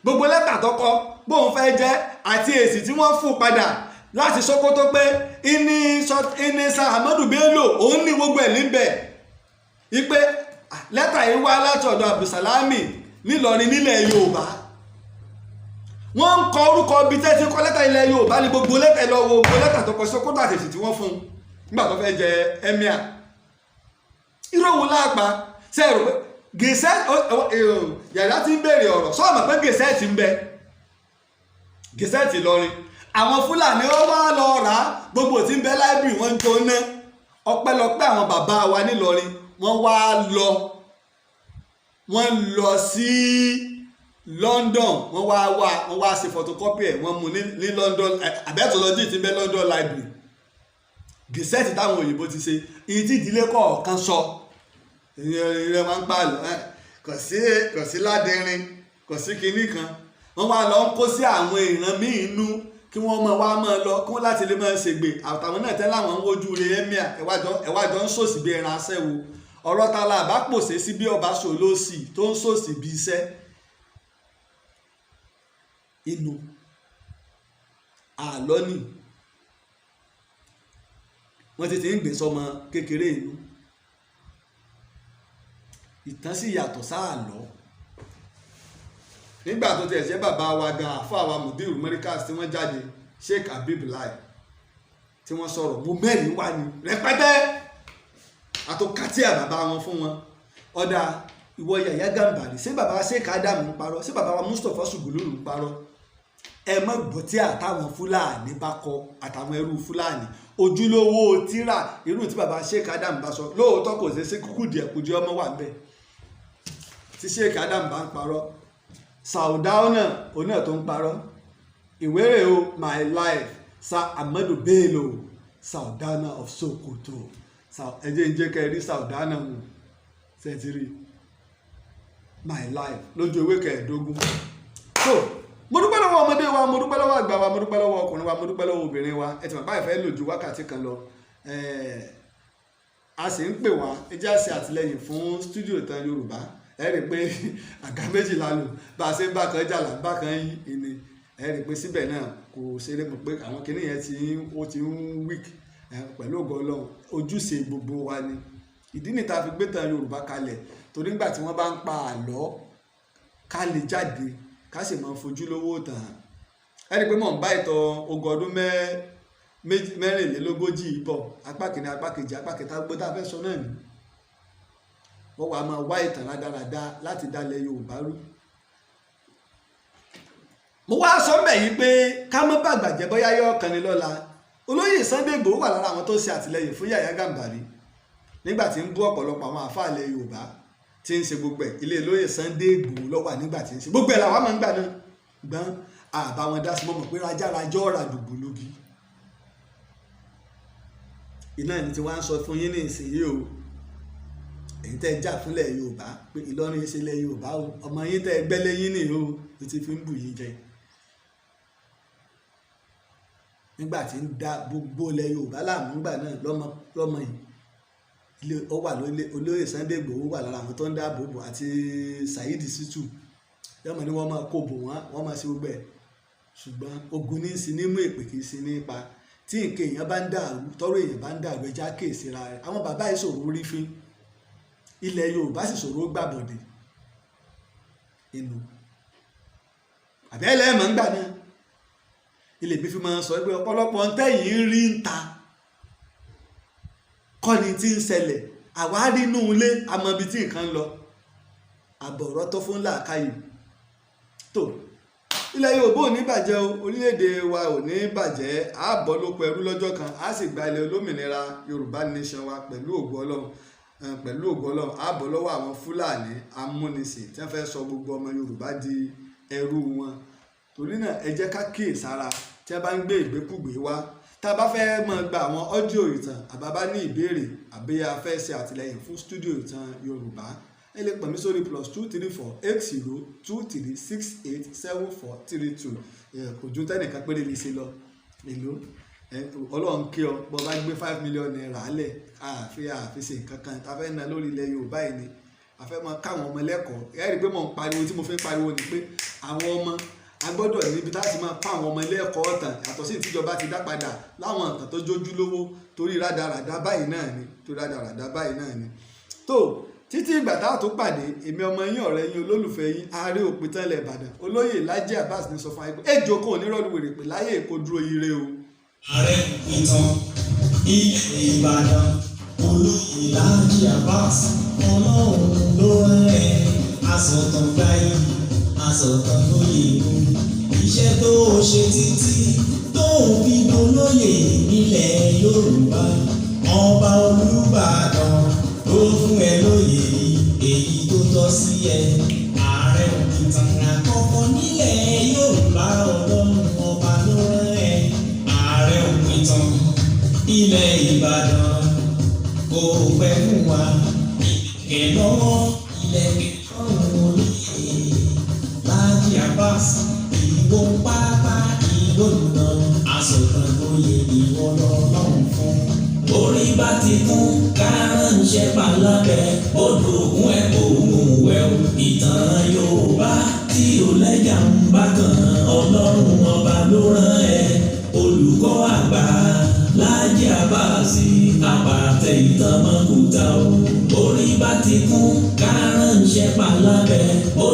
gbogbo lẹ́tà tó kọ bóun fẹ́ jẹ́ àti èsì tí wọ́n fún padà láti Sókótó pé ìní sa Ahmadu Bello, òun ní gbogbo ẹ̀ níbẹ̀ ipe lẹ́tà yìí wá láti ọ̀dọ̀ Abdulsalami nílọrin nílẹ̀ Yorùbá. Wọ́n ń kọ orúkọ ibi tẹ́ ti kọ lẹ́tà ilẹ̀ Yorùbá ní gbogbo lẹ́tà. Ẹ lọ wo gbogbo lẹ́tà tó kọ Sókótó àti èsì tí wọ́n fún un nígbà tó fẹ́ jẹ emir. Irú òun láàpá ṣe é rò pé gazette yàrá ti ń béèrè ọ̀rọ̀ sọ́ọ̀mọ̀ pé gazette ń bẹ, gazette Ìlọrin, àwọn Fúlàní ó wá lọ rà á, gbogbo tí ń bẹ library wọ́n ń jóná. Ọpẹ́lọpẹ́ àwọn bàbá wa nílọrin, wọ́n wá lọ, wọ́n lọ sí London, wọ́n wá wá, wọ́n wá ṣe photocopy ẹ̀, wọ́n mú ní London abẹ́tọ̀lọ́jì tí ń bẹ London library. Gazette táwọn òyìnbó ti ṣe, ìyí tí ìdílé kọ̀ọ̀kan sọ, ìyẹn máa ń gbà lọ. Kò sí ládẹrin, kò sí kinní kan. Wọ́n wá lọ ń kó sí àwọn ìran míì inú kí wọ́n mọ wá mọ́ lọ kí wọ́n láti lè máa ṣègbè àtàwọn náà tẹ́ láwọn ń wojú rẹ̀. Emir ẹ̀wájọ́ ń sòsì bí ẹran aṣẹ́wó. Ọ̀rọ̀ ta la bá pòṣé sí bí ọba sòlósì tó ń sòsì bí iṣẹ́ inú àlọ́ nì. Wọ́n ti ń gbé sọmọ kékeré inú. Ìtàn sì yàtọ̀ sáàlọ́. Nígbà tó tiẹ̀ jẹ́ bàbá wa gan, àfáà wa, Mudiru Markaz, tí wọ́n jáde, Sheikh Habib Lai, tí wọ́n sọ̀rọ̀, mo mẹ́rin wá ní rẹpẹtẹ àtòkàtì àbàbà wọn fún wọn. Ọ̀dà ìwọ Yàyà Gàmbàrí, ṣé bàbá Sheikh Adam ń parọ́? Ṣé bàbá wa Mustapha Sùgùlùlù ń parọ́? Ẹ mọ̀ gbọ́ tí àtàwọn Fúlàní bá kọ, àtàwọn ẹrú Fúlàní, ojúlówó tíra irú tí bàbá Sheikh Adam bá sọ lóòótọ́, kò ṣeé ṣe kúkúdìẹ̀kudìẹ ọmọ wà ń bẹ̀. Tí Sheikh Adam bá ń parọ́, Saudauna oní ẹ̀ tó ń parọ́. Ìwé rẹ̀ o, My Life, Sir Ahmadu Bello, Sardauna of Sokoto. Ẹ jẹ́ ń jẹ́ kẹ́ ẹ rí Sardauna mu sẹ́tìrì. My Life, lójú ewé 15. So mo dúpẹ́ lọ́wọ́ ọmọdé wa, mo dúpẹ́ lọ́wọ́ àgbà wa, mo dúpẹ́ lọ́wọ́ ọkùnrin wa, mo dúpẹ́ lọ́wọ́ obìnrin wa. Ẹ ti mọ̀ báyìí fẹ́ lò ju wákàtí kan lọ. A sì ń pè wá, ẹ jẹ́ àṣẹ àtìlẹ́yìn fún studio Ìtàn Yorùbá. Ẹ rí i pé àga méjìlá lò, bá a ṣe ń bá kan jà là ń bá kan yí ni. Ẹ rí i pé síbẹ̀ náà kò ṣeré mọ̀ pé àwọn kinní yẹn ti ó ti ń weak. Pẹ̀lú ògo Ọlọ́run, ojúṣe gbogbo wa ni. Ìdí nìta fi gbé Ìtàn Yorùbá kalẹ̀, torí nígbà tí wọ́n bá ń pa àlọ́, ká lè jáde, ká sì máa fojú lówó tàn án. Ẹ rí i pé mò ń bá ìtàn ogún ọdún 44 bọ̀, apá kìíní, apá kejì, apá kẹta, gbogbo tá a fẹ́ sọ náà ni wọ́n wàá máa wá ìtàn rádaràda láti dalẹ̀ Yorùbá rú. Mo wá sọ mbẹ̀ yìí pé ká má bàgbà jẹ́, bóyá yọ ọkàn ni lọ́la. Olóyè Sunday Igboho wà lára àwọn tó ṣe àtìlẹyìn fún Yàyà Gàmbàrí nígbà tí ń bú ọ̀pọ̀lọpọ̀ àwọn àfáà ilẹ̀ Yorùbá, tí ń ṣe gbogbo ẹ̀. Ilé olóyè Sunday Igboho ló wà nígbà tí ń ṣe gbogbo ẹ̀ làwọn máa ń gbà náà gbọ́n àbá wọn dá sí mọ́mọ́ pé rajárajọ́ ọ̀rà dùgbòlógi iná ní tí wọ́n á sọ fún yín ní ìsinyìí o. Èyí tẹ́ ẹ jà fúnlẹ̀ Yorùbá pé Ìlọrin ṣe ilẹ̀ Yorùbá o, ọmọ yín tẹ́ ẹ gbẹ́lé yín nìyí o, ló ti fi ń bù yín jẹ nígbà tí ń da gbogbo ilẹ̀ Yorùbá láàmú gbà náà. Lọ́mọ lọ́mọ yìí, ilé ó wà lólé. Olóyè Sunday Igboho wà lára àwọn tó ń dáàbò bò àti Saheed Shittu. Yọmọ ni wọ́n máa kó bò wọ́n, wọ́n máa ṣe gbogbo ẹ̀, ṣùgbọ́n ogun ní í sin ní mú, èpè kì í sin ní pa. Tí nǹkan èèyàn bá ń dàrú, tọ́rọ̀ èèyàn bá ń dàrú, ẹja kéèsì ra rẹ̀. Àwọn bàbá yìí ṣòro rí fín, ilẹ̀ Yorùbá sì ṣòro gbàbọ̀dè inú àbẹ́lẹ̀ mọ̀ ń gbà náà. Ilé mi fi máa ń sọ pé ọ̀pọ̀lọpọ̀ ń tẹ̀yìn rí ń ta kọ́ni tí ń ṣẹlẹ̀, àwa rí inú ilé, àmọ́ ibi tí nǹkan ń lọ. Àbọ̀rọ̀ tó fún làákàyè tó ilẹ̀ Yorùbá ò ní bàjẹ́ o, orílẹ̀-èdè wa ò ní bàjẹ́. A bọ́ lóko ẹrú lọ́jọ́ kan, a sì gba ilẹ̀ olómìnira Yorùbá nation wa pẹ̀lú ògo Ọlọ́run. Pẹ̀lú ògo Ọlọ́run, a bọ́ lọ́wọ́ àwọn Fúlàní amúnisìn tí wọ́n fẹ́ sọ gbogbo ọmọ Yorùbá di ẹrú wọn. Torí náà, ẹ jẹ́ ká kíyèsára tí wọ́n bá ń gbé ìgbékúgbé wá. Tá a bá fẹ́ máa gba àwọn audio ìtàn, àbábá ní ìbéèrè, àbí a fẹ́ ṣe àtìlẹ́yìn fún studio Ìtàn Yorùbá, ẹ lè pè mí sórí +234 8023687432. Kò ju tẹ́nìkan péré lè ṣe lọ. Èló Ọlọ́run kí ọ bọ́ bá gbé ₦5 million lẹ̀, àfi ṣe nǹkan kan tá a fẹ́ ná lórí ilẹ̀ Yorùbá yìí ni. A fẹ́ máa káwọn ọmọ lẹ́kọ̀ọ́. Ẹ rí i pé mò ń pariwo, tí mo fi ń pariwo ni pé àwọn ọmọ, a gbọ́dọ̀ níbi tá a ti máa kọ́ àwọn ọmọ ilé ẹ̀kọ́ ọ̀tàn, yàtọ̀ sí ìtìjọba ti dá padà láwọn ọ̀tàn tó jójú lówó, torí rádaràda báyìí náà ni, torí rádaràda báyìí náà ni. Tó títí ìgbà tá a tó pàdé, èmi ọmọ yín, ọ̀rẹ́ yín, olólùfẹ́ yín, ààrẹ òpìtàn ilẹ̀ Ìbàdàn, olóyè Lájí Abbas ní sọ fún wa pé ejò kan ò ní rọ́ọ̀lù wèrè pé láyé èkó dúró ire o. Ààrẹ ìtàn ilẹ̀ Ìbàdàn, olóyè Lájí Abbas, Ọlọ́run ló rán ẹ. Asọ̀tàn gbáyé, asọ̀tàn lóye o. Iṣẹ́ tó o ṣe títí tó o fi dolóyè nílẹ̀ Yorùbá, ọba Olúbàdàn ló fún ẹ lóyè èyí tó tọ́ sí ẹ. Ààrẹ òkìtàn àkọ́kọ́ nílẹ̀ Yorùbá, Ọlọ́run ọba ló rán ẹ. Ààrẹ òkìtàn ilẹ̀ Ìbàdàn. Kò pẹ́ fún wa. Ìlẹ̀kẹ̀ lọ́wọ́, ìlẹ̀kẹ̀ lọ́rùn olóyè Láàjì Abbas. Ìwọ pápá ìwọ nà asọ̀tàn lóye ìwọ lọ́lọ́run fún. Orí bá ti kún kárànṣẹ́ palábẹ́ odò ògùn ẹ̀ kò mú wẹ̀ o. Ìtàn Yorùbá tí ò lẹ́jà ń bá kan, Ọlọ́run ọba ló rán ẹ. Olùkọ́ àgbà Láàjì Abbas, àpàtẹ ìtàn mọ́kúta o. Orí bá ti kún kárànṣẹ́ palábẹ́ odò.